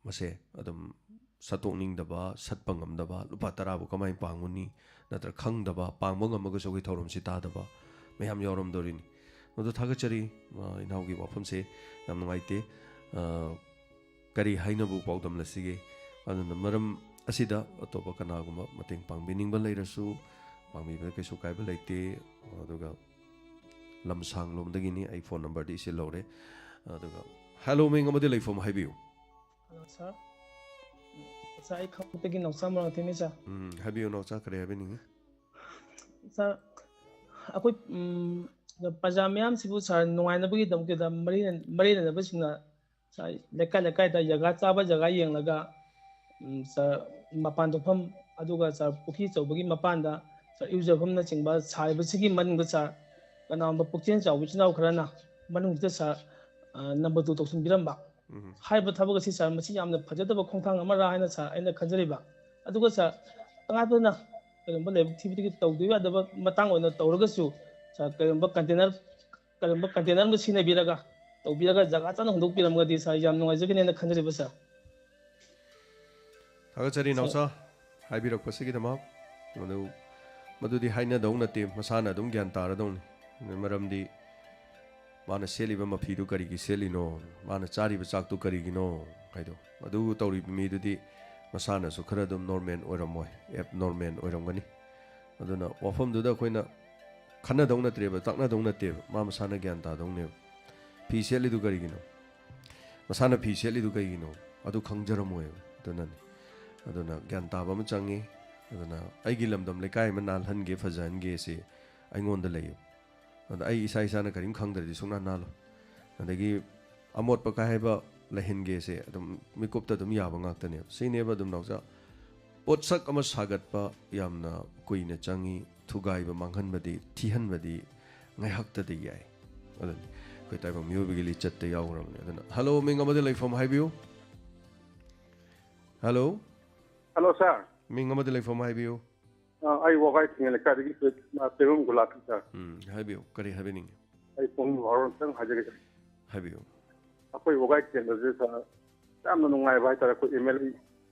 ꯃꯁꯦ ꯑꯗꯨꯝ ꯁꯠꯇꯣꯛꯅꯤꯡꯗꯕ, ꯁꯠꯄ ꯉꯝꯗꯕ, ꯂꯨꯄꯥ ꯇꯔꯥꯕꯨ ꯀꯃꯥꯏꯅ ꯄꯥꯡꯉꯨꯅꯤ? ꯅꯠꯇ꯭ꯔ ꯈꯪꯗꯕ, ꯄꯥꯡꯕ ꯉꯝꯃꯒꯁꯨ ꯑꯩꯈꯣꯏ ꯊꯧꯔꯝꯁꯤ ꯇꯥꯗꯕ ꯃꯌꯥꯝ ꯌꯥꯎꯔꯝꯗꯣꯔꯤꯅꯤ꯫ ꯑꯗꯨ ꯊꯥꯒꯠꯆꯔꯤ, ꯑ, ꯏꯅꯥꯎꯒꯤ ꯋꯥꯐꯝꯁꯦ ꯌꯥꯝ ꯅꯨꯡꯉꯥꯏꯇꯦ꯫ ꯑ, ꯀꯔꯤ ꯍꯥꯏꯅꯕꯨ ꯄꯥꯎꯗꯝꯂꯁꯤꯒꯦ? ꯑꯗꯨꯅ ꯃꯔꯝ ꯑꯁꯤꯗ ꯑꯇꯣꯞꯄ ꯀꯅꯥꯒꯨꯝꯕ ꯃꯇꯦꯡ ꯄꯥꯡꯕꯤꯅꯤꯡꯕ ꯂꯩꯔꯁꯨ ꯄꯥꯡꯕꯤꯕꯗ ꯀꯩꯁꯨ ꯀꯥꯏꯕ ꯂꯩꯇꯦ꯫ ꯑꯗꯨꯒ ꯂꯝꯁꯥꯡꯂꯣꯝꯗꯒꯤꯅꯤ, ꯑꯩ phone numberꯗꯤ ꯏꯁꯤꯜꯍꯧꯔꯦ꯫ ꯑꯗꯨꯒ, hello, ꯃꯤꯡ ꯑꯃꯗꯤ ꯂꯩꯐꯝ ꯍꯥꯏꯕꯤꯌꯨ꯫ Hello, sir. Sir, ꯑꯩ ꯈꯥꯡꯄꯣꯛꯇꯒꯤ ꯅꯥꯎꯆꯥ ꯃꯣꯏꯔꯥꯡꯊꯦꯝꯅꯤ, sir꯫ ꯎꯝ, ꯍꯥꯏꯕꯤꯌꯨ ꯅꯥꯎꯆꯥ, ꯀꯔꯤ ꯍꯥꯏꯕꯤꯅꯤꯡꯉꯤ? Sir, ꯑꯩꯈꯣꯏ ꯎꯝ, ꯄ꯭ꯔꯖꯥ ꯃꯌꯥꯝꯁꯤꯕꯨ ꯁꯥꯔ ꯅꯨꯡꯉꯥꯏꯅꯕꯒꯤꯗꯃꯛꯇ ꯃꯔꯤ ꯂꯩꯅꯕꯁꯤꯡꯅ ꯁꯥꯔ ꯂꯩꯀꯥꯏ ꯂꯩꯀꯥꯏꯗ ꯖꯒꯥ ꯆꯥꯕ ꯖꯒꯥ ꯌꯦꯡꯂꯒ ꯎꯝ, ꯁꯥꯔ ꯃꯄꯥꯟ ꯊꯣꯛꯐꯝ ꯑꯗꯨꯒ ꯁꯥꯔ ꯄꯨꯈ꯭ꯔꯤ ꯑꯆꯧꯕꯒꯤ ꯃꯄꯥꯟꯗ ꯁꯥꯔ ꯏꯔꯨꯖꯐꯝꯅꯆꯤꯡꯕ ꯁꯥꯔꯤꯕꯁꯤꯒꯤ ꯃꯅꯨꯡꯗ ꯁꯥꯔ ꯀꯅꯥꯒꯨꯝꯕ ꯄꯨꯛꯆꯦꯜ ꯆꯥꯎꯕ ꯏꯆꯤꯟ ꯏꯅꯥꯎ ꯈꯔꯅ ꯃꯅꯨꯡꯁꯤꯗ ꯁꯥꯔ ꯅꯝꯕꯔ ꯇꯨ ꯇꯧꯁꯤꯟꯕꯤꯔꯝꯕ ꯎꯝ꯫ ꯍꯥꯏꯔꯤꯕ ꯊꯕꯛ ꯑꯁꯤ ꯁꯥꯔ ꯃꯁꯤ ꯌꯥꯝꯅ ꯐꯖꯗꯕ ꯈꯣꯡꯊꯥꯡ ꯑꯃꯔꯥ ꯍꯥꯏꯅ ꯁꯥꯔ ꯑꯩꯅ ꯈꯟꯖꯔꯤꯕ꯫ ꯑꯗꯨꯒ ꯁꯥꯔ ꯇꯉꯥꯏ ꯐꯗꯅ ꯀꯔꯤꯒꯨꯝꯕ ꯂꯥꯏꯕꯛ ꯊꯤꯕꯗꯒꯤ ꯇꯧꯗꯕ ꯌꯥꯗꯕ ꯃꯇꯥꯡ ꯑꯣꯏꯅ ꯇꯧꯔꯒꯁꯨ ꯁꯥꯔ ꯀꯔꯤꯒꯨꯝꯕ ꯀꯟꯇꯦꯅꯔ ꯀꯔꯤꯒꯨꯝꯕ ꯀꯟꯇꯦꯅꯔ ꯑꯃ ꯁꯤꯖꯤꯟꯅꯕꯤꯔꯒ ꯇꯧꯕꯤꯔꯒ ꯖꯒꯥ ꯆꯥꯅ ꯍꯨꯟꯗꯣꯛꯄꯤꯔꯝꯃꯒꯗꯤ ꯁꯥꯔ ꯌꯥꯝ ꯅꯨꯡꯉꯥꯏꯖꯒꯅꯤ ꯍꯥꯏꯅ ꯈꯟꯖꯔꯤꯕ ꯁꯥꯔ꯫ ꯊꯥꯒꯠꯆꯔꯤ ꯁꯥꯔ꯫ ꯅꯥꯎꯆꯥ, ꯍꯥꯏꯕꯤꯔꯛꯄꯁꯤꯒꯤꯗꯃꯛ꯫ ꯃꯗꯨ ꯃꯗꯨꯗꯤ ꯍꯥꯏꯅꯗꯧ ꯅꯠꯇꯦ, ꯃꯁꯥꯅ ꯑꯗꯨꯝ ꯒ꯭ꯌꯥꯟ ꯇꯥꯔꯗꯧꯅꯤ꯫ ꯃꯔꯝꯗꯤ ꯃꯥꯅ ꯁꯦꯠꯂꯤꯕ ꯃꯐꯤꯗꯨ ꯀꯔꯤꯒꯤ ꯁꯦꯠꯂꯤꯅꯣ, ꯃꯥꯅ ꯆꯥꯔꯤꯕ ꯆꯥꯛꯇꯨ ꯀꯔꯤꯒꯤꯅꯣ ꯍꯥꯏꯗꯣ꯫ ꯑꯗꯨ ꯇꯧꯔꯤꯕ ꯃꯤꯗꯨꯗꯤ ꯃꯁꯥꯅꯁꯨ ꯈꯔ ꯑꯗꯨꯝ ꯅꯣꯔꯃꯦꯜ ꯑꯣꯏꯔꯝꯃꯣꯏ, ꯑꯦꯕ ꯅꯣꯔꯃꯦꯜ ꯑꯣꯏꯔꯝꯒꯅꯤ꯫ ꯑꯗꯨꯅ ꯋꯥꯐꯝꯗꯨꯗ ꯑꯩꯈꯣꯏꯅ ꯈꯟꯅꯗꯧ ꯅꯠꯇ꯭ꯔꯦꯕ, ꯇꯥꯛꯅꯗꯧ ꯅꯠꯇꯦꯕ, ꯃꯥ ꯃꯁꯥꯅ ꯒ꯭ꯌꯥꯟ ꯇꯥꯗꯧꯅꯦꯕ꯫ ꯐꯤ ꯁꯦꯠꯂꯤꯗꯨ ꯀꯔꯤꯒꯤꯅꯣ? ꯃꯁꯥꯅ ꯐꯤ ꯁꯦꯠꯂꯤꯗꯨ ꯀꯩꯒꯤꯅꯣ? ꯑꯗꯨ ꯈꯪꯖꯔꯝꯃꯣꯏꯕ꯫ ꯑꯗꯨꯅꯅꯤ꯫ ꯑꯗꯨꯅ ꯒ꯭ꯌꯥꯟ ꯇꯥꯕ ꯑꯃ ꯆꯪꯉꯤ꯫ ꯑꯗꯨꯅ ꯑꯩꯒꯤ ꯂꯝꯗꯝ ꯂꯩꯀꯥꯏ ꯑꯃ ꯅꯥꯜꯍꯟꯒꯦ, ꯐꯖꯍꯟꯒꯦ ꯁꯤ ꯑꯩꯉꯣꯟꯗ ꯂꯩꯌꯦꯕ꯫ ꯑꯗ ꯑꯩ ꯏꯁꯥ ꯏꯁꯥꯅ ꯀꯔꯤꯝ ꯈꯪꯗ꯭ꯔꯗꯤ ꯁꯨꯡꯅꯥꯟ ꯅꯥꯜꯂꯣꯏ꯫ ꯑꯗꯒꯤ ꯑꯃꯣꯠꯄ ꯀꯥꯏ ꯍꯥꯏꯕ ꯂꯩꯍꯟꯒꯦꯁꯦ ꯑꯗꯨꯝ ꯃꯤꯀꯨꯞꯇ ꯑꯗꯨꯝ ꯌꯥꯕ ꯉꯥꯛꯇꯅꯦꯕ꯫ ꯁꯤꯅꯦꯕ ꯑꯗꯨꯝ ꯅꯥꯎꯆꯥ, ꯄꯣꯠꯁꯛ ꯑꯃ ꯁꯥꯒꯠꯄ ꯌꯥꯝꯅ ꯀꯨꯏꯅ ꯆꯪꯉꯤ, ꯊꯨꯒꯥꯏꯕ, ꯃꯥꯡꯍꯟꯕꯗꯤ, ꯊꯤꯍꯟꯕꯗꯤ ꯉꯥꯏꯍꯥꯛꯇꯗ ꯌꯥꯏ꯫ ꯑꯗꯨꯅꯤ ꯑꯩꯈꯣꯏ ꯇꯥꯏꯕꯪ ꯃꯤꯑꯣꯏꯕꯒꯤ ꯂꯤꯆꯠꯇ ꯌꯥꯎꯈ꯭ꯔꯕꯅꯤ꯫ ꯑꯗꯨꯅ, ꯍꯜꯂꯣ, ꯃꯤꯡ ꯑꯃꯗꯤ ꯂꯩꯐꯝ ꯍꯥꯏꯕꯤꯌꯨ꯫ ꯍꯜꯂꯣ꯫ ꯍꯜꯂꯣ, ꯁꯥꯔ꯫ ꯃꯤꯡ ꯑꯃꯗꯤ ꯂꯩꯐꯝ ꯍꯥꯏꯕꯤꯌꯨ꯫ ꯑ, ꯑꯩ ꯋꯥꯒꯥꯏ ꯊꯤꯡꯉꯦ ꯂꯩꯀꯥꯏꯗꯒꯤ ꯁꯦ-, ꯑ, ꯆꯦꯔꯣꯡ ꯒꯨꯂꯥꯞ, ꯁꯥꯔ꯫ ꯎꯝ, ꯍꯥꯏꯕꯤꯌꯨ꯫ ꯀꯔꯤ ꯍꯥꯏꯕꯤꯅꯤꯡꯉꯤ? ꯑꯩ ꯄꯨꯡ ꯕꯥꯔꯣ ꯑꯝꯇꯪ ꯍꯥꯏꯖꯒꯦ, ꯁꯥꯔ꯫ ꯍꯥꯏꯕꯤꯌꯨ꯫ ꯑꯩꯈꯣꯏ ꯋꯥꯒꯥꯏ ꯀꯦꯟꯗ꯭ꯔꯁꯦ, ꯁꯥꯔ, ꯌꯥꯝꯅ ꯅꯨꯡꯉꯥꯏꯕ ꯍꯥꯏꯇꯥꯔꯦ꯫ ꯑꯩꯈꯣꯏ ꯑꯦꯝ ꯑꯦꯜ ꯑꯦ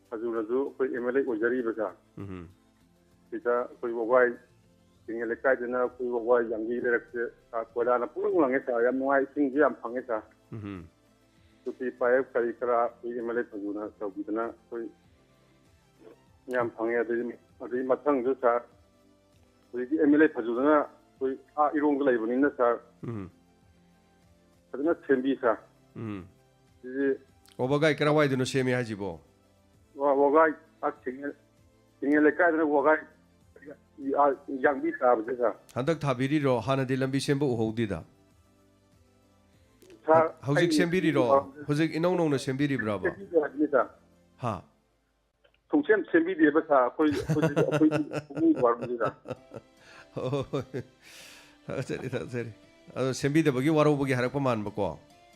ꯐꯖꯨꯅꯁꯨ ꯑꯩꯈꯣꯏ ꯑꯦꯝ ꯑꯦꯜ ꯑꯦ ꯑꯣꯏꯖꯔꯤꯕ, ꯁꯥꯔ꯫ ꯎꯝ꯫ ꯁꯤꯗ ꯑꯩꯈꯣꯏ ꯋꯥꯒꯥꯏ ꯊꯤꯡꯉꯦ ꯂꯩꯀꯥꯏꯗꯅ ꯑꯩꯈꯣꯏ ꯋꯥꯒꯥꯏ ꯌꯥꯡꯕꯤ ꯂꯩꯔꯛꯁꯦ, ꯁꯥꯔ, ꯀꯣꯏꯂꯥꯅ ꯄꯨꯡꯂꯪ ꯂꯪꯉꯦ, ꯁꯥꯔ꯫ ꯌꯥꯝ ꯅꯨꯡꯉꯥꯏ, ꯏꯁꯤꯡꯁꯨ ꯌꯥꯝ ꯐꯪꯉꯦ, ꯁꯥꯔ꯫ ꯎꯝ꯫ ꯇꯨꯇꯤ ꯄꯥꯏꯞ ꯀꯔꯤ ꯀꯔꯥ ꯑꯩꯈꯣꯏ ꯑꯦꯝ ꯑꯦꯜ ꯑꯦ ꯐꯖꯨꯅ ꯇꯧꯕꯤꯗꯅ ꯑꯩꯈꯣꯏ ꯌꯥꯝ ꯐꯪꯉꯦ꯫ ꯑꯗꯨꯗꯤ, ꯑꯗꯨꯗꯤ ꯃꯊꯪꯗ, ꯁꯥꯔ, ꯍꯧꯖꯤꯛꯇꯤ ꯑꯦꯝ ꯑꯦꯜ ꯑꯦ ꯐꯖꯨꯗꯅ ꯑꯩꯈꯣꯏ ꯑꯥ ꯏꯔꯣꯡꯗ ꯂꯩꯕꯅꯤꯅ, ꯁꯥꯔ, ꯎꯝ꯫ ꯐꯖꯅ ꯁꯦꯝꯕꯤ, ꯁꯥꯔ꯫ ꯎꯝ꯫ ꯁꯤꯗꯤ ꯑꯣ, ꯋꯥꯒꯥꯏ ꯀꯔꯥꯏꯋꯥꯏꯗꯅꯣ ꯁꯦꯝꯃꯦ ꯍꯥꯏꯁꯤꯕꯣ? ꯋꯥ-, ꯋꯥꯒꯥꯏ ꯑꯥ ꯁꯤꯡꯉꯦ-, ꯁꯤꯡꯉꯦ ꯂꯩꯀꯥꯏꯗꯅ ꯋꯥꯒꯥꯏ ꯌꯥ-, ꯌꯥꯡꯕꯤ ꯇꯥꯕꯁꯦ, ꯁꯥꯔ꯫ ꯍꯟꯗꯛ ꯊꯥꯕꯤꯔꯤꯔꯣ? ꯍꯥꯟꯅꯗꯤ ꯂꯝꯕꯤ ꯁꯦꯝꯕ ꯎꯍꯧꯗꯦꯗ꯫ ꯁꯥꯔ, ꯍꯧꯖꯤꯛ ꯑꯩ ꯁꯦꯝꯕꯤꯔꯤꯔꯣ? ꯍꯧꯖꯤꯛ ꯏꯅꯧ ꯅꯧꯅ ꯁꯦꯝꯕꯤꯔꯤꯕ꯭ꯔꯥꯕ? ꯁꯦꯝꯕꯤꯗꯦ ꯍꯥꯏꯕꯅꯤ, ꯁꯥꯔ꯫ ꯍꯥ? ꯁꯨꯡꯁꯦꯝ ꯁꯦꯝꯕꯤꯗꯦꯕ, ꯁꯥꯔ꯫ ꯑꯩꯈꯣꯏ, ꯑꯩꯈꯣꯏꯒꯤ, ꯑꯩꯈꯣꯏꯒꯤ ꯋꯥꯔꯗꯁꯤꯗ꯫ ꯍꯣꯏ, ꯊꯥꯒꯠꯆꯔꯤ, ꯊꯥꯒꯠꯆꯔꯤ꯫ ꯑꯗꯣ ꯁꯦꯝꯕꯤꯗꯕꯒꯤ ꯋꯥꯔꯧꯕꯒꯤ ꯍꯥꯏꯔꯛꯄ ꯃꯥꯟꯕꯀꯣ?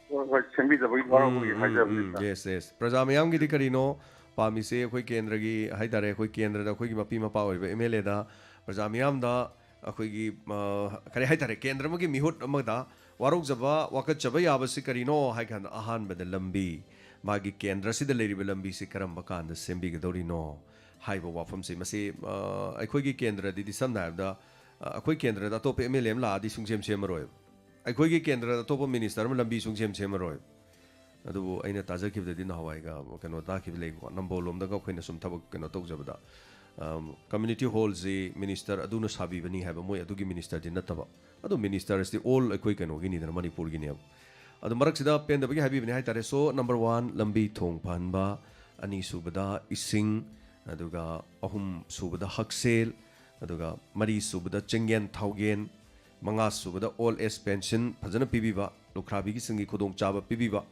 ꯍꯣꯏ, ꯍꯣꯏ, ꯁꯦꯝꯕꯤꯗꯕꯒꯤ ꯋꯥꯔꯧꯕꯒꯤ ꯍꯥꯏꯖꯕꯅꯤ, ꯁꯥꯔ꯫ Yes, yes. ꯄ꯭ꯔꯖꯥ ꯃꯤꯌꯥꯝꯒꯤꯗꯤ ꯀꯔꯤꯅꯣ ꯄꯥꯝꯃꯤꯁꯦ? ꯑꯩꯈꯣꯏ ꯀꯦꯟꯗ꯭ꯔꯒꯤ ꯍꯥꯏꯇꯥꯔꯦ, ꯑꯩꯈꯣꯏ ꯀꯦꯟꯗ꯭ꯔꯗ ꯑꯩꯈꯣꯏꯒꯤ ꯃꯄꯤ ꯃꯄꯥ ꯑꯣꯏꯕ ꯑꯦꯝ ꯑꯦꯜ ꯑꯦꯗ ꯄ꯭ꯔꯖꯥ ꯃꯤꯌꯥꯝꯗ ꯑꯩꯈꯣꯏꯒꯤ, ꯑ, ꯀꯔꯤ ꯍꯥꯏꯇꯥꯔꯦ, ꯀꯦꯟꯗ꯭ꯔ ꯑꯃꯒꯤ ꯃꯤꯍꯨꯠ ꯑꯃꯗ ꯋꯥꯔꯧꯖꯕ, ꯋꯥꯀꯠꯆꯕ ꯌꯥꯕꯁꯤ ꯀꯔꯤꯅꯣ ꯍꯥꯏ ꯀꯥꯟꯗ, ꯑꯍꯥꯟꯕꯗ ꯂꯝꯕꯤ, ꯃꯥꯒꯤ ꯀꯦꯟꯗ꯭ꯔꯁꯤꯗ ꯂꯩꯔꯤꯕ ꯂꯝꯕꯤꯁꯤ ꯀꯔꯝꯕ ꯀꯥꯟꯗ ꯁꯦꯝꯕꯤꯒꯗꯧꯔꯤꯅꯣ ꯍꯥꯏꯕ ꯋꯥꯐꯝꯁꯤ꯫ ꯃꯁꯤ, ꯑ, ꯑꯩꯈꯣꯏꯒꯤ ꯀꯦꯟꯗ꯭ꯔꯗꯗꯤ, ꯁꯝꯅ ꯍꯥꯏꯔꯕꯗ, ꯑ, ꯑꯩꯈꯣꯏ ꯀꯦꯟꯗ꯭ꯔꯗ ꯑꯇꯣꯞꯄ ꯑꯦꯝ ꯑꯦꯜ ꯑꯦ ꯑꯃ ꯂꯥꯛꯑꯗꯤ ꯁꯨꯡꯁꯦꯝ ꯁꯦꯝꯃꯔꯣꯏꯕ꯫ ꯑꯩꯈꯣꯏꯒꯤ ꯀꯦꯟꯗ꯭ꯔꯗ ꯑꯇꯣꯞꯄ ꯃꯤꯅꯤꯁꯇꯔ ꯑꯃ ꯂꯝꯕꯤ ꯁꯨꯡꯁꯦꯝ ꯁꯦꯝꯃꯔꯣꯏ꯫ ꯑꯗꯨꯕꯨ ꯑꯩꯅ ꯇꯥꯖꯈꯤꯕꯗꯗꯤ ꯅꯍꯥꯟꯋꯥꯏꯒ ꯀꯩꯅꯣ ꯇꯥꯈꯤꯕ ꯂꯩꯀꯣ, ꯅꯝꯕꯣꯜ ꯂꯣꯝꯗꯒ ꯑꯩꯈꯣꯏꯅ ꯁꯨꯝ ꯊꯕꯛ ꯀꯩꯅꯣ ꯇꯧꯖꯕꯗ, ꯀꯝꯃ꯭ꯌꯨꯅꯤꯇꯤ ꯍꯣꯜꯁꯤ ꯃꯤꯅꯤꯁꯇꯔ ꯑꯗꯨꯅ ꯁꯥꯕꯤꯕꯅꯤ ꯍꯥꯏꯕ, ꯃꯣꯏ ꯑꯗꯨꯒꯤ ꯃꯤꯅꯤꯁꯇꯔꯗꯤ ꯅꯠꯇꯕ꯫ ꯑꯗꯨ ꯃꯤꯅꯤꯁꯇꯔꯁꯤꯗꯤ ꯑꯣꯜ ꯑꯩꯈꯣꯏ ꯀꯩꯅꯣꯒꯤꯅꯤꯗꯅ, ꯃꯅꯤꯄꯨꯔꯒꯤꯅꯦꯕ꯫ ꯑꯗꯨ ꯃꯔꯛꯁꯤꯗ ꯄꯦꯟꯗꯕꯒꯤ ꯍꯥꯏꯕꯤꯕꯅꯤ ꯍꯥꯏꯇꯥꯔꯦ꯫ ꯁꯣ, ꯅꯝꯕꯔ ꯋꯥꯟ, ꯂꯝꯕꯤ ꯊꯣꯡ ꯐꯍꯟꯕ, ꯑꯅꯤꯁꯨꯕꯗ ꯏꯁꯤꯡ, ꯑꯗꯨꯒ ꯑꯍꯨꯝ ꯁꯨꯕꯗ ꯍꯛꯁꯦꯜ, ꯑꯗꯨꯒ ꯃꯔꯤ ꯁꯨꯕꯗ ꯆꯤꯡꯌꯦꯟ ꯊꯥꯎꯌꯦꯟ, ꯃꯉꯥ ꯁꯨꯕꯗ ꯑꯣꯜ ꯑꯦꯖ ꯄꯦꯟꯁꯤꯟ ꯐꯖꯅ ꯄꯤꯕꯤꯕ, ꯂꯨꯈ꯭ꯔꯥꯕꯤꯒꯤꯁꯤꯡꯒꯤ ꯈꯨꯗꯣꯡꯆꯥꯕ ꯄꯤꯕꯤꯕ,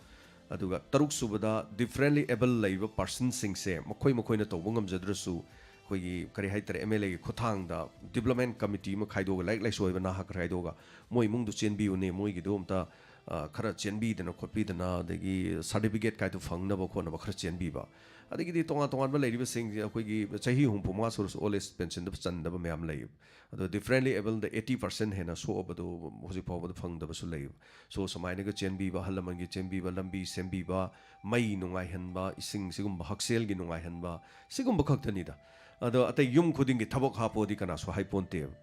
ꯑꯗꯨꯒ ꯇꯔꯨꯛ ꯁꯨꯕꯗ ꯗꯤꯐꯔꯦꯟꯂꯤ ꯑꯦꯕꯜ ꯂꯩꯕ ꯄꯥꯔꯁꯟꯁꯤꯡꯁꯦ ꯃꯈꯣꯏ ꯃꯈꯣꯏꯅ ꯇꯧꯕ ꯉꯝꯖꯗ꯭ꯔꯁꯨ ꯑꯩꯈꯣꯏꯒꯤ ꯀꯔꯤ ꯍꯥꯏꯇꯥꯔꯦ, ꯑꯦꯝ ꯑꯦꯜ ꯑꯦꯒꯤ ꯈꯨꯠꯊꯥꯡꯗ ꯗꯤꯕ꯭ꯂꯞꯃꯦꯟ ꯀꯃꯤꯇꯤ ꯑꯃ ꯈꯥꯏꯗꯣꯛꯑꯒ, ꯂꯥꯏꯔꯤꯛ ꯂꯥꯏꯁꯨ ꯍꯩꯕ ꯅꯍꯥ ꯈꯔ ꯈꯥꯏꯗꯣꯛꯑꯒ ꯃꯣꯏ ꯏꯃꯨꯡꯗꯨ ꯆꯦꯟꯕꯤꯌꯨꯅꯦ, ꯃꯣꯏꯒꯤꯗꯣ ꯑꯝꯇ, ꯑ, ꯈꯔ ꯆꯦꯟꯕꯤꯗꯅ ꯈꯣꯠꯄꯤꯗꯅ, ꯑꯗꯒꯤ ꯁꯥꯔꯇꯤꯐꯤꯀꯦꯠ ꯀꯥꯏꯗꯣ ꯐꯪꯅꯕ ꯈꯣꯠꯅꯕ ꯈꯔ ꯆꯦꯟꯕꯤꯕ꯫ ꯑꯗꯒꯤꯗꯤ ꯇꯣꯉꯥꯟ ꯇꯣꯉꯥꯟꯕ ꯂꯩꯔꯤꯕꯁꯤꯡꯁꯦ ꯑꯩꯈꯣꯏꯒꯤ ꯆꯍꯤ ꯍꯨꯝꯐꯨ ꯃꯉꯥ ꯁꯨꯔꯁꯨ ꯑꯣꯜ ꯑꯦꯖ ꯄꯦꯟꯁꯤꯟꯗ ꯆꯟꯗꯕ ꯃꯌꯥꯝ ꯂꯩꯌꯦꯕ꯫ ꯑꯗꯣ ꯗꯤꯐꯔꯦꯟꯂꯤ ꯑꯦꯕꯜꯗ ꯑꯩꯠꯇꯤ ꯄꯥꯔꯁꯦꯟ ꯍꯦꯟꯅ ꯁꯣꯛꯑꯕꯗꯨ ꯍꯧꯖꯤꯛ ꯐꯥꯎꯕꯗ ꯐꯪꯗꯕꯁꯨ ꯂꯩꯌꯦꯕ꯫ ꯁꯣ, ꯁꯨꯃꯥꯏꯅꯒ ꯆꯦꯟꯕꯤꯕ, ꯑꯍꯜ ꯂꯃꯟꯒꯤ ꯆꯦꯟꯕꯤꯕ, ꯂꯝꯕꯤ ꯁꯦꯝꯕꯤꯕ, ꯃꯩ ꯅꯨꯡꯉꯥꯏꯍꯟꯕ, ꯏꯁꯤꯡ ꯁꯤꯒꯨꯝꯕ, ꯍꯛꯁꯦꯜꯒꯤ ꯅꯨꯡꯉꯥꯏꯍꯟꯕ, ꯁꯤꯒꯨꯝꯕ ꯈꯛꯇꯅꯤꯗ꯫ ꯑꯗꯣ ꯑꯇꯩ ꯌꯨꯝ ꯈꯨꯗꯤꯡꯒꯤ ꯊꯕꯛ ꯍꯥꯞꯄꯣꯗꯤ ꯀꯅꯥꯁꯨ ꯍꯥꯏꯄꯣꯟꯇꯦꯕ꯫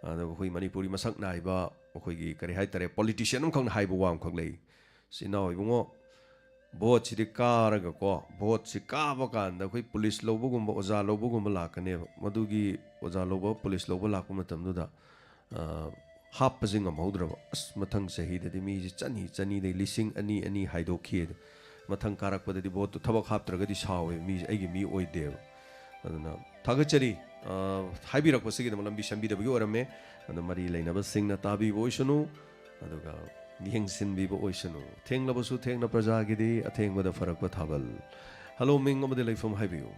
ꯑꯗꯣ ꯑꯩꯈꯣꯏ ꯃꯅꯤꯄꯨꯔꯒꯤ ꯃꯁꯛ ꯅꯥꯏꯕ, ꯑꯩꯈꯣꯏꯒꯤ ꯀꯔꯤ ꯍꯥꯏꯇꯥꯔꯦ, ꯄꯣꯂꯤꯇꯤꯁꯤꯌꯥꯟ ꯑꯃꯈꯛꯅ ꯍꯥꯏꯕ ꯋꯥ ꯑꯃꯈꯛ ꯂꯩ꯫ "ꯁꯤ ꯏꯅꯥꯎ ꯏꯕꯨꯡꯉꯣ, ꯚꯣꯠꯁꯤꯗꯤ ꯀꯥꯔꯒꯀꯣ, ꯚꯣꯠꯁꯤ ꯀꯥꯕ ꯀꯥꯟꯗ ꯑꯩꯈꯣꯏ ꯄꯨꯂꯤꯁ ꯂꯧꯕꯒꯨꯝꯕ, ꯑꯣꯖꯥ ꯂꯧꯕꯒꯨꯝꯕ ꯂꯥꯛꯀꯅꯦꯕ꯫ ꯃꯗꯨꯒꯤ ꯑꯣꯖꯥ ꯂꯧꯕ, ꯄꯨꯂꯤꯁ ꯂꯧꯕ ꯂꯥꯛꯄ ꯃꯇꯝꯗꯨꯗ, ꯑ, ꯍꯥꯞꯄꯁꯤ ꯉꯝꯍꯧꯗ꯭ꯔꯕ꯫ ꯑꯁ, ꯃꯊꯪ ꯆꯍꯤꯗꯗꯤ ꯃꯤꯁꯤ ꯆꯅꯤ, ꯆꯅꯤꯗꯩ ꯂꯤꯁꯤꯡ ꯑꯅꯤ, ꯑꯅꯤ ꯍꯥꯏꯗꯣꯛꯈꯤ ꯑꯗꯣ꯫ ꯃꯊꯪ ꯀꯥꯔꯛꯄꯗꯗꯤ ꯚꯣꯠꯇꯨ ꯊꯕꯛ ꯍꯥꯞꯇ꯭ꯔꯒꯗꯤ ꯁꯥꯎꯋꯦ, ꯃꯤꯁꯦ ꯑꯩꯒꯤ ꯃꯤ ꯑꯣꯏꯗꯦꯕ꯫ ꯑꯗꯨꯅ ꯊꯥꯒꯠꯆꯔꯤ꯫ ꯑ, ꯍꯥꯏꯕꯤꯔꯛꯄꯁꯤꯒꯤꯗꯃꯛ ꯂꯝꯕꯤ ꯁꯦꯝꯕꯤꯗꯕꯒꯤ ꯑꯣꯏꯔꯝꯃꯦ꯫ ꯑꯗꯣ ꯃꯔꯤ ꯂꯩꯅꯕꯁꯤꯡꯅ ꯇꯥꯕꯤꯕ ꯑꯣꯏꯁꯅꯨ, ꯑꯗꯨꯒ ꯌꯦꯡꯁꯤꯟꯕꯤꯕ ꯑꯣꯏꯁꯅꯨ꯫ ꯊꯦꯡꯂꯕꯁꯨ ꯊꯦꯡꯅ ꯄ꯭ꯔꯖꯥꯒꯤꯗꯤ ꯑꯊꯦꯡꯕꯗ ꯐꯔꯛꯄ ꯊꯥꯕꯜ꯫ ꯍꯜꯂꯣ, ꯃꯤꯡ ꯑꯃꯗꯤ ꯂꯩꯐꯝ ꯍꯥꯏꯕꯤꯌꯨ꯫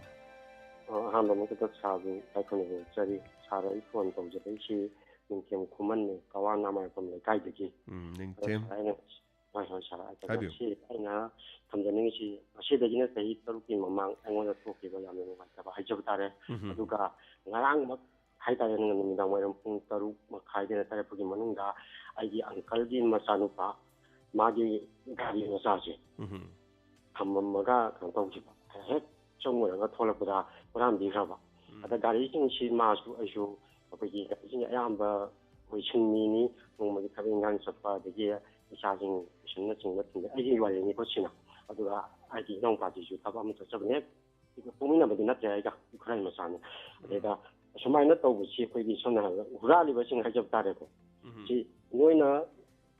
ꯑ, ꯑꯍꯥꯟꯕ ꯃꯛꯇꯗ ꯁꯥꯔꯕꯨ ꯏꯀꯥꯏ ꯈꯨꯝꯅꯖꯕ ꯆꯥꯔꯤ꯫ ꯁꯥꯔ, ꯑꯩ ꯐꯣꯟ ꯇꯧꯖꯔꯛꯏꯁꯤ ꯅꯤꯡꯊꯦꯝ ꯈꯨꯃꯟꯅꯤ, ꯀꯋꯥ ꯅꯥꯃꯥꯏꯕꯝ ꯂꯩꯀꯥꯏꯗꯒꯤ꯫ ꯎꯝ, ꯑꯗꯣ ꯅꯤꯡꯊꯦꯝ꯫ ꯁꯥꯔ, ꯑꯩꯅ, ꯍꯣꯏ, ꯍꯣꯏ, ꯁꯥꯔ, ꯑꯗꯣ ꯍꯥꯏꯕꯤꯌꯨ꯫ ꯁꯤ ꯑꯩꯅ ꯊꯝꯖꯅꯤꯡꯉꯤꯁꯤ, ꯉꯁꯤꯗꯒꯤꯅ ꯆꯍꯤ ꯇꯔꯨꯛꯀꯤ ꯃꯃꯥꯡ ꯑꯩꯉꯣꯟꯗ ꯊꯣꯛꯈꯤꯕ ꯌꯥꯝꯅ ꯅꯨꯡꯉꯥꯏꯇꯕ ꯍꯥꯏꯖꯕ ꯇꯥꯔꯦ꯫ ꯎꯝ꯫ ꯑꯗꯨꯒ ꯉꯔꯥꯡꯃꯛ ꯍꯥꯏꯇꯥꯔꯦ, ꯅꯨꯃꯤꯗꯥꯡ ꯋꯥꯏꯔꯝ ꯄꯨꯡ ꯇꯔꯨꯛ ꯃꯈꯥꯏꯗꯩꯅ ꯇꯔꯦꯠ ꯐꯥꯎꯒꯤ ꯃꯅꯨꯡꯗ ꯑꯩꯒꯤ ꯑꯪꯀꯜꯒꯤ ꯃꯆꯥꯅꯨꯄꯥ, ꯃꯥꯒꯤ ꯒꯥꯔꯤ ꯃꯆꯥꯁꯦ ꯎꯝ꯫ ꯊꯝꯃꯝꯃꯒ ꯀꯩꯅꯣ ꯇꯧꯈꯤꯕ, ꯍꯦꯛ ꯆꯪꯉꯨꯔꯒ ꯊꯣꯛꯂꯛꯄꯗ ꯍꯨꯔꯥꯟꯕꯤꯈ꯭ꯔꯕ꯫ ꯎꯝ꯫ ꯑꯗ ꯒꯥꯔꯤꯁꯤꯡꯁꯤ ꯃꯥꯁꯨ ꯑꯩꯁꯨ, ꯑꯩꯈꯣꯏꯒꯤ ꯒꯥꯔꯤꯁꯤꯡ ꯑꯌꯥꯝꯕ ꯑꯩꯈꯣꯏ ꯁꯤꯟꯃꯤꯅꯤ, ꯅꯣꯡꯃꯒꯤ ꯊꯕꯛ ꯏꯟꯈꯥꯡ ꯆꯠꯄ, ꯑꯗꯒꯤ ꯏꯆꯥꯁꯤꯡ ꯇꯨꯏꯁꯟꯅꯆꯤꯡꯕ ꯊꯤꯟꯕ, ꯑꯩꯒꯤ ꯋꯥꯔꯤꯅꯤꯀꯣ ꯁꯤꯅ꯫ ꯑꯗꯨꯒ ꯑꯩꯒꯤ ꯏꯅꯥꯎꯄꯥꯁꯤꯁꯨ ꯊꯕꯛ ꯑꯃ ꯆꯠꯆꯕꯅꯦ, ꯄꯣꯛꯃꯤꯟꯅꯕꯗꯤ ꯅꯠꯇ꯭ꯔꯦ ꯑꯩꯒ, ꯈꯨꯔꯥꯏ ꯃꯆꯥꯅꯤ꯫ ꯎꯝ꯫ ꯑꯗꯩꯗ ꯑꯁꯨꯃꯥꯏꯅ ꯇꯧꯕꯁꯤ ꯑꯩꯈꯣꯏꯒꯤ ꯁꯝꯅ ꯍꯥꯏꯔꯕꯗ ꯍꯨꯔꯥꯜꯂꯤꯕꯁꯤꯡ ꯍꯥꯏꯖꯕ ꯇꯥꯔꯦꯀꯣ꯫ ꯎꯝ꯫ ꯁꯤ ꯅꯣꯏꯅ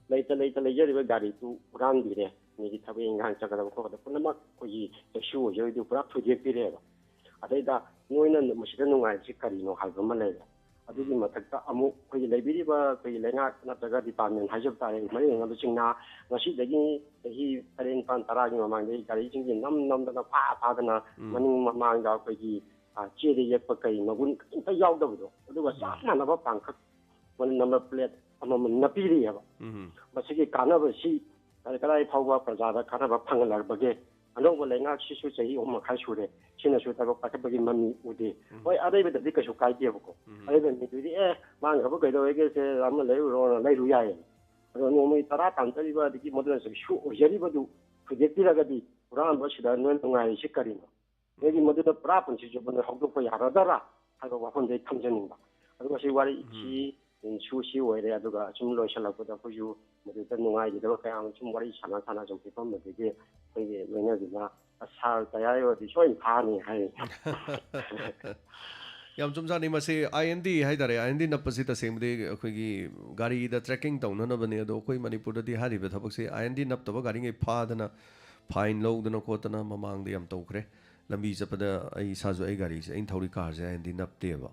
ꯂꯩꯇ ꯂꯩꯇ ꯂꯩꯖꯔꯤꯕ ꯒꯥꯔꯤꯗꯨ ꯍꯨꯔꯥꯟꯕꯤꯔꯦ, ꯃꯤꯒꯤ ꯊꯕꯛ ꯏꯟꯈꯥꯡ ꯆꯠꯀꯗꯕ ꯈꯣꯠꯀꯗꯕ ꯄꯨꯝꯅꯃꯛ ꯑꯩꯈꯣꯏꯒꯤ ꯆꯩꯁꯨ ꯑꯣꯏꯖꯔꯤꯗꯨ ꯄꯨꯔꯥ ꯊꯨꯗꯦꯛꯄꯤꯔꯦꯕ꯫ ꯑꯗꯩꯗ ꯅꯣꯏꯅ ꯃꯁꯤꯗ ꯅꯨꯡꯉꯥꯏꯔꯤꯁꯤ ꯀꯔꯤꯅꯣ ꯍꯥꯏꯕ ꯑꯃ ꯂꯩꯔꯦ꯫ ꯑꯗꯨꯒꯤ ꯎꯝ꯫ ꯃꯊꯛꯇ ꯑꯃꯨꯛ ꯑꯩꯈꯣꯏꯒꯤ ꯂꯩꯕꯤꯔꯤꯕ ꯑꯩꯈꯣꯏꯒꯤ ꯂꯩꯉꯥꯛ ꯅꯠꯇ꯭ꯔꯒ ꯗꯤꯄꯥꯔꯠꯃꯦꯟ ꯍꯥꯏꯖꯕ ꯇꯥꯔꯦ, ꯃꯔꯤ ꯂꯩꯅꯕꯁꯤꯡꯅ ꯉꯁꯤꯗꯒꯤ ꯆꯍꯤ ꯇꯔꯦꯠ, ꯅꯤꯄꯥꯟ, ꯇꯔꯥꯒꯤ ꯃꯃꯥꯡꯗꯒꯤ ꯒꯥꯔꯤꯁꯤꯡꯁꯤ ꯅꯝ ꯅꯝꯗꯅ ꯐꯥ ꯐꯥꯗꯅ ꯎꯝ꯫ ꯃꯅꯤꯡ ꯃꯃꯥꯡꯗ ꯑꯩꯈꯣꯏꯒꯤ, ꯑ, ꯆꯦꯗ ꯌꯦꯛꯄ ꯀꯩ ꯃꯒꯨꯟ ꯀꯔꯤꯝꯇ ꯌꯥꯎꯗꯕꯗꯣ, ꯑꯗꯨꯒ ꯆꯞ ꯎꯝ꯫ ꯃꯥꯟꯅꯕ ꯄꯥꯡꯈꯛ ꯃꯣꯏꯅ ꯅꯝꯕꯔ ꯄ꯭ꯂꯦꯠ ꯑꯃꯃꯝ ꯅꯞꯄꯤꯔꯤꯑꯕ꯫ ꯎꯝ꯫ ꯃꯁꯤꯒꯤ ꯀꯥꯟꯅꯕꯁꯤ ꯀꯗꯥꯏ ꯀꯗꯥꯏ ꯐꯥꯎꯕ ꯄ꯭ꯔꯖꯥꯗ ꯀꯥꯟꯅꯕ ꯐꯪꯍꯜꯂꯛꯄꯒꯦ? ꯑꯅꯧꯕ ꯂꯩꯉꯥꯛꯁꯤꯁꯨ ꯆꯍꯤ ꯑꯍꯨꯝ ꯃꯈꯥꯏ ꯁꯨꯔꯦ, ꯁꯤꯅꯁꯨ ꯊꯕꯛ ꯄꯥꯏꯈꯠꯄꯒꯤ ꯃꯃꯤ ꯎꯗꯦ꯫ ꯎꯝ꯫ ꯍꯣꯏ, ꯑꯔꯩꯕꯗꯗꯤ ꯀꯩꯁꯨ ꯀꯥꯏꯗꯦꯕꯀꯣ꯫ ꯎꯝ꯫ ꯑꯔꯩꯕ ꯃꯤꯗꯨꯗꯤ, "ꯑꯦ, ꯃꯥꯡꯈ꯭ꯔꯕ ꯀꯩꯗꯧꯋꯦꯒꯦꯁꯦ, ꯑꯃ ꯂꯩꯔꯨꯔꯣꯅ ꯂꯩꯔꯨ ꯌꯥꯏꯌꯦ꯫ ꯑꯗꯣ ꯅꯣꯡꯃꯒꯤ ꯇꯔꯥ ꯇꯥꯟꯖꯔꯤꯕ, ꯑꯗꯒꯤ ꯃꯗꯨꯅ ꯆꯩꯁꯨ ꯑꯣꯏꯖꯔꯤꯕꯗꯨ ꯊꯨꯗꯦꯛꯄꯤꯔꯒꯗꯤ, ꯍꯨꯔꯥꯟꯕꯁꯤꯗ ꯅꯣꯏ ꯅꯨꯡꯉꯥꯏꯔꯤꯁꯤ ꯀꯔꯤꯅꯣ? ꯅꯣꯏꯒꯤ ꯃꯗꯨꯗ ꯄꯨꯔꯥ ꯄꯨꯟꯁꯤ ꯆꯨꯞꯄ ꯅꯣꯏ ꯍꯧꯗꯣꯛꯄ ꯌꯥꯔꯗ꯭ꯔꯥ ꯍꯥꯏꯕ ꯋꯥꯐꯝꯗꯣ ꯑꯩ ꯊꯝꯖꯅꯤꯡꯕ꯫ ꯑꯗꯨꯒ ꯁꯤ ꯋꯥꯔꯤꯁꯤ ꯎꯝ꯫ ꯁꯨ ꯁꯤ ꯑꯣꯏꯔꯦ, ꯑꯗꯨꯒ ꯁꯨꯝ ꯂꯣꯏꯁꯤꯜꯂꯛꯄꯗ ꯑꯩꯈꯣꯏꯁꯨ ꯃꯗꯨꯗ ꯅꯨꯡꯉꯥꯏꯈꯤꯗꯕ ꯀꯌꯥ ꯑꯃ ꯁꯨꯝ ꯋꯥꯔꯤ ꯁꯥꯟꯅ ꯁꯥꯟꯅ ꯁꯨꯝ ꯍꯤꯞꯄꯝꯕꯗꯒꯤ ꯑꯩꯈꯣꯏꯒꯤ ꯂꯣꯏꯅꯕꯤꯅ, "ꯑꯁ, ꯁꯥꯔ ꯇꯌꯥꯏ ꯑꯣꯏꯔꯗꯤ ꯁꯣꯏꯅ ꯐꯥꯅꯤ" ꯍꯥꯏ꯫ ꯌꯥꯝ ꯆꯨꯝꯖꯥꯠꯅꯤ꯫ ꯃꯁꯤ ꯑꯥꯏ ꯑꯦꯟ ꯗꯤ ꯍꯥꯏꯇꯥꯔꯦ, ꯑꯥꯏ ꯑꯦꯟ ꯗꯤ ꯅꯞꯄꯁꯤ ꯇꯁꯦꯡꯕꯗꯤ ꯑꯩꯈꯣꯏꯒꯤ ꯒꯥꯔꯤꯗ ꯇ꯭ꯔꯦꯀꯤꯡ ꯇꯧꯅꯅꯕꯅꯤ꯫ ꯑꯗꯣ ꯑꯩꯈꯣꯏ ꯃꯅꯤꯄꯨꯔꯗꯗꯤ ꯍꯥꯏꯔꯤꯕ ꯊꯕꯛꯁꯤ ꯑꯥꯏ ꯑꯦꯟ ꯗꯤ ꯅꯞꯇꯕ ꯒꯥꯔꯤꯉꯩ ꯐꯥꯗꯅ ꯐꯥꯏꯟ ꯂꯧꯗꯅ ꯈꯣꯠꯇꯅ ꯃꯃꯥꯡꯗ ꯌꯥꯝ ꯇꯧꯈ꯭ꯔꯦ꯫ ꯂꯝꯕꯤ ꯆꯠꯄꯗ ꯑꯩ ꯏꯁꯥꯁꯨ ꯑꯩ ꯒꯥꯔꯤꯁꯦ, ꯑꯩꯅ ꯊꯧꯔꯤ ꯀꯥꯔꯁꯦ ꯑꯥꯏ ꯑꯦꯟ ꯗꯤ ꯅꯞꯇꯦꯕ꯫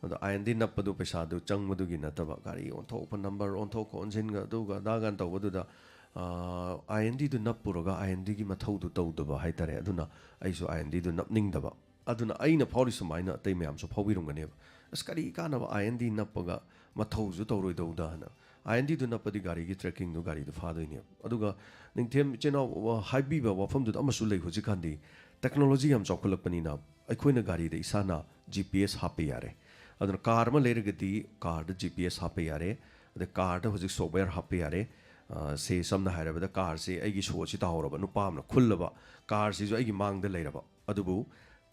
ꯑꯗꯣ ꯑꯥꯏ ꯑꯦꯟ ꯗꯤ ꯅꯞꯄꯗꯨ ꯄꯩꯁꯥꯗꯨ ꯆꯪꯕꯗꯨꯒꯤ ꯅꯠꯇꯕ, ꯒꯥꯔꯤ ꯑꯣꯟꯊꯣꯛꯄ, ꯅꯝꯕꯔ ꯑꯣꯟꯊꯣꯛ ꯑꯣꯟꯁꯤꯟꯒ ꯑꯗꯨꯒ ꯑꯗꯥꯒ ꯇꯧꯕꯗꯨꯗ, ꯑꯥꯏ ꯑꯦꯟ ꯗꯤꯗꯨ ꯅꯞꯄꯨꯔꯒ ꯑꯥꯏ ꯑꯦꯟ ꯗꯤꯒꯤ ꯃꯊꯧꯗꯨ ꯇꯧꯗꯕ ꯍꯥꯏꯇꯥꯔꯦ꯫ ꯑꯗꯨꯅ ꯑꯩꯁꯨ ꯑꯥꯏ ꯑꯦꯟ ꯗꯤꯗꯨ ꯅꯞꯅꯤꯡꯗꯕ꯫ ꯑꯗꯨꯅ ꯑꯩꯅ ꯐꯥꯎꯔꯤ ꯁꯨꯃꯥꯏꯅ ꯑꯇꯩ ꯃꯌꯥꯝꯁꯨ ꯐꯥꯎꯕꯤꯔꯝꯒꯅꯦꯕ, "ꯑꯁ, ꯀꯔꯤ ꯀꯥꯟꯅꯕ ꯑꯥꯏ ꯑꯦꯟ ꯗꯤ ꯅꯞꯄꯒ ꯃꯊꯧꯁꯨ ꯇꯧꯔꯣꯏꯗꯧꯗ" ꯍꯥꯏꯅ꯫ ꯑꯥꯏ ꯑꯦꯟ ꯗꯤꯗꯨ ꯅꯞꯄꯗꯤ ꯒꯥꯔꯤꯒꯤ ꯇ꯭ꯔꯦꯀꯤꯡꯗꯨ ꯒꯥꯔꯤꯗꯨ ꯐꯥꯗꯣꯏꯅꯦꯕ꯫ ꯑꯗꯨꯒ ꯅꯤꯡꯊꯦꯝ ꯏꯆꯤꯟ ꯏꯅꯥꯎ, ꯋꯥ-, ꯍꯥꯏꯕꯤꯕ ꯋꯥꯐꯝꯗꯨꯗ ꯑꯃꯁꯨ ꯂꯩ꯫ ꯍꯧꯖꯤꯛꯀꯥꯟꯗꯤ ꯇꯦꯛꯅꯣꯂꯣꯖꯤ ꯌꯥꯝ ꯆꯥꯎꯈꯠꯂꯛꯄꯅꯤꯅ ꯑꯩꯈꯣꯏꯅ ꯒꯥꯔꯤꯗ ꯏꯁꯥꯅ ꯖꯤ ꯄꯤ ꯑꯦꯁ ꯍꯥꯞꯄ ꯌꯥꯔꯦ꯫ ꯑꯗꯨꯅ ꯀꯥꯔ ꯑꯃ ꯂꯩꯔꯒꯗꯤ ꯀꯥꯔꯗ ꯖꯤ ꯄꯤ ꯑꯦꯁ ꯍꯥꯞꯄ ꯌꯥꯔꯦ꯫ ꯑꯗꯩ ꯀꯥꯔꯗ ꯍꯧꯖꯤꯛ ꯁꯣꯞꯋꯦꯌꯔ ꯍꯥꯞꯄ ꯌꯥꯔꯦ꯫ ꯑ, ꯁꯦ ꯁꯝꯅ ꯍꯥꯏꯔꯕꯗ ꯀꯥꯔꯁꯦ ꯑꯩꯒꯤ ꯁꯣꯁꯤ ꯇꯥꯍꯧꯔꯕ, ꯅꯨꯄꯥ ꯑꯃꯅ ꯈꯨꯜꯂꯕ, ꯀꯥꯔꯁꯤꯁꯨ ꯑꯩꯒꯤ ꯃꯥꯡꯗ ꯂꯩꯔꯕ, ꯑꯗꯨꯕꯨ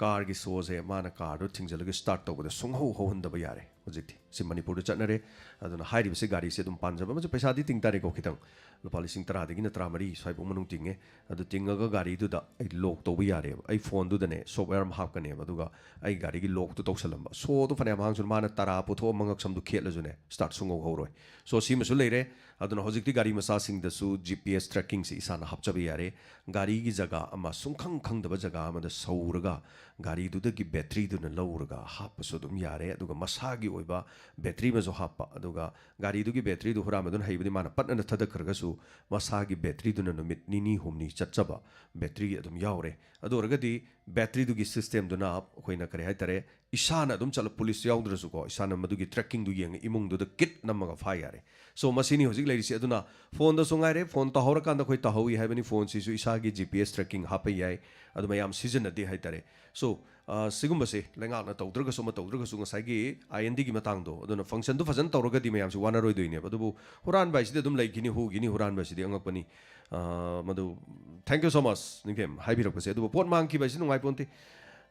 ꯀꯥꯔꯒꯤ ꯁꯣꯁꯦ ꯃꯥꯅ ꯀꯥꯔꯗꯣ ꯊꯤꯡꯖꯤꯜꯂꯒ ꯁ꯭ꯇꯥꯔꯠ ꯇꯧꯕꯗ ꯁꯨꯡꯍꯧ ꯍꯧꯍꯟꯗꯕ ꯌꯥꯔꯦ ꯍꯧꯖꯤꯛꯇꯤ꯫ ꯁꯤ ꯃꯅꯤꯄꯨꯔꯗ ꯆꯠꯅꯔꯦ꯫ ꯑꯗꯨꯅ ꯍꯥꯏꯔꯤꯕꯁꯤ ꯒꯥꯔꯤꯁꯦ ꯑꯗꯨꯝ ꯄꯥꯟꯖꯕ ꯑꯃꯁꯨ, ꯄꯩꯁꯥꯗꯤ ꯇꯤꯡ ꯇꯥꯔꯦꯀꯣ ꯈꯤꯇꯪ, ꯂꯨꯄꯥ ꯂꯤꯁꯤꯡ ꯇꯔꯥꯗꯒꯤꯅ ꯇꯔꯥꯃꯔꯤ ꯁ꯭ꯋꯥꯏꯐꯧ ꯃꯅꯨꯡ ꯇꯤꯡꯉꯦ꯫ ꯑꯗꯨ ꯇꯤꯡꯉꯒ ꯒꯥꯔꯤꯗꯨꯗ ꯑꯩ ꯂꯣꯛ ꯇꯧꯕ ꯌꯥꯔꯦꯕ꯫ ꯑꯩ ꯐꯣꯟꯗꯨꯗꯅꯦ ꯁꯣꯞꯋꯦꯌꯔ ꯑꯃ ꯍꯥꯞꯀꯅꯦꯕ, ꯑꯗꯨꯒ ꯑꯩ ꯒꯥꯔꯤꯒꯤ ꯂꯣꯛꯇꯨ ꯇꯧꯁꯜꯂꯝꯕ꯫ ꯁꯣꯗꯣ ꯐꯅꯌꯥꯝ ꯍꯥꯡꯁꯨ ꯃꯥꯅ ꯇꯔꯥ ꯄꯨꯊꯣꯛꯑ ꯃꯉꯛꯁꯝꯗꯨ ꯈꯦꯠꯂꯁꯨꯅꯦ ꯁ꯭ꯇꯥꯔꯠ ꯁꯨꯡꯍꯧ ꯍꯧꯔꯣꯏ꯫ ꯁꯣ ꯁꯤꯃꯁꯨ ꯂꯩꯔꯦ꯫ ꯑꯗꯨꯅ ꯍꯧꯖꯤꯛꯇꯤ ꯒꯥꯔꯤ ꯃꯆꯥꯁꯤꯡꯗꯁꯨ ꯖꯤ ꯄꯤ ꯑꯦꯁ ꯇ꯭ꯔꯦꯀꯤꯡꯁꯤ ꯏꯁꯥꯅ ꯍꯥꯞꯆꯕ ꯌꯥꯔꯦ꯫ ꯒꯥꯔꯤꯒꯤ ꯖꯒꯥ ꯑꯃ, ꯁꯨꯡꯈꯪ ꯈꯪꯗꯕ ꯖꯒꯥ ꯑꯃꯗ ꯁꯧꯔꯒ ꯒꯥꯔꯤꯗꯨꯗꯒꯤ ꯕꯦꯇ꯭ꯔꯤꯗꯨꯅ ꯂꯧꯔꯒ ꯍꯥꯞꯄꯁꯨ ꯑꯗꯨꯝ ꯌꯥꯔꯦ꯫ ꯑꯗꯨꯒ ꯃꯁꯥꯒꯤ ꯑꯣꯏꯕ ꯕꯦꯇ꯭ꯔꯤ ꯑꯃꯁꯨ ꯍꯥꯞꯄ, ꯑꯗꯨꯒ ꯒꯥꯔꯤꯗꯨꯒꯤ ꯕꯦꯇ꯭ꯔꯤꯗꯨ ꯍꯨꯔꯥꯟꯕꯗꯨꯅ ꯍꯩꯕꯗꯤ ꯃꯥꯅ ꯄꯠ ꯑꯅ ꯊꯥꯗꯠꯈ꯭ꯔꯒꯁꯨ ꯃꯁꯥꯒꯤ ꯕꯦꯇ꯭ꯔꯤꯗꯨꯅ ꯅꯨꯃꯤꯠ ꯅꯤꯅꯤ ꯍꯨꯝꯅꯤ ꯆꯠꯆꯕ ꯕꯦꯇ꯭ꯔꯤ ꯑꯗꯨꯝ ꯌꯥꯎꯔꯦ꯫ ꯑꯗꯨ ꯑꯣꯏꯔꯒꯗꯤ ꯕꯦꯇ꯭ꯔꯤꯗꯨꯒꯤ ꯁꯤꯁꯇꯦꯝꯗꯨꯅ ꯑꯩꯈꯣꯏꯅ ꯀꯔꯤ ꯍꯥꯏꯇꯥꯔꯦ, ꯏꯁꯥꯅ ꯑꯗꯨꯝ ꯆꯠꯂ, ꯄꯨꯂꯤꯁ ꯌꯥꯎꯗ꯭ꯔꯁꯨꯀꯣ, ꯏꯁꯥꯅ ꯃꯗꯨꯒꯤ ꯇ꯭ꯔꯦꯀꯤꯡꯗꯨ ꯌꯦꯡꯉ ꯏꯃꯨꯡꯗꯨꯗ ꯀꯤꯠ ꯅꯝꯃꯒ ꯐꯥ ꯌꯥꯔꯦ꯫ ꯁꯣ ꯃꯁꯤꯅꯤ ꯍꯧꯖꯤꯛ ꯂꯩꯔꯤꯁꯤ꯫ ꯑꯗꯨꯅ ꯐꯣꯟꯗꯁꯨ ꯉꯥꯏꯔꯦ, ꯐꯣꯟ ꯇꯥꯍꯧꯔꯀꯥꯟꯗ ꯑꯩꯈꯣꯏ ꯇꯥꯍꯧꯏ ꯍꯥꯏꯕꯅꯤ, ꯐꯣꯟꯁꯤꯁꯨ ꯏꯁꯥꯒꯤ ꯖꯤ ꯄꯤ ꯑꯦꯁ ꯇ꯭ꯔꯦꯀꯤꯡ ꯍꯥꯞꯄ ꯌꯥꯏ꯫ ꯑꯗꯨ ꯃꯌꯥꯝ ꯁꯤꯖꯤꯟꯅꯗꯦ ꯍꯥꯏꯇꯥꯔꯦ꯫ ꯁꯣ, ꯑ, ꯁꯤꯒꯨꯝꯕꯁꯦ ꯂꯩꯉꯥꯛꯅ ꯇꯧꯗ꯭ꯔꯒꯁꯨ ꯑꯃ ꯇꯧꯗ꯭ꯔꯒꯁꯨ ꯉꯁꯥꯏꯒꯤ ꯑꯥꯏ ꯑꯦꯟ ꯗꯤꯒꯤ ꯃꯇꯥꯡꯗꯣ, ꯑꯗꯨꯅ ꯐꯪꯁꯟꯗꯨ ꯐꯖꯅ ꯇꯧꯔꯒꯗꯤ ꯃꯌꯥꯝꯁꯤ ꯋꯥꯅꯔꯣꯏꯗꯣꯏꯅꯦꯕ꯫ ꯑꯗꯨꯕꯨ ꯍꯨꯔꯥꯟꯕ ꯍꯥꯏꯁꯤꯗꯤ ꯑꯗꯨꯝ ꯂꯩꯈꯤꯅꯤ, ꯍꯨꯈꯤꯅꯤ, ꯍꯨꯔꯥꯟꯕ ꯍꯥꯏꯁꯤꯗꯤ ꯑꯉꯛꯄꯅꯤ꯫ ꯑ, ꯃꯗꯨ, thank you so much, ꯅꯤꯡꯊꯦꯝ, ꯍꯥꯏꯕꯤꯔꯛꯄꯁꯦ꯫ ꯑꯗꯨꯕꯨ ꯄꯣꯠ ꯃꯥꯡꯈꯤꯕ ꯍꯥꯏꯁꯤ ꯅꯨꯡꯉꯥꯏꯄꯣꯟꯇꯦ꯫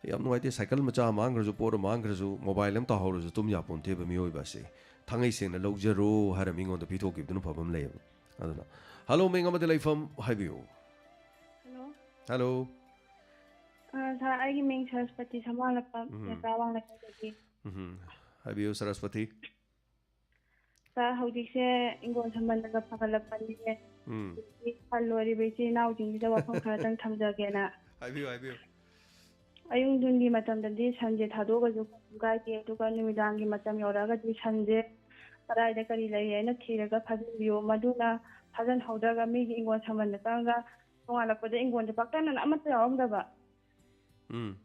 ꯌꯥꯝ ꯅꯨꯡꯉꯥꯏꯇꯦ, ꯁꯥꯏꯀꯜ ꯃꯆꯥ ꯑꯃ ꯃꯥꯡꯈ꯭ꯔꯁꯨ, ꯄꯣꯠ ꯑꯃ ꯃꯥꯡꯈ꯭ꯔꯁꯨ, ꯃꯣꯕꯥꯏꯜ ꯑꯃ ꯇꯥꯍꯧꯔꯁꯨ ꯇꯨꯝ ꯌꯥꯄꯣꯟꯇꯦꯕ ꯃꯤꯑꯣꯏꯕ ꯑꯁꯤ꯫ ꯊꯥꯡꯉꯩ ꯁꯦꯡꯅ ꯂꯧꯖꯔꯣ ꯍꯥꯏꯔ ꯃꯤꯉꯣꯟꯗ ꯄꯤꯊꯣꯛꯈꯤꯕꯗꯨꯅ ꯐꯕ ꯑꯃ ꯂꯩꯌꯦꯕ꯫ ꯑꯗꯨꯅ, ꯍꯜꯂꯣ, ꯃꯤꯡ ꯑꯃꯗꯤ ꯂꯩꯐꯝ ꯍꯥꯏꯕꯤꯌꯨ꯫ ꯍꯜꯂꯣ꯫ ꯍꯜꯂꯣ꯫ ꯑ, ꯁꯥꯔ, ꯑꯩꯒꯤ ꯃꯤꯡ ꯁꯔꯁꯄꯇꯤ ꯁꯃꯥꯂꯞꯄꯝ, ꯎꯝ꯫ ꯌꯥꯇ꯭ꯔꯥ ꯋꯥꯡꯂꯩꯃꯗꯒꯤ꯫ ꯎꯝ꯫ ꯍꯥꯏꯕꯤꯌꯨ, ꯁꯔꯁꯄꯇꯤ꯫ ꯁꯥꯔ, ꯍꯧꯖꯤꯛꯁꯦ ꯏꯪꯒꯣꯜ ꯁꯝꯕꯜꯅꯒ ꯐꯒꯠꯂꯛꯄꯅꯤꯅꯦ꯫ ꯎꯝ꯫ ꯍꯧꯖꯤꯛꯇꯤ ꯁꯟ ꯂꯣꯏꯔꯤꯕ ꯏꯆꯤꯜ ꯏꯅꯥꯎꯁꯤꯡꯁꯤꯗ ꯋꯥꯐꯝ ꯈꯔꯇꯪ ꯊꯝꯖꯒꯦꯅ꯫ ꯍꯥꯏꯕꯤꯌꯨ, ꯍꯥꯏꯕꯤꯌꯨ꯫ ꯑꯌꯨꯛ ꯅꯨꯡꯊꯤꯜꯒꯤ ꯃꯇꯝꯗꯗꯤ ꯁꯟꯁꯦ ꯊꯥꯗꯣꯛꯑꯒꯁꯨ ꯀꯩꯁꯨ ꯀꯥꯏꯗꯦ, ꯑꯗꯨꯒ ꯅꯨꯃꯤꯗꯥꯡꯒꯤ ꯃꯇꯝ ꯌꯧꯔꯛꯑꯒꯗꯤ ꯁꯟꯁꯦ ꯀꯗꯥꯏꯗ ꯀꯔꯤ ꯂꯩ ꯍꯥꯏꯅ ꯊꯤꯔꯒ ꯐꯥꯖꯤꯟꯕꯤꯌꯨ꯫ ꯃꯗꯨꯅ ꯐꯥꯖꯤꯟꯍꯧꯗ꯭ꯔꯒ ꯃꯤꯒꯤ ꯏꯪꯈꯣꯜ ꯁꯝꯕꯜꯗ ꯆꯪꯉꯒ ꯅꯣꯡꯉꯥꯜꯂꯛꯄꯗ ꯏꯪꯈꯣꯜꯁꯦ ꯄꯥꯛꯇꯛꯅꯅ ꯑꯃꯠꯇ ꯌꯥꯎꯔꯝꯗꯕ, ꯎꯝ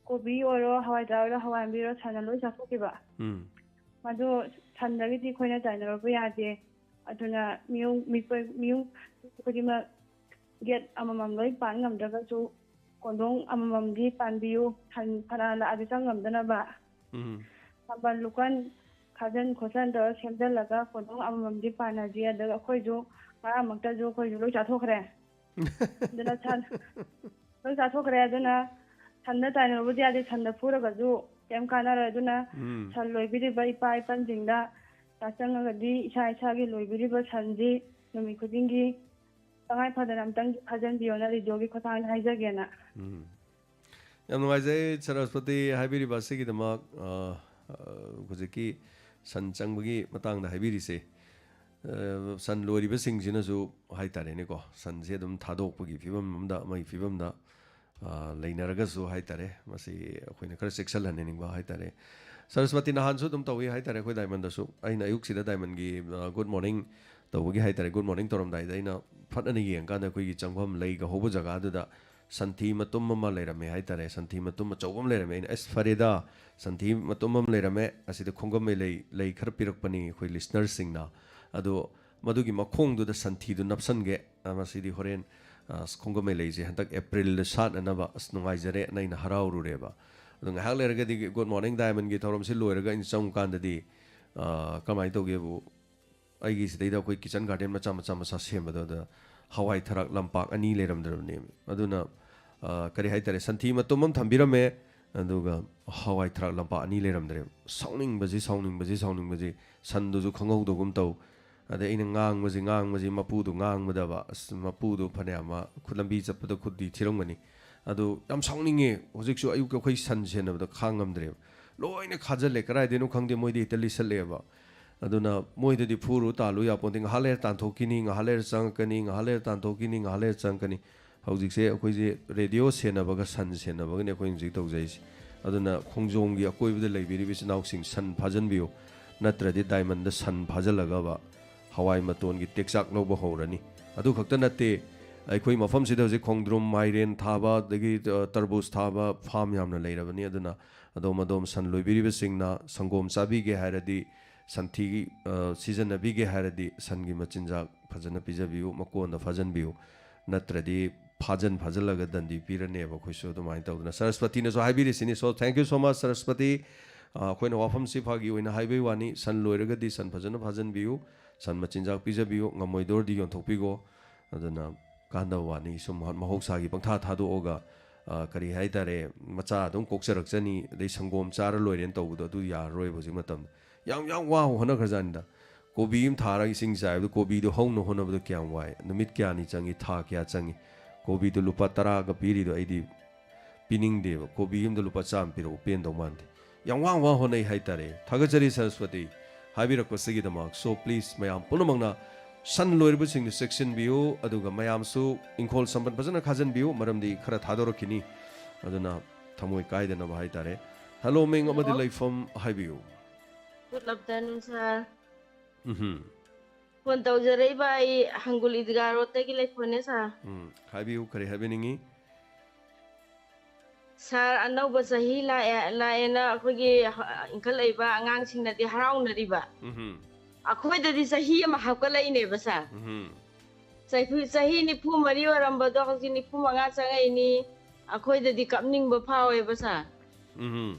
ꯀꯣꯕꯤ ꯑꯣꯏꯔꯣ, ꯍꯋꯥꯏ ꯊ꯭ꯔꯥꯛ ꯑꯣꯏꯔꯣ, ꯍꯋꯥꯏ ꯃꯨꯕꯤ ꯑꯣꯏꯔꯣ, ꯁꯟꯅ ꯂꯣꯏ ꯆꯥꯊꯣꯛꯈꯤꯕ꯫ ꯎꯝ ꯃꯗꯨ ꯁꯟꯗꯒꯤꯗꯤ ꯑꯩꯈꯣꯏꯅ ꯇꯥꯏꯅꯔꯨꯕ ꯌꯥꯗꯦ꯫ ꯑꯗꯨꯅ ꯃꯤꯌꯨꯝ ꯃꯤꯀꯣꯏ ꯃꯤꯌꯨꯝ ꯈꯨꯗꯤꯡꯃꯛ ꯒꯦꯠ ꯑꯃꯃꯝ ꯂꯣꯏ ꯄꯥꯟ ꯉꯝꯗ꯭ꯔꯒꯁꯨ ꯀꯣꯟꯗꯣꯡ ꯑꯃꯃꯝꯗꯤ ꯄꯥꯟꯕꯤꯌꯨ, ꯁꯟ ꯐꯅ ꯂꯥꯛꯑꯁꯨ ꯆꯪ ꯉꯝꯗꯅꯕ꯫ ꯎꯝ ꯁꯝꯕꯜ ꯂꯨꯀꯟ ꯈꯥꯖꯟ ꯈꯣꯠꯆꯟ ꯇꯧꯔ ꯁꯦꯝꯖꯤꯜꯂꯒ ꯀꯣꯟꯗꯣꯡ ꯑꯃꯃꯝꯗꯤ ꯄꯥꯟꯅꯁꯤ꯫ ꯑꯗꯨꯒ ꯑꯩꯈꯣꯏꯁꯨ ꯃꯔꯛ ꯃꯔꯛꯇꯁꯨ ꯑꯩꯈꯣꯏꯁꯨ ꯂꯣꯏ ꯆꯥꯊꯣꯛꯈ꯭ꯔꯦ꯫ ꯑꯗꯨꯅ ꯁꯟ ꯂꯣꯏ ꯆꯥꯊꯣꯛꯈ꯭ꯔꯦ꯫ ꯑꯗꯨꯅ ꯁꯟꯗ ꯇꯥꯏꯅꯔꯨꯕꯗꯤ ꯌꯥꯗꯦ꯫ ꯁꯟꯗ ꯐꯨꯔꯒꯁꯨ ꯀꯩꯝ ꯀꯥꯟꯅꯔꯣꯏ꯫ ꯑꯗꯨꯅ ꯎꯝ ꯁꯟ ꯂꯣꯏꯕꯤꯔꯤꯕ ꯏꯄꯥ ꯏꯄꯟꯁꯤꯡꯗ ꯆꯪꯉꯒꯗꯤ ꯏꯁꯥ ꯏꯁꯥꯒꯤ ꯂꯣꯏꯕꯤꯔꯤꯕ ꯁꯟꯁꯤ ꯅꯨꯃꯤꯠ ꯈꯨꯗꯤꯡꯒꯤ ꯇꯉꯥꯏ ꯐꯗꯅ ꯑꯝꯇꯪꯗꯤ ꯐꯥꯖꯟꯕꯤꯌꯣꯅ ꯔꯦꯗꯤꯑꯣꯒꯤ ꯈꯨꯠꯊꯥꯡꯗ ꯍꯥꯏꯖꯒꯦꯅ꯫ ꯎꯝ ꯌꯥꯝ ꯅꯨꯡꯉꯥꯏꯖꯩ ꯁꯔꯁꯄꯇꯤ ꯍꯥꯏꯕꯤꯔꯤꯕ ꯑꯁꯤꯒꯤꯗꯃꯛ꯫ ꯑ, ꯑ, ꯍꯧꯖꯤꯛꯀꯤ ꯁꯟ ꯆꯪꯕꯒꯤ ꯃꯇꯥꯡꯗ ꯍꯥꯏꯕꯤꯔꯤꯁꯦ, ꯑ, ꯁꯟ ꯂꯣꯏꯔꯤꯕꯁꯤꯡꯁꯤꯅꯁꯨ ꯍꯥꯏ ꯇꯥꯔꯦꯅꯦꯀꯣ, ꯁꯟꯁꯦ ꯑꯗꯨꯝ ꯊꯥꯗꯣꯛꯄꯒꯤ ꯐꯤꯕꯝ ꯑꯃꯗ, ꯑꯃꯒꯤ ꯐꯤꯕꯝꯗ, ꯑ, ꯂꯩꯅꯔꯒꯁꯨ ꯍꯥꯏ ꯇꯥꯔꯦ, ꯃꯁꯤ ꯑꯩꯈꯣꯏꯅ ꯈꯔ ꯆꯦꯛꯁꯤꯜꯍꯟꯅꯤꯡꯕ ꯍꯥꯏ ꯇꯥꯔꯦ꯫ ꯁꯔꯁꯄꯇꯤ ꯅꯍꯥꯟꯁꯨ ꯑꯗꯨꯝ ꯇꯧꯏ ꯍꯥꯏ ꯇꯥꯔꯦ ꯑꯩꯈꯣꯏ ꯗꯥꯏꯃꯟꯗꯁꯨ꯫ ꯑꯩꯅ ꯑꯌꯨꯛꯁꯤꯗ ꯗꯥꯏꯃꯟꯒꯤ, ꯑ, ꯒꯨꯗ ꯃꯣꯔꯅꯤꯡ ꯇꯧꯕꯒꯤ ꯍꯥꯏ ꯇꯥꯔꯦ, ꯒꯨꯗ ꯃꯣꯔꯅꯤꯡ ꯇꯧꯔꯝꯗꯥꯏꯗ ꯑꯩꯅ ꯐꯠ ꯑꯅ ꯌꯦꯡꯀꯥꯟꯗ ꯑꯩꯈꯣꯏꯒꯤ ꯆꯪꯐꯝ ꯂꯩꯒ ꯍꯧꯕ ꯖꯒꯥꯗꯨꯗ ꯁꯟꯊꯤ ꯃꯇꯨꯝ ꯑꯃ ꯂꯩꯔꯝꯃꯦ ꯍꯥꯏ ꯇꯥꯔꯦ, ꯁꯟꯊꯤ ꯃꯇꯨꯝ ꯑꯆꯧꯕ ꯑꯃ ꯂꯩꯔꯝꯃꯦ꯫ ꯑꯩꯅ, "ꯑꯁ, ꯐꯔꯦꯗ, ꯁꯟꯊꯤ ꯃꯇꯨꯝ ꯑꯃ ꯂꯩꯔꯝꯃꯦ, ꯑꯁꯤꯗ ꯈꯣꯡꯒꯝꯃꯩ ꯂꯩ, ꯂꯩ ꯈꯔ ꯄꯤꯔꯛꯄꯅꯤ ꯑꯩꯈꯣꯏ ꯂꯤꯁꯅꯔꯁꯤꯡꯅ, ꯑꯗꯣ ꯃꯗꯨꯒꯤ ꯃꯈꯣꯡꯗꯨꯗ ꯁꯟꯊꯤꯗꯨ ꯅꯞꯁꯟꯒꯦ, ꯑ, ꯃꯁꯤꯗꯤ ꯍꯣꯔꯦꯟ, ꯑ, ꯑꯁ, ꯈꯣꯡꯒꯝꯃꯩ ꯂꯩꯁꯦ ꯍꯟꯗꯛ ꯑꯦꯄ꯭ꯔꯤꯜꯗ ꯁꯥꯠꯅꯅꯕ, ꯑꯁ, ꯅꯨꯡꯉꯥꯏꯖꯔꯦꯅ ꯑꯩꯅ ꯍꯔꯥꯎꯔꯨꯔꯦꯕ꯫ ꯑꯗꯣ ꯉꯥꯏꯍꯥꯛ ꯂꯩꯔꯒꯗꯤ ꯒꯨꯗ ꯃꯣꯔꯅꯤꯡ ꯗꯥꯏꯃꯟꯒꯤ ꯊꯧꯔꯝꯁꯤ ꯂꯣꯏꯔꯒ ꯑꯩꯅ ꯆꯪꯉꯀꯥꯟꯗꯗꯤ, ꯑ, ꯀꯃꯥꯏꯅ ꯇꯧꯒꯦꯕꯨ, ꯑꯩꯒꯤ ꯁꯤꯗꯩꯗ ꯑꯩꯈꯣꯏ ꯀꯤꯆꯟ ꯒꯥꯔꯗꯦꯟ ꯃꯆꯥ ꯃꯆꯥ ꯃꯆꯥ ꯁꯦꯝꯕꯗꯣ, ꯑꯗ ꯍꯋꯥꯏ ꯊꯔꯥꯛ ꯂꯝꯄꯥꯛ ꯑꯅꯤ ꯂꯩꯔꯝꯗ꯭ꯔꯕꯅꯦꯕ꯫ ꯑꯗꯨꯅ, ꯑ, ꯀꯔꯤ ꯍꯥꯏꯇꯥꯔꯦ, ꯁꯟꯊꯤ ꯃꯇꯨꯝ ꯑꯃ ꯊꯝꯕꯤꯔꯝꯃꯦ, ꯑꯗꯨꯒ ꯍꯋꯥꯏ ꯊꯔꯥꯛ ꯂꯝꯄꯥꯛ ꯑꯅꯤ ꯂꯩꯔꯝꯗ꯭ꯔꯦꯕ꯫ ꯁꯥꯎꯅꯤꯡꯕꯁꯤ, ꯁꯥꯎꯅꯤꯡꯕꯁꯤ, ꯁꯥꯎꯅꯤꯡꯕꯁꯤ, ꯁꯟꯗꯨꯁꯨ ꯈꯪꯍꯧꯗꯒꯨꯝ ꯇꯧ꯫ ꯑꯗꯩ ꯑꯩꯅ ꯉꯥꯡꯕꯁꯤ, ꯉꯥꯡꯕꯁꯤ, ꯃꯄꯨꯗꯨ ꯉꯥꯡꯕꯗꯕ, ꯑꯁ, ꯃꯄꯨꯗꯨ ꯐꯅꯌꯥꯝ ꯃꯥ ꯈꯨꯠ ꯂꯝꯕꯤ ꯆꯠꯄꯗ ꯈꯨꯠꯇꯤ ꯊꯤꯔꯝꯒꯅꯤ꯫ ꯑꯗꯨ ꯌꯥꯝ ꯁꯥꯎꯅꯤꯡꯉꯦ꯫ ꯍꯧꯖꯤꯛꯁꯨ ꯑꯌꯨꯛꯀꯤ ꯑꯩꯈꯣꯏ ꯁꯟ ꯁꯦꯟꯅꯕꯗ ꯈꯥꯡ ꯉꯝꯗ꯭ꯔꯦꯕ꯫ ꯂꯣꯏꯅ ꯈꯥꯖꯤꯜꯂꯦ, ꯀꯗꯥꯏꯗꯩꯅꯣ ꯈꯪꯗꯦ, ꯃꯣꯏꯗꯤ ꯍꯦꯛꯇ ꯂꯤꯠꯁꯜꯂꯛꯑꯦꯕ꯫ ꯑꯗꯨꯅ ꯃꯣꯏꯗꯗꯤ ꯐꯨꯔꯨ ꯇꯥꯜꯂꯨ ꯌꯥꯄꯣꯟꯇꯦ꯫ ꯉꯥꯏꯍꯥꯛ ꯂꯩꯔ ꯇꯥꯟꯊꯣꯛꯈꯤꯅꯤ, ꯉꯥꯏꯍꯥꯛ ꯂꯩꯔ ꯆꯪꯉꯛꯀꯅꯤ, ꯉꯥꯏꯍꯥꯛ ꯂꯩꯔ ꯇꯥꯟꯊꯣꯛꯈꯤꯅꯤ, ꯉꯥꯏꯍꯥꯛ ꯂꯩꯔ ꯆꯪꯉꯛꯀꯅꯤ꯫ ꯍꯧꯖꯤꯛꯁꯦ ꯑꯩꯈꯣꯏꯁꯦ ꯔꯦꯗꯤꯑꯣ ꯁꯦꯟꯅꯕꯒ ꯁꯟ ꯁꯦꯟꯅꯕꯒꯅꯦ ꯑꯩꯈꯣꯏꯅ ꯍꯧꯖꯤꯛ ꯇꯧꯖꯩꯁꯦ꯫ ꯑꯗꯨꯅ ꯈꯣꯡꯖꯣꯝꯒꯤ ꯑꯀꯣꯏꯕꯗ ꯂꯩꯕꯤꯔꯤꯕ ꯏꯆꯤꯟ ꯏꯅꯥꯎꯁꯤꯡ, ꯁꯟ ꯐꯥꯖꯟꯕꯤꯌꯨ, ꯅꯠꯇ꯭ꯔꯗꯤ ꯗꯥꯏꯃꯟꯗ ꯁꯟ ꯐꯥꯖꯜꯂꯒꯕ ꯍꯋꯥꯏ ꯃꯇꯣꯟꯒꯤ ꯇꯦꯛꯆꯥꯛ ꯂꯧꯕ ꯍꯧꯔꯅꯤ꯫ ꯑꯗꯨ ꯈꯛꯇ ꯅꯠꯇꯦ, ꯑꯩꯈꯣꯏ ꯃꯐꯝꯁꯤꯗ ꯍꯧꯖꯤꯛ ꯈꯣꯡꯗ꯭ꯔꯨꯝ, ꯃꯥꯏꯔꯦꯟ ꯊꯥꯕ, ꯑꯗꯒꯤ, ꯑ, ꯇꯔꯕꯨꯖ ꯊꯥꯕ ꯐꯥꯝ ꯌꯥꯝꯅ ꯂꯩꯔꯕꯅꯤ꯫ ꯑꯗꯨꯅ ꯑꯗꯣꯝ ꯑꯗꯣꯝ ꯁꯟ ꯂꯣꯏꯕꯤꯔꯤꯕꯁꯤꯡꯅ ꯁꯪꯒꯣꯝ ꯆꯥꯕꯤꯒꯦ ꯍꯥꯏꯔꯗꯤ, ꯁꯟꯊꯤ, ꯑ, ꯁꯤꯖꯤꯟꯅꯕꯤꯒꯦ ꯍꯥꯏꯔꯗꯤ, ꯁꯟꯒꯤ ꯃꯆꯤꯟꯖꯥꯛ ꯐꯖꯅ ꯄꯤꯖꯕꯤꯌꯨ, ꯃꯀꯣꯟꯗ ꯐꯥꯖꯟꯕꯤꯌꯨ, ꯅꯠꯇ꯭ꯔꯗꯤ ꯐꯥꯖꯟ ꯐꯥꯖꯜꯂꯒ ꯗꯟꯗꯤ ꯄꯤꯔꯅꯦꯕ ꯑꯩꯈꯣꯏꯁꯨ꯫ ꯑꯗꯨꯃꯥꯏꯅ ꯇꯧꯗꯅ ꯁꯔꯁꯄꯇꯤꯅꯁꯨ ꯍꯥꯏꯕꯤꯔꯤꯁꯤꯅꯤ꯫ So, thank you so much, ꯁꯔꯁꯄꯇꯤ꯫ ꯑ, ꯑꯩꯈꯣꯏꯅ ꯋꯥꯐꯝꯁꯤ ꯐꯥꯒꯤ ꯑꯣꯏꯅ ꯍꯥꯏꯕꯒꯤ ꯋꯥꯅꯤ꯫ ꯁꯟ ꯂꯣꯏꯔꯒꯗꯤ ꯁꯟ ꯐꯖꯅ ꯐꯥꯖꯟꯕꯤꯌꯨ, ꯁꯟ ꯃꯆꯤꯟꯖꯥꯛ ꯄꯤꯖꯕꯤꯌꯨ, ꯉꯝꯃꯣꯏꯗꯧꯔꯗꯤ ꯌꯣꯟꯊꯣꯛꯄꯤꯈꯣ꯫ ꯑꯗꯨꯅ ꯀꯥꯟꯅꯕ ꯋꯥꯅꯤ꯫ ꯁꯨꯝ ꯃꯍ-, ꯃꯍꯧꯁꯥꯒꯤ ꯄꯪꯊꯥ ꯊꯥꯗꯣꯛꯑꯒ, ꯑ, ꯀꯔꯤ ꯍꯥꯏ ꯇꯥꯔꯦ, ꯃꯆꯥ ꯑꯗꯨꯝ ꯀꯣꯛꯆꯔꯛꯆꯅꯤ, ꯑꯗꯩ ꯁꯪꯒꯣꯝ ꯆꯥꯔ ꯂꯣꯏꯔꯦꯅ ꯇꯧꯕꯗꯣ, ꯑꯗꯨ ꯌꯥꯔꯔꯣꯏꯕ ꯍꯧꯖꯤꯛ ꯃꯇꯝꯗ꯫ ꯌꯥꯝ, ꯌꯥꯝ ꯋꯥꯕ ꯍꯣꯠꯅꯈ꯭ꯔꯖꯥꯠꯅꯤꯗ꯫ ꯀꯣꯕꯤ ꯑꯃ ꯊꯥꯔꯒ ꯏꯁꯤꯡ ꯆꯥꯏꯕꯗꯣ, ꯀꯣꯕꯤꯗꯣ ꯍꯧꯅ ꯍꯣꯠꯅꯕꯗꯣ ꯀꯌꯥꯝ ꯋꯥꯏ, ꯅꯨꯃꯤꯠ ꯀꯌꯥꯅꯤ ꯆꯪꯉꯤ, ꯊꯥ ꯀꯌꯥ ꯆꯪꯉꯤ, ꯀꯣꯕꯤꯗꯣ ꯂꯨꯄꯥ ꯇꯔꯥꯒ ꯄꯤꯔꯤꯗꯣ ꯑꯩꯗꯤ ꯄꯤꯅꯤꯡꯗꯦꯕ꯫ ꯀꯣꯕꯤ ꯑꯃꯗ ꯂꯨꯄꯥ ꯆꯥꯝꯃ ꯄꯤꯔꯛꯎ, ꯄꯦꯟꯗꯧ ꯃꯥꯟꯗꯦ꯫ ꯌꯥꯝ ꯋꯥ ꯋꯥ ꯍꯣꯠꯅꯩ ꯍꯥꯏꯇꯥꯔꯦ꯫ ꯊꯥꯒꯠꯆꯔꯤ ꯁꯔꯁꯄꯇꯤ ꯍꯥꯏꯕꯤꯔꯛꯄꯁꯤꯒꯤꯗꯃꯛ꯫ So, please, ꯃꯌꯥꯝ ꯄꯨꯝꯅꯃꯛꯅ ꯁꯟ ꯂꯣꯏꯔꯤꯕꯁꯤꯡꯗꯨ ꯆꯦꯛꯁꯤꯟꯕꯤꯌꯨ, ꯑꯗꯨꯒ ꯃꯌꯥꯝꯁꯨ ꯏꯪꯈꯣꯜ ꯁꯝꯕꯜ ꯐꯖꯅ ꯈꯥꯖꯤꯟꯕꯤꯌꯨ, ꯃꯔꯝꯗꯤ ꯈꯔ ꯊꯥꯗꯣꯔꯛꯈꯤꯅꯤ꯫ ꯑꯗꯨꯅ ꯊꯃꯣꯏ ꯀꯥꯏꯗꯅꯕ ꯍꯥꯏꯇꯥꯔꯦ꯫ Hello, ꯃꯤꯡ ꯑꯃꯗꯤ Hello. ꯂꯩꯐꯝ ꯍꯥꯏꯕꯤꯌꯨ꯫ Good afternoon, sir. ꯎꯝꯍꯨꯝ꯫ ꯐꯣꯟ ꯇꯧꯖꯔꯛꯏꯕ ꯑꯩ ꯍꯪꯒꯨꯜ ꯏꯗꯤꯒꯥ ꯔꯣꯗꯇꯒꯤ ꯂꯩꯐꯣꯟꯅꯦ, ꯁꯥꯔ꯫ ꯎꯝ, ꯍꯥꯏꯕꯤꯌꯨ, ꯀꯔꯤ ꯍꯥꯏꯕꯤꯅꯤꯡꯉꯤ? ꯁꯥꯔ, ꯑꯅꯧꯕ ꯆꯍꯤ ꯂꯥꯛꯑꯦ, ꯂꯥꯛꯑꯦꯅ ꯑꯩꯈꯣꯏꯒꯤ ꯍ-, ꯏꯟꯈꯠꯂꯛꯏꯕ ꯑꯉꯥꯡꯁꯤꯡꯅꯗꯤ ꯍꯔꯥꯎꯅꯔꯤꯕ꯫ ꯎꯝꯍꯨꯝ꯫ ꯑꯩꯈꯣꯏꯗꯗꯤ ꯆꯍꯤ ꯑꯃ ꯍꯥꯞꯀꯠꯂꯛꯏꯅꯦꯕ, ꯁꯥꯔ꯫ ꯎꯝꯍꯨꯝ꯫ ꯆꯍꯤ, ꯆꯍꯤ ꯅꯤꯐꯨ ꯃꯔꯤ ꯑꯣꯏꯔꯝꯕꯗꯣ ꯍꯧꯖꯤꯛ ꯅꯤꯐꯨ ꯃꯉꯥ ꯆꯪꯉꯛꯏꯅꯤ꯫ ꯑꯩꯈꯣꯏꯗꯗꯤ ꯀꯞꯅꯤꯡꯕ ꯐꯥꯎꯋꯦꯕ, ꯁꯥꯔ꯫ ꯎꯝꯍꯨꯝ꯫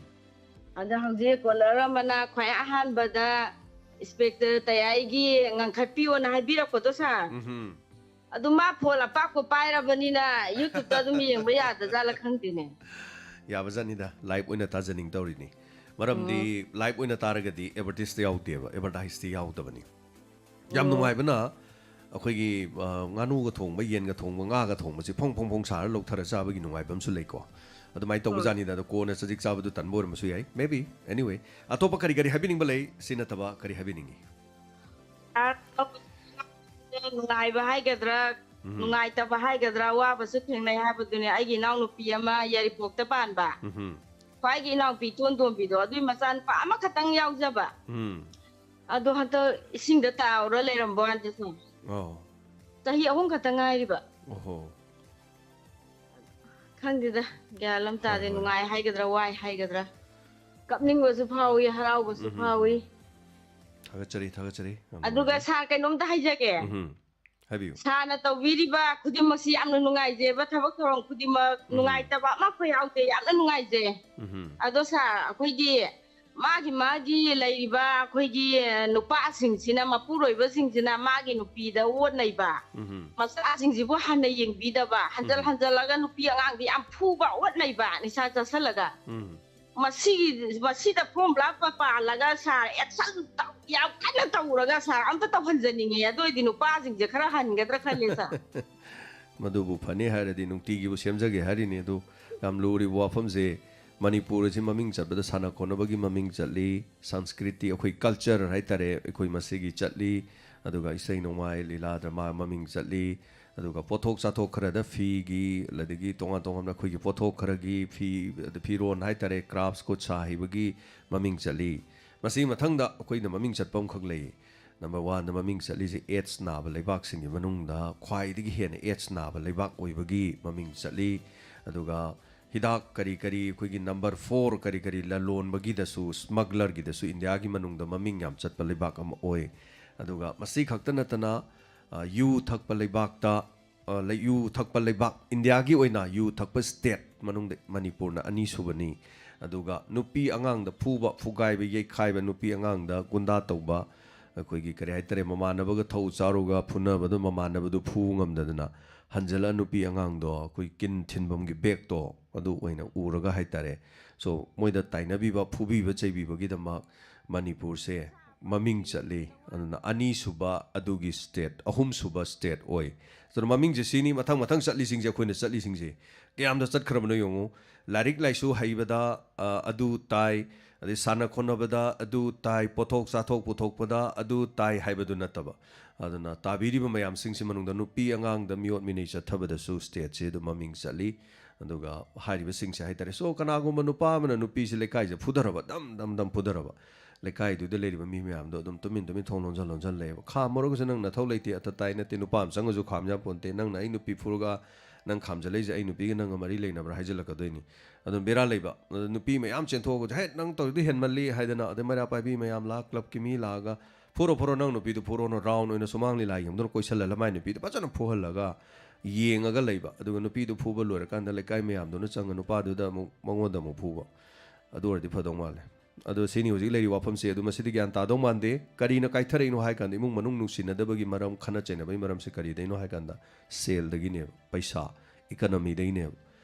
ꯑꯗ ꯍꯧꯖꯤꯛ ꯀꯣꯂꯔ ꯑꯃꯅ ꯈ꯭ꯋꯥꯏ ꯑꯍꯥꯟꯕꯗ ꯏꯟꯁꯄꯦꯛꯇꯔ ꯇꯌꯥꯏꯒꯤ ꯉꯪꯈꯠꯄꯤꯌꯣꯅ ꯍꯥꯏꯕꯤꯔꯛꯄꯗꯣ, ꯁꯥꯔ꯫ ꯎꯝꯍꯨꯝ꯫ ꯑꯗꯨ ꯃꯥ ꯐꯣꯟ ꯑꯄꯥꯛꯄ ꯄꯥꯏꯔꯕꯅꯤꯅ YouTube-ꯇ ꯑꯗꯨꯝ ꯌꯦꯡꯕ ꯌꯥꯗꯖꯥꯠꯂ ꯈꯪꯗꯦꯅꯦ꯫ ꯌꯥꯕꯖꯥꯠꯅꯤꯗ, live ꯑꯣꯏꯅ ꯇꯥꯖꯅꯤꯡ ꯇꯧꯔꯤꯅꯤ꯫ ꯃꯔꯝꯗꯤ ꯎꯝ꯫ Live ꯑꯣꯏꯅ ꯇꯥꯔꯒꯗꯤ advertise-ꯇ ꯌꯥꯎꯗꯦꯕ, advertise-ꯇꯤ ꯌꯥꯎꯗꯕꯅꯤ꯫ ꯌꯥꯝ ꯑꯣ꯫ ꯅꯨꯡꯉꯥꯏꯕꯅ ꯑꯩꯈꯣꯏꯒꯤ, ꯑ, ꯉꯥꯅꯨꯒ ꯊꯣꯡꯕ, ꯌꯦꯟꯒ ꯊꯣꯡꯕ, ꯉꯥꯒ ꯊꯣꯡꯕꯁꯤ ꯐꯣꯡ ꯐꯣꯡ ꯐꯣꯡ ꯁꯥꯔ ꯂꯧꯊꯔ ꯆꯥꯕꯒꯤ ꯅꯨꯡꯉꯥꯏꯕ ꯑꯃꯁꯨ ꯂꯩꯀꯣ꯫ ꯑꯗꯨꯃꯥꯏꯅ ꯇꯧꯕ ꯍꯣꯏ꯫ ꯖꯥꯠꯅꯤꯗ꯫ ꯑꯗꯣ ꯀꯣꯟꯅ ꯆꯖꯤꯛ ꯆꯥꯕꯗꯨ ꯇꯟꯕ ꯑꯣꯏꯔꯝꯕꯁꯨ ꯌꯥꯏ, maybe, anyway꯫ ꯑꯇꯣꯞꯄ ꯀꯔꯤ ꯀꯔꯤ ꯍꯥꯏꯕꯤꯅꯤꯡꯕ ꯂꯩ? ꯁꯤ ꯅꯠꯇꯕ ꯀꯔꯤ ꯍꯥꯏꯕꯤꯅꯤꯡꯉꯤ? ꯅꯨꯡꯉꯥꯏꯕ ꯍꯥꯏꯒꯗ꯭ꯔꯥ, ꯅꯨꯡꯉꯥꯏꯇꯕ ꯍꯥꯏꯒꯗ꯭ꯔꯥ, ꯑꯋꯥꯕꯁꯨ ꯊꯦꯡꯅꯩ ꯍꯥꯏꯕꯗꯨꯅꯤ꯫ ꯑꯩꯒꯤ ꯏꯅꯥꯎꯅꯨꯄꯤ ꯑꯃ ꯌꯥꯏꯔꯤꯄꯣꯛꯇ ꯄꯥꯟꯕ, ꯎꯝ ꯈ꯭ꯋꯥꯏꯒꯤ ꯏꯅꯥꯎꯄꯤ ꯏꯇꯣꯟ ꯇꯣꯝꯕꯤꯗꯣ, ꯑꯗꯨꯏ ꯃꯆꯥꯅꯨꯄꯥ ꯑꯃꯈꯛꯇꯪ ꯌꯥꯎꯖꯕ, ꯎꯝ ꯑꯗꯣ ꯍꯟꯗꯛ ꯏꯁꯤꯡꯗ ꯇꯥꯎꯔ ꯂꯩꯔꯝꯕ ꯋꯥꯅꯤꯗ ꯁꯨꯝ꯫ ꯑꯣ ꯆꯍꯤ ꯑꯍꯨꯝ ꯈꯛꯇ ꯉꯥꯏꯔꯤꯕ꯫ ꯑꯣꯍꯣ ꯈꯪꯗꯦꯗ, ꯒ꯭ꯌꯥꯟ ꯑꯃ ꯇꯥꯗꯦ꯫ ꯍꯣꯏ, ꯍꯣꯏ꯫ ꯅꯨꯡꯉꯥꯏ ꯍꯥꯏꯒꯗ꯭ꯔꯥ, ꯋꯥꯏ ꯍꯥꯏꯒꯗ꯭ꯔꯥ, ꯀꯞꯅꯤꯡꯕꯁꯨ ꯐꯥꯎꯏ, ꯍꯔꯥꯎꯕꯁꯨ ꯎꯝ, ꯎꯝ, ꯐꯥꯎꯏ꯫ ꯊꯥꯒꯠꯆꯔꯤ, ꯊꯥꯒꯠꯆꯔꯤ꯫ ꯌꯥꯝ ꯑꯗꯨꯒ ꯅꯨꯡꯉꯥꯏꯖꯔꯦ꯫ ꯁꯥꯔ, ꯀꯩꯅꯣꯝꯇ ꯍꯥꯏꯖꯒꯦ꯫ ꯎꯝ ꯍꯥꯏꯕꯤꯌꯨ꯫ ꯁꯥꯔꯅ ꯇꯧꯕꯤꯔꯤꯕ ꯈꯨꯗꯤꯡꯃꯛꯁꯤ ꯌꯥꯝꯅ ꯅꯨꯡꯉꯥꯏꯖꯩꯕ꯫ ꯊꯕꯛ ꯊꯧꯔꯝ ꯈꯨꯗꯤꯡꯃꯛ ꯎꯝ꯫ ꯅꯨꯡꯉꯥꯏꯇꯕ ꯑꯃꯐꯥꯎ ꯌꯥꯎꯗꯦ, ꯌꯥꯝꯅ ꯅꯨꯡꯉꯥꯏꯖꯩ꯫ ꯎꯝ ꯑꯗꯣ ꯁꯥꯔ, ꯑꯩꯈꯣꯏꯒꯤ ꯃꯥꯒꯤ ꯃꯥꯒꯤ ꯂꯩꯔꯤꯕ ꯑꯩꯈꯣꯏꯒꯤ ꯅꯨꯄꯥꯁꯤꯡꯁꯤꯅ, ꯃꯄꯨꯔꯣꯏꯕꯁꯤꯡꯁꯤꯅ ꯃꯥꯒꯤ ꯅꯨꯄꯤꯗ ꯑꯣꯠꯅꯩꯕ, ꯎꯝ ꯃꯆꯥꯁꯤꯡꯁꯤꯕꯨ ꯍꯟꯅ ꯌꯦꯡꯕꯤꯗꯕ, ꯍꯟꯖꯜ ꯎꯝ꯫ ꯍꯟꯖꯜꯂꯒ ꯅꯨꯄꯤ ꯑꯉꯥꯡꯗꯤ ꯌꯥꯝ ꯐꯨꯕ, ꯑꯣꯠꯅꯩꯕ, ꯅꯤꯁꯥ ꯆꯥꯁꯜꯂꯒ꯫ ꯎꯝ ꯃꯁꯤꯒꯤ, ꯃꯁꯤꯗ ꯐꯣꯝ ꯐꯤꯜ ꯑꯞ ꯄꯥꯜꯂꯒ ꯁꯥꯔ, ꯑꯦꯛꯁꯟ ꯇꯧ-, ꯌꯥꯝ ꯀꯟꯅ ꯇꯧꯔꯒ ꯁꯥꯔ, ꯑꯝꯇ ꯇꯧꯍꯟꯖꯅꯤꯡꯉꯦ꯫ ꯑꯗꯨ ꯑꯣꯏꯗꯤ ꯅꯨꯄꯥꯁꯤꯡꯁꯦ ꯈꯔ ꯍꯟꯒꯗ꯭ꯔꯥ ꯈꯜꯂꯦ ꯁꯥꯔ꯫ ꯃꯗꯨꯕꯨ ꯐꯅꯤ ꯍꯥꯏꯔꯗꯤ ꯅꯨꯡꯇꯤꯒꯤꯕꯨ ꯁꯦꯝꯖꯒꯦ ꯍꯥꯏꯔꯤꯅꯤ꯫ ꯑꯗꯨ ꯌꯥꯝ ꯂꯨꯔꯤꯕ ꯋꯥꯐꯝꯁꯦ꯫ ꯃꯅꯤꯄꯨꯔ ꯑꯁꯤ ꯃꯃꯤꯡ ꯆꯠꯄꯗ ꯁꯥꯟꯅ ꯈꯣꯠꯅꯕꯒꯤ ꯃꯃꯤꯡ ꯆꯠꯂꯤ, ꯁꯪꯁꯀ꯭ꯔꯤꯇꯤ, ꯑꯩꯈꯣꯏ ꯀꯜꯆꯔ ꯍꯥꯏꯇꯥꯔꯦ, ꯑꯩꯈꯣꯏ ꯃꯁꯤꯒꯤ ꯆꯠꯂꯤ, ꯑꯗꯨꯒ ꯏꯁꯩ ꯅꯣꯡꯃꯥꯏ, ꯂꯤꯂꯥ ꯗ꯭ꯔꯃꯥ ꯃꯃꯤꯡ ꯆꯠꯂꯤ, ꯑꯗꯨꯒ ꯄꯣꯠꯊꯣꯛ ꯆꯥꯊꯣꯛ ꯈꯔꯗ ꯐꯤꯒꯤ, ꯑꯗꯒꯤ ꯇꯣꯉꯥꯟ ꯇꯣꯉꯥꯟꯕ ꯑꯩꯈꯣꯏꯒꯤ ꯄꯣꯠꯊꯣꯛ ꯈꯔꯒꯤ ꯐꯤ, ꯐꯤꯔꯣꯟ ꯍꯥꯏꯇꯥꯔꯦ, ꯀ꯭ꯔꯥꯐꯁ, ꯈꯨꯠ ꯁꯥ ꯍꯩꯕꯒꯤ ꯃꯃꯤꯡ ꯆꯠꯂꯤ꯫ ꯃꯁꯤꯒꯤ ꯃꯊꯪꯗ ꯑꯩꯈꯣꯏꯅ ꯃꯃꯤꯡ ꯆꯠꯄ ꯑꯃꯈꯛ ꯂꯩ꯫ ꯅꯝꯕꯔ ꯋꯥꯟꯗ ꯃꯃꯤꯡ ꯆꯠꯂꯤꯁꯦ ꯑꯦꯗꯁ ꯅꯥꯕ ꯂꯩꯕꯥꯛꯁꯤꯡꯒꯤ ꯃꯅꯨꯡꯗ ꯈ꯭ꯋꯥꯏꯗꯒꯤ ꯍꯦꯟꯅ ꯑꯦꯗꯁ ꯅꯥꯕ ꯂꯩꯕꯥꯛ ꯑꯣꯏꯕꯒꯤ ꯃꯃꯤꯡ ꯆꯠꯂꯤ꯫ ꯑꯗꯨꯒ ꯍꯤꯗꯥꯛ ꯀꯔꯤ ꯀꯔꯤ, ꯑꯩꯈꯣꯏꯒꯤ ꯅꯝꯕꯔ ꯐꯣꯔ ꯀꯔꯤ ꯀꯔꯤ ꯂꯂꯣꯟꯕꯒꯤꯗꯁꯨ, ꯁ꯭ꯃꯒꯂꯔꯒꯤꯗꯁꯨ ꯏꯟꯗꯤꯌꯥꯒꯤ ꯃꯅꯨꯡꯗ ꯃꯃꯤꯡ ꯌꯥꯝ ꯆꯠꯄ ꯂꯩꯕꯥꯛ ꯑꯃ ꯑꯣꯏ꯫ ꯑꯗꯨꯒ ꯃꯁꯤ ꯈꯛꯇ ꯅꯠꯇꯅ, ꯑ, ꯌꯨ ꯊꯛꯄ ꯂꯩꯕꯥꯛꯇ, ꯑ, ꯂꯩ-, ꯌꯨ ꯊꯛꯄ ꯂꯩꯕꯥꯛ, ꯏꯟꯗꯤꯌꯥꯒꯤ ꯑꯣꯏꯅ ꯌꯨ ꯊꯛꯄ ꯁ꯭ꯇꯦꯠ ꯃꯅꯨꯡꯗ ꯃꯅꯤꯄꯨꯔꯅ ꯑꯅꯤꯁꯨꯕꯅꯤ꯫ ꯑꯗꯨꯒ ꯅꯨꯄꯤ ꯑꯉꯥꯡꯗ ꯐꯨꯕ, ꯐꯨꯒꯥꯏꯕ, ꯌꯩꯈꯥꯏꯕ, ꯅꯨꯄꯤ ꯑꯉꯥꯡꯗ ꯒꯨꯟꯗꯥ ꯇꯧꯕ, ꯑꯩꯈꯣꯏꯒꯤ ꯀꯔꯤ ꯍꯥꯏꯇꯥꯔꯦ, ꯃꯃꯥꯟꯅꯕꯒ ꯊꯧ ꯆꯥꯔꯨꯒ ꯐꯨꯅꯕꯗ ꯃꯃꯥꯟꯅꯕꯗꯨ ꯐꯨꯕ ꯉꯝꯗꯗꯅ ꯍꯟꯖꯤꯜꯂ ꯅꯨꯄꯤ ꯑꯉꯥꯡꯗꯣ ꯑꯩꯈꯣꯏ ꯀꯤꯟ ꯊꯤꯟꯐꯝꯒꯤ ꯕꯦꯒꯇꯣ ꯑꯗꯨ ꯑꯣꯏꯅ ꯎꯔꯒ ꯍꯥꯏꯇꯥꯔꯦ꯫ So, ꯃꯣꯏꯗ ꯇꯥꯏꯅꯕꯤꯕ, ꯐꯨꯕꯤꯕ, ꯆꯩꯕꯤꯕꯒꯤꯗꯃꯛ ꯃꯅꯤꯄꯨꯔꯁꯦ ꯃꯃꯤꯡ ꯆꯠꯂꯤ꯫ ꯑꯗꯨꯅ ꯑꯅꯤꯁꯨꯕ ꯑꯗꯨꯒꯤ ꯁ꯭ꯇꯦꯠ, ꯑꯍꯨꯝꯁꯨꯕ ꯁ꯭ꯇꯦꯠ ꯑꯣꯏ꯫ ꯑꯗꯨꯅ ꯃꯃꯤꯡꯁꯦ ꯁꯤꯅꯤ, ꯃꯊꯪ ꯃꯊꯪ ꯆꯠꯂꯤꯁꯤꯡꯁꯦ, ꯑꯩꯈꯣꯏꯅ ꯆꯠꯂꯤꯁꯤꯡꯁꯦ ꯀꯌꯥꯝꯗ ꯆꯠꯈ꯭ꯔꯕꯅꯣ ꯌꯦꯡꯉꯨ꯫ ꯂꯥꯏꯔꯤꯛ ꯂꯥꯏꯁꯨ ꯍꯩꯕꯗ, ꯑ, ꯑꯗꯨ ꯇꯥꯏ, ꯑꯗꯩ ꯁꯥꯟꯅ ꯈꯣꯠꯅꯕꯗ ꯑꯗꯨ ꯇꯥꯏ, ꯄꯣꯠꯊꯣꯛ ꯆꯥꯊꯣꯛ ꯄꯨꯊꯣꯛꯄꯗ ꯑꯗꯨ ꯇꯥꯏ ꯍꯥꯏꯕꯗꯨ ꯅꯠꯇꯕ꯫ ꯑꯗꯨꯅ ꯇꯥꯕꯤꯔꯤꯕ ꯃꯌꯥꯝꯁꯤꯡꯁꯤ ꯃꯅꯨꯡꯗ ꯅꯨꯄꯤ ꯑꯉꯥꯡꯗ ꯃꯤꯑꯣꯠ ꯃꯤꯅꯩ ꯆꯠꯊꯕꯗꯁꯨ ꯁ꯭ꯇꯦꯠꯁꯤ ꯑꯗꯨꯝ ꯃꯃꯤꯡ ꯆꯠꯂꯤ꯫ ꯑꯗꯨꯒ ꯍꯥꯏꯔꯤꯕꯁꯤꯡꯁꯦ ꯍꯥꯏꯇꯥꯔꯦ, ꯁꯣ ꯀꯅꯥꯒꯨꯝꯕ ꯅꯨꯄꯥ ꯑꯃꯅ ꯅꯨꯄꯤꯁꯤ ꯂꯩꯀꯥꯏꯁꯦ ꯐꯨꯊꯔꯕ, ꯗꯝ ꯗꯝ ꯗꯝ ꯐꯨꯊꯔꯕ, ꯂꯩꯀꯥꯏꯗꯨꯗ ꯂꯩꯔꯤꯕ ꯃꯤ ꯃꯌꯥꯝꯗꯣ ꯑꯗꯨꯝ ꯇꯨꯃꯤꯟ ꯇꯨꯃꯤꯟ ꯊꯣꯡ ꯂꯣꯟꯁꯤꯜ ꯂꯣꯟꯁꯤꯜ ꯂꯩꯌꯦꯕ꯫ ꯈꯥꯝꯃꯨꯔꯒꯁꯨ ꯅꯪ ꯅꯊꯧ ꯂꯩꯇꯦ, ꯑꯇ ꯇꯥꯏ ꯅꯠꯇꯦ, ꯅꯨꯄꯥ ꯑꯃ ꯆꯪꯉꯁꯨ ꯈꯥꯝ ꯌꯥꯄꯣꯟꯇꯦ, ꯅꯪꯅ ꯑꯩ ꯅꯨꯄꯤ ꯐꯨꯔꯒ ꯅꯪ ꯈꯥꯝꯖꯜꯂꯛꯏꯁꯦ ꯑꯩ ꯅꯨꯄꯤꯒ ꯅꯪꯒ ꯃꯔꯤ ꯂꯩꯅꯕ꯭ꯔꯥ ꯍꯥꯏꯖꯤꯜꯂꯛꯀꯗꯣꯏꯅꯤ꯫ ꯑꯗꯨꯝ ꯕꯦꯔꯥ ꯂꯩꯕ꯫ ꯑꯗꯨ ꯅꯨꯄꯤ ꯃꯌꯥꯝ ꯆꯦꯟꯊꯣꯛꯑꯒꯁꯨ, "ꯍꯦ, ꯅꯪ ꯇꯧꯔꯤꯗꯨ ꯍꯦꯟꯃꯜꯂꯤ" ꯍꯥꯏꯗꯅ, ꯑꯗꯩ ꯃꯩꯔꯥ ꯄꯥꯏꯕꯤ ꯃꯌꯥꯝ ꯂꯥꯛ, ꯀ꯭ꯂꯕꯀꯤ ꯃꯤ ꯂꯥꯛꯑꯒ, "ꯐꯨꯔꯣ, ꯐꯨꯔꯣ, ꯅꯪ ꯅꯨꯄꯤꯗꯨ ꯐꯨꯔꯣꯅ" ꯔꯥꯎꯟ ꯑꯣꯏꯅ ꯁꯨꯃꯥꯡ ꯂꯤꯂꯥ ꯌꯦꯡꯗꯨꯅ ꯀꯣꯏꯁꯜꯍꯜꯂ ꯃꯥꯏ ꯅꯨꯄꯤꯗꯨ ꯐꯖꯅ ꯐꯨꯍꯜꯂꯒ ꯌꯦꯡꯉꯒ ꯂꯩꯕ꯫ ꯑꯗꯨꯒ ꯅꯨꯄꯤꯗꯨ ꯐꯨꯕ ꯂꯣꯏꯔꯀꯥꯟꯗ ꯂꯩꯀꯥꯏ ꯃꯌꯥꯝꯗꯨꯅ ꯆꯪꯉ ꯅꯨꯄꯥꯗꯨꯗ ꯑꯃꯨꯛ, ꯃꯉꯣꯟꯗ ꯑꯃꯨꯛ ꯐꯨꯕ꯫ ꯑꯗꯨ ꯑꯣꯏꯔꯗꯤ ꯐꯗꯧ ꯃꯥꯜꯂꯦ꯫ ꯑꯗꯣ ꯁꯤꯅꯤ ꯍꯧꯖꯤꯛ ꯂꯩꯔꯤꯕ ꯋꯥꯐꯝꯁꯦ꯫ ꯑꯗꯨ ꯃꯁꯤꯗꯤ ꯒ꯭ꯌꯥꯟ ꯇꯥꯗꯧ ꯃꯥꯟꯗꯦ꯫ ꯀꯔꯤꯅ ꯀꯥꯏꯊꯔꯛꯏꯅꯣ ꯍꯥꯏ ꯀꯥꯟꯗ, ꯏꯃꯨꯡ ꯃꯅꯨꯡ ꯅꯨꯡꯁꯤꯅꯗꯕꯒꯤ ꯃꯔꯝ, ꯈꯠꯅ ꯆꯩꯅꯕꯒꯤ ꯃꯔꯝꯁꯦ ꯀꯔꯤꯗꯩꯅꯣ ꯍꯥꯏ ꯀꯥꯟꯗ, ꯁꯦꯜꯗꯒꯤꯅꯦꯕ, ꯄꯩꯁꯥ, ꯏꯀꯅꯃꯤꯗꯒꯤꯅꯦꯕ꯫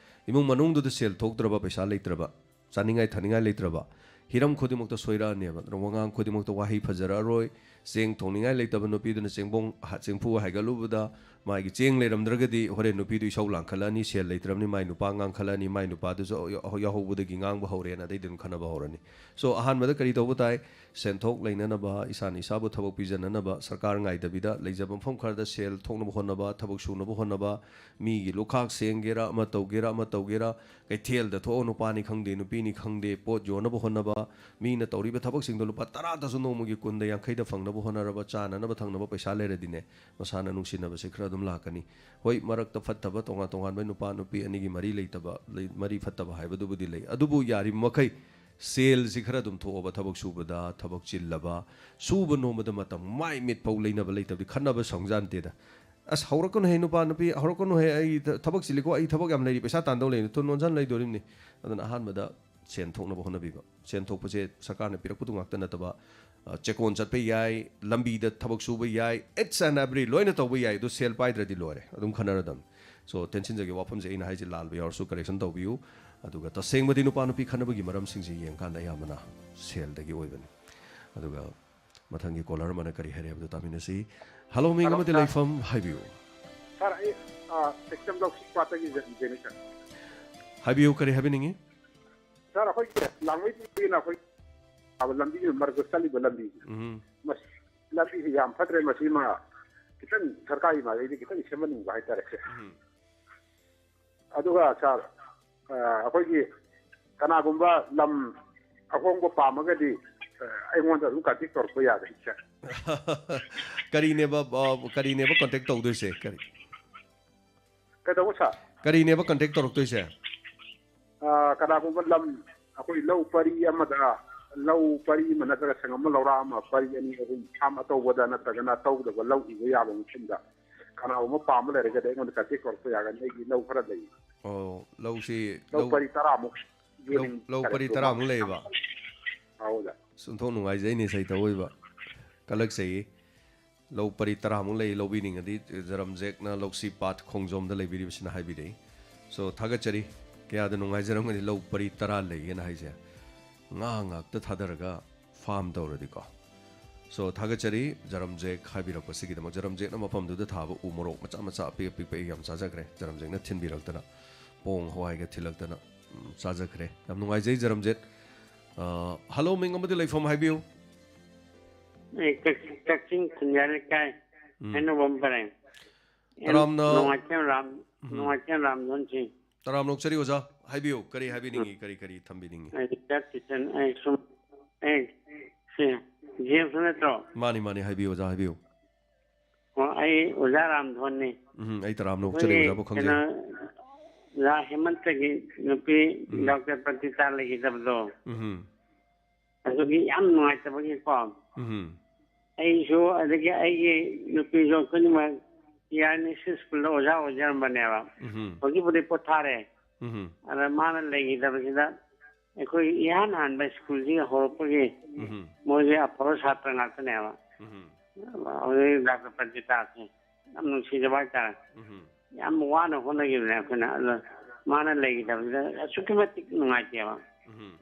ꯏꯃꯨꯡ ꯃꯅꯨꯡꯗꯨꯗ ꯁꯦꯜ ꯊꯣꯛꯇ꯭ꯔꯕ, ꯄꯩꯁꯥ ꯂꯩꯇ꯭ꯔꯕ, ꯆꯥꯅꯤꯡꯉꯥꯏ ꯊꯛꯅꯤꯡꯉꯥꯏ ꯂꯩꯇ꯭ꯔꯕ, ꯍꯤꯔꯝ ꯈꯨꯗꯤꯡꯃꯛꯇ ꯁꯣꯏꯔꯛꯑꯅꯦꯕ꯫ ꯑꯗꯨꯅ ꯋꯥꯉꯥꯡ ꯈꯨꯗꯤꯡꯃꯛꯇ ꯋꯥꯍꯩ ꯐꯖꯔꯛꯑꯔꯣꯏ꯫ ꯆꯦꯡ ꯊꯣꯡꯅꯤꯡꯉꯥꯏ ꯂꯩꯇꯕ ꯅꯨꯄꯤꯗꯨꯅ ꯆꯦꯡꯕꯣꯡ ꯍ-, ꯆꯦꯡꯐꯨ ꯍꯥꯏꯒꯠꯂꯨꯕꯗ ꯃꯥꯒꯤ ꯆꯦꯡ ꯂꯩꯔꯝꯗ꯭ꯔꯒꯗꯤ ꯍꯣꯔꯦꯟ ꯅꯨꯄꯤꯗꯨ ꯏꯁꯧ ꯂꯥꯡꯈꯠꯂꯛꯑꯅꯤ, ꯁꯦꯜ ꯂꯩꯇ꯭ꯔꯕꯅꯤ, ꯃꯥꯏ ꯅꯨꯄꯥ ꯉꯥꯡꯈꯠꯂꯛꯑꯅꯤ, ꯃꯥꯏ ꯅꯨꯄꯥꯗꯨꯁꯨ ꯌꯥꯎ-, ꯌꯥꯎꯍꯧꯕꯗꯒꯤ ꯉꯥꯡꯕ ꯍꯧꯔꯦꯅ ꯑꯗꯩꯗꯤ ꯑꯗꯨꯝ ꯈꯠꯅꯕ ꯍꯧꯔꯅꯤ꯫ ꯁꯣ, ꯑꯍꯥꯟꯕꯗ ꯀꯔꯤ ꯇꯧꯕ ꯇꯥꯏ? ꯁꯦꯟꯊꯣꯛ ꯂꯩꯅꯅꯕ, ꯏꯁꯥꯅ ꯏꯁꯥꯕꯨ ꯊꯕꯛ ꯄꯤꯖꯅꯅꯕ, ꯁꯔꯀꯥꯔ ꯉꯥꯏꯗꯕꯤꯗ ꯂꯩꯖꯕ ꯃꯐꯝ ꯈꯔꯗ ꯁꯦꯜ ꯊꯣꯛꯅꯕ ꯍꯣꯠꯅꯕ, ꯊꯕꯛ ꯁꯨꯅꯕ ꯍꯣꯠꯅꯕ, ꯃꯤꯒꯤ ꯂꯨꯈꯥꯛ ꯁꯦꯡꯒꯦꯔꯥ, ꯑꯃ ꯇꯧꯒꯦꯔꯥ, ꯑꯃ ꯇꯧꯒꯦꯔꯥ, ꯀꯩꯊꯦꯜꯗ ꯊꯣꯛꯑ ꯅꯨꯄꯥꯅꯤ ꯈꯪꯗꯦ, ꯅꯨꯄꯤꯅꯤ ꯈꯪꯗꯦ, ꯄꯣꯠ ꯌꯣꯟꯅꯕ ꯍꯣꯠꯅꯕ, ꯃꯤꯅ ꯇꯧꯔꯤꯕ ꯊꯕꯛꯁꯤꯡꯗꯣ ꯂꯨꯄꯥ ꯇꯔꯥꯗꯁꯨ ꯅꯣꯡꯃꯒꯤ ꯀꯨꯟꯗ, ꯌꯥꯡꯈꯩꯗ ꯐꯪꯅꯕ ꯍꯣꯠꯅꯔꯕ, ꯆꯥꯅꯅꯕ ꯊꯛꯅꯕ ꯄꯩꯁꯥ ꯂꯩꯔꯗꯤꯅꯦ, ꯃꯁꯥꯅ ꯅꯨꯡꯁꯤꯅꯕꯁꯦ ꯈꯔ ꯑꯗꯨꯝ ꯂꯥꯛꯀꯅꯤ꯫ ꯍꯣꯏ, ꯃꯔꯛꯇ ꯐꯠꯇꯕ ꯇꯣꯉꯥꯟ ꯇꯣꯉꯥꯟꯕ ꯅꯨꯄꯥ ꯅꯨꯄꯤ ꯑꯅꯤꯒꯤ ꯃꯔꯤ ꯂꯩꯇꯕ, ꯂꯩ-, ꯃꯔꯤ ꯐꯠꯇꯕ ꯍꯥꯏꯕꯗꯨꯕꯨꯗꯤ ꯂꯩ꯫ ꯑꯗꯨꯕꯨ ꯌꯥꯔꯤꯕ ꯃꯈꯩ ꯁꯦꯜꯁꯤ ꯈꯔ ꯑꯗꯨꯝ ꯊꯣꯛꯑꯕ, ꯊꯕꯛ ꯁꯨꯕꯗ, ꯊꯕꯛ ꯆꯤꯜꯂꯕ, ꯁꯨꯕ ꯅꯣꯝꯕꯗ ꯃꯇꯝ ꯃꯥꯏ ꯃꯤꯠ ꯐꯥꯎ ꯂꯩꯅꯕ ꯂꯩꯇꯕꯗꯤ ꯈꯠꯅꯕ ꯁꯪꯖꯥꯟꯇꯦꯗ꯫ "ꯑꯁ, ꯍꯧꯔꯛꯀꯅꯨꯍꯦ ꯅꯨꯄꯥ ꯅꯨꯄꯤ, ꯍꯧꯔꯛꯀꯅꯨꯍꯦ, ꯑꯩ ꯊ-, ꯊꯕꯛ ꯆꯤꯜꯂꯤꯀꯣ, ꯑꯩ ꯊꯕꯛ ꯌꯥꯝ ꯂꯩꯔꯤ, ꯄꯩꯁꯥ ꯇꯥꯟꯗꯧ ꯂꯩ", ꯊꯨꯟ ꯑꯣꯟꯁꯟ ꯂꯩꯗꯣꯔꯤꯕꯅꯤ꯫ ꯑꯗꯨꯅ ꯑꯍꯥꯟꯕꯗ ꯁꯦꯟ ꯊꯣꯛꯅꯕ ꯍꯣꯠꯅꯕꯤꯕ꯫ ꯁꯦꯟ ꯊꯣꯛꯄꯁꯦ ꯁꯔꯀꯥꯔꯅ ꯄꯤꯔꯛꯄꯗꯨ ꯉꯥꯛꯇ ꯅꯠꯇꯕ, ꯑ, ꯆꯦꯛꯀꯣꯟ ꯆꯠꯄ ꯌꯥꯏ, ꯂꯝꯕꯤꯗ ꯊꯕꯛ ꯁꯨꯕ ꯌꯥꯏ, each and every ꯂꯣꯏꯅ ꯇꯧꯕ ꯌꯥꯏ꯫ ꯑꯗꯨ ꯁꯦꯜ ꯄꯥꯏꯗ꯭ꯔꯗꯤ ꯂꯣꯏꯔꯦ, ꯑꯗꯨꯝ ꯈꯟꯅꯔꯗꯝꯅꯤ꯫ ꯁꯣ, ꯇꯦꯟꯁꯤꯟꯖꯒꯦ, ꯋꯥꯐꯝꯁꯦ ꯑꯩꯅ ꯍꯥꯏꯁꯦ ꯂꯥꯟꯕ ꯌꯥꯎꯔꯁꯨ correction ꯇꯧꯕꯤꯌꯨ꯫ ꯑꯗꯨꯒ ꯇꯁꯦꯡꯕꯗꯤ ꯅꯨꯄꯥ ꯅꯨꯄꯤ ꯈꯠꯅꯕꯒꯤ ꯃꯔꯝꯁꯤꯡꯁꯦ ꯌꯦꯡꯀꯥꯟꯗ ꯑꯌꯥꯝꯕꯅ ꯁꯦꯜꯗꯒꯤ ꯑꯣꯏꯕꯅꯤ꯫ ꯑꯗꯨꯒ ꯃꯊꯪꯒꯤ caller ꯑꯃꯅ ꯀꯔꯤ ꯍꯥꯏꯔꯦ ꯍꯥꯏꯕꯗꯨ ꯇꯥꯃꯤꯟꯅꯁꯤ꯫ ꯍꯜꯂꯣ, ꯃꯤꯡ ꯍꯜꯂꯣ, ꯑꯃꯗꯤ ꯁꯥꯔ꯫ ꯂꯩꯐꯝ ꯍꯥꯏꯕꯤꯌꯨ꯫ ꯁꯥꯔ, ꯑꯩ, ꯑ, ꯇꯦꯛꯆꯝ ꯂꯧꯁꯤꯡ ꯄꯥꯠꯇꯒꯤ ꯖꯦꯅꯤꯁꯟ꯫ ꯍꯥꯏꯕꯤꯌꯨ, ꯀꯔꯤ ꯍꯥꯏꯕꯤꯅꯤꯡꯉꯤ? ꯁꯥꯔ, ꯑꯩꯈꯣꯏꯒꯤ ꯂꯥꯡꯃꯩꯗꯣꯡꯒꯤꯅ ꯑꯩꯈꯣꯏ ꯂꯝꯕꯤꯒꯤ ꯃꯔꯛꯇ ꯆꯠꯂꯤꯕ ꯂꯝꯕꯤꯁꯦ, ꯎꯝ ꯃꯁꯤ ꯂꯝꯕꯤꯁꯤ ꯌꯥꯝ ꯐꯠꯇ꯭ꯔꯦ꯫ ꯃꯁꯤꯃ ꯈꯤꯇꯪ ꯁꯔꯀꯥꯔꯒꯤ ꯃꯥꯏꯀꯩꯗꯒꯤ ꯈꯤꯇꯪ ꯁꯦꯝꯍꯟꯅꯤꯡꯕ ꯍꯥꯏꯇꯥꯔꯦ꯫ ꯎꯝ ꯑꯗꯨꯒ ꯁꯥꯔ, ꯑ, ꯑꯩꯈꯣꯏꯒꯤ ꯀꯅꯥꯒꯨꯝꯕ ꯂꯝ ꯑꯍꯣꯡꯕ ꯄꯥꯝꯃꯒꯗꯤ, ꯑ, ꯑꯩꯉꯣꯟꯗ ꯑꯗꯨꯝ ꯀꯟꯇꯦꯛ ꯇꯧꯔꯛꯄ ꯌꯥꯒꯅꯤ ꯁꯥꯔ꯫ ꯀꯔꯤꯅꯦꯕ ꯑ, ꯀꯔꯤꯅꯦꯕ ꯀꯟꯇꯦꯛ ꯇꯧꯗꯣꯏꯁꯦ? ꯀꯔꯤ ꯀꯩꯗꯧꯕ ꯁꯥꯔ? ꯀꯔꯤꯅꯦꯕ ꯀꯟꯇꯦꯛ ꯇꯧꯔꯛꯇꯣꯏꯁꯦ? ꯑ, ꯀꯅꯥꯒꯨꯝꯕ ꯂꯝ ꯑꯩꯈꯣꯏ ꯂꯧ ꯄꯔꯤ ꯑꯃꯗ ꯂꯧ ꯄꯔꯤ ꯑꯃ ꯅꯠꯇ꯭ꯔꯒ ꯁꯪꯒꯝ ꯑꯃ ꯂꯧꯔꯥꯛ ꯑꯃ, ꯄꯔꯤ ꯑꯅꯤ ꯑꯍꯨꯝ, ꯐꯥꯝ ꯑꯇꯧꯕꯗ ꯅꯠꯇ꯭ꯔꯒꯅ ꯇꯧꯗꯕ ꯂꯧ ꯎꯕ ꯌꯥꯕ ꯃꯐꯝꯗ ꯀꯅꯥꯒꯨꯝꯕ ꯄꯥꯝꯕ ꯂꯩꯔꯒꯗꯤ ꯑꯩꯉꯣꯟꯗ ꯀꯟꯇꯦꯛ ꯇꯧꯔꯛꯄ ꯌꯥꯒꯅꯤ꯫ ꯑꯩꯒꯤ ꯂꯧ ꯈꯔ ꯂꯩ꯫ ꯑꯣ, ꯂꯧꯁꯤ ꯂꯧ ꯂꯧ ꯄꯔꯤ ꯇꯔꯥꯃꯨꯛ ꯂꯧ ꯂꯧ ꯄꯔꯤ ꯇꯔꯥꯃꯨꯛ ꯂꯩꯌꯦꯕ? ꯑꯧ, ꯑꯣꯖꯥ꯫ ꯑꯁ, ꯑꯣꯟꯊꯣꯛ ꯅꯨꯡꯉꯥꯏꯖꯩꯅꯦ ꯁꯩꯇ ꯑꯣꯏꯕ꯫ ꯀꯜꯂꯛꯆꯩꯌꯦ꯫ ꯂꯧ ꯄꯔꯤ ꯇꯔꯥꯃꯨꯛ ꯂꯩ, ꯂꯧꯕꯤꯅꯤꯡꯉꯗꯤ ꯖꯔꯝꯖꯦꯛꯅ ꯂꯧꯁꯤ ꯄꯥꯠ ꯈꯣꯡꯖꯣꯝꯗ ꯂꯩꯕꯤꯔꯤꯕꯁꯤꯅ ꯍꯥꯏꯕꯤꯔꯛꯏ꯫ ꯁꯣ, ꯊꯥꯒꯠꯆꯔꯤ꯫ ꯀꯌꯥꯗ ꯅꯨꯡꯉꯥꯏꯖꯔꯝꯒꯅꯤ ꯂꯧ ꯄꯔꯤ ꯇꯔꯥ ꯂꯩꯌꯦꯅ ꯍꯥꯏꯁꯦ꯫ ꯉꯥ ꯉꯥꯛꯇ ꯊꯥꯗꯔꯒ ꯐꯥꯝ ꯇꯧꯔꯗꯤꯀꯣ꯫ ꯁꯣ, ꯊꯥꯒꯠꯆꯔꯤ ꯖꯔꯝꯖꯦꯛ ꯍꯥꯏꯕꯤꯔꯛꯄꯁꯤꯒꯤꯗꯃꯛ꯫ ꯖꯔꯝꯖꯦꯛꯅ ꯃꯐꯝꯗꯨꯗ ꯊꯥꯕ ꯎ ꯃꯣꯔꯣꯛ ꯃꯆꯥ ꯃꯆꯥ ꯑꯄꯤꯛ ꯑꯄꯤꯛꯄ ꯑꯩ ꯌꯥꯝ ꯆꯥꯖꯈ꯭ꯔꯦ꯫ ꯖꯔꯝꯖꯦꯛꯅ ꯊꯤꯟꯕꯤꯔꯛꯇꯅ ꯄꯣꯡ ꯍꯋꯥꯏꯒ ꯊꯤꯜꯂꯛꯇꯅ, ꯎꯝ, ꯆꯥꯖꯈ꯭ꯔꯦ꯫ ꯌꯥꯝ ꯅꯨꯡꯉꯥꯏꯖꯩ ꯖꯔꯝꯖꯦꯠ꯫ ꯑ, ꯍꯜꯂꯣ, ꯃꯤꯡ ꯑꯃꯗꯤ ꯂꯩꯐꯝ ꯍꯥꯏꯕꯤꯌꯨ꯫ ꯑꯩ ꯀꯛ- ꯀꯛꯆꯤꯡ ꯈꯨꯟꯌꯥ ꯂꯩꯀꯥꯏ, ꯎꯝ꯫ ꯍꯩꯅꯧꯕꯝ ꯄꯔꯦꯡ꯫ ꯇꯔꯥꯝꯅ ꯅꯣꯡꯃꯥꯏꯊꯦꯝ ꯔꯥꯝ, ꯎꯝ꯫ ꯅꯣꯡꯃꯥꯏꯊꯦꯝ ꯔꯥꯝꯙꯣꯟ ꯁꯤꯡ꯫ ꯇꯔꯥꯝꯅ ꯑꯣꯛꯆꯔꯤ ꯑꯣꯖꯥ, ꯍꯥꯏꯕꯤꯌꯨ, ꯀꯔꯤ ꯍꯥꯏꯕꯤꯅꯤꯡꯉꯤ, ꯀꯔꯤ ꯀꯔꯤ ꯊꯝꯕꯤꯅꯤꯡꯉꯤ? ꯑꯩ ꯆꯠ ꯆꯠ-, ꯑꯩ ꯁꯨꯝ, ꯑꯩ ꯁꯤ ꯖꯦꯝꯁ ꯅꯠꯇ꯭ꯔꯣ? ꯃꯥꯅꯤ ꯃꯥꯅꯤ, ꯍꯥꯏꯕꯤꯌꯨ ꯑꯣꯖꯥ, ꯍꯥꯏꯕꯤꯌꯨ꯫ ꯑꯣ, ꯑꯩ ꯑꯣꯖꯥ ꯔꯥꯝꯙꯣꯟꯅꯤ꯫ ꯎꯝ, ꯑꯩ ꯇꯔꯥꯝꯅ ꯑꯣꯛꯆꯔꯤ, ꯑꯩꯈꯣꯏꯒꯤ ꯑꯣꯖꯥꯕꯨ ꯈꯪꯖꯩ꯫ ꯀꯩꯅꯣ, ꯑꯣꯖꯥ ꯍꯦꯃꯟꯇꯒꯤ ꯅꯨꯄꯤ ꯎꯝ꯫ ꯗꯣꯛꯇꯔ ꯄ꯭ꯔꯇꯤꯇꯥ ꯂꯩꯈꯤꯗꯕꯗꯣ, ꯎꯝ ꯑꯗꯨꯒꯤ ꯌꯥꯝ ꯅꯨꯡꯉꯥꯏꯇꯕꯒꯤꯀꯣ, ꯎꯝ ꯑꯩꯁꯨ ꯑꯗꯒꯤ ꯑꯩꯒꯤ ꯅꯨꯄꯤꯁꯨ ꯑꯩꯈꯣꯏꯅꯤꯃꯛ ꯇꯤ ꯑꯥꯔ ꯑꯦꯟ ꯑꯦꯁ ꯁ꯭ꯀꯨꯜꯗ ꯑꯣꯖꯥ ꯑꯣꯏꯖꯔꯝꯕꯅꯦꯕ꯫ ꯎꯝ ꯍꯧꯖꯤꯛꯄꯨꯗꯤ ꯄꯣꯊꯥꯔꯦ꯫ ꯎꯝ ꯑꯗ ꯃꯥꯅ ꯂꯩꯈꯤꯗꯕꯁꯤꯗ ꯑꯩꯈꯣꯏ ꯏꯍꯥꯟ ꯍꯥꯟꯕ ꯁ꯭ꯀꯨꯜꯁꯤꯒ ꯍꯧꯔꯛꯄꯒꯤ ꯎꯝ ꯃꯣꯏꯁꯦ ꯑꯐꯕ ꯁꯥꯇ꯭ꯔ ꯉꯥꯛꯇꯅꯦꯕ꯫ ꯎꯝ ꯍꯧꯖꯤꯛ ꯗꯥꯛꯇꯔ ꯄ꯭ꯔꯇꯤꯇꯥꯁꯦ ꯌꯥꯝ ꯅꯨꯡꯁꯤꯖꯕ ꯍꯥꯏꯇꯥꯔꯦ꯫ ꯎꯝ ꯌꯥꯝ ꯋꯥꯅ ꯍꯣꯠꯅꯈꯤꯕꯅꯦ ꯑꯩꯈꯣꯏꯅ꯫ ꯑꯗꯣ ꯃꯥꯅ ꯂꯩꯈꯤꯗꯕꯁꯤꯗ ꯑꯁꯨꯛꯀꯤ ꯃꯇꯤꯛ ꯅꯨꯡꯉꯥꯏꯇꯦꯕ꯫ ꯎꯝ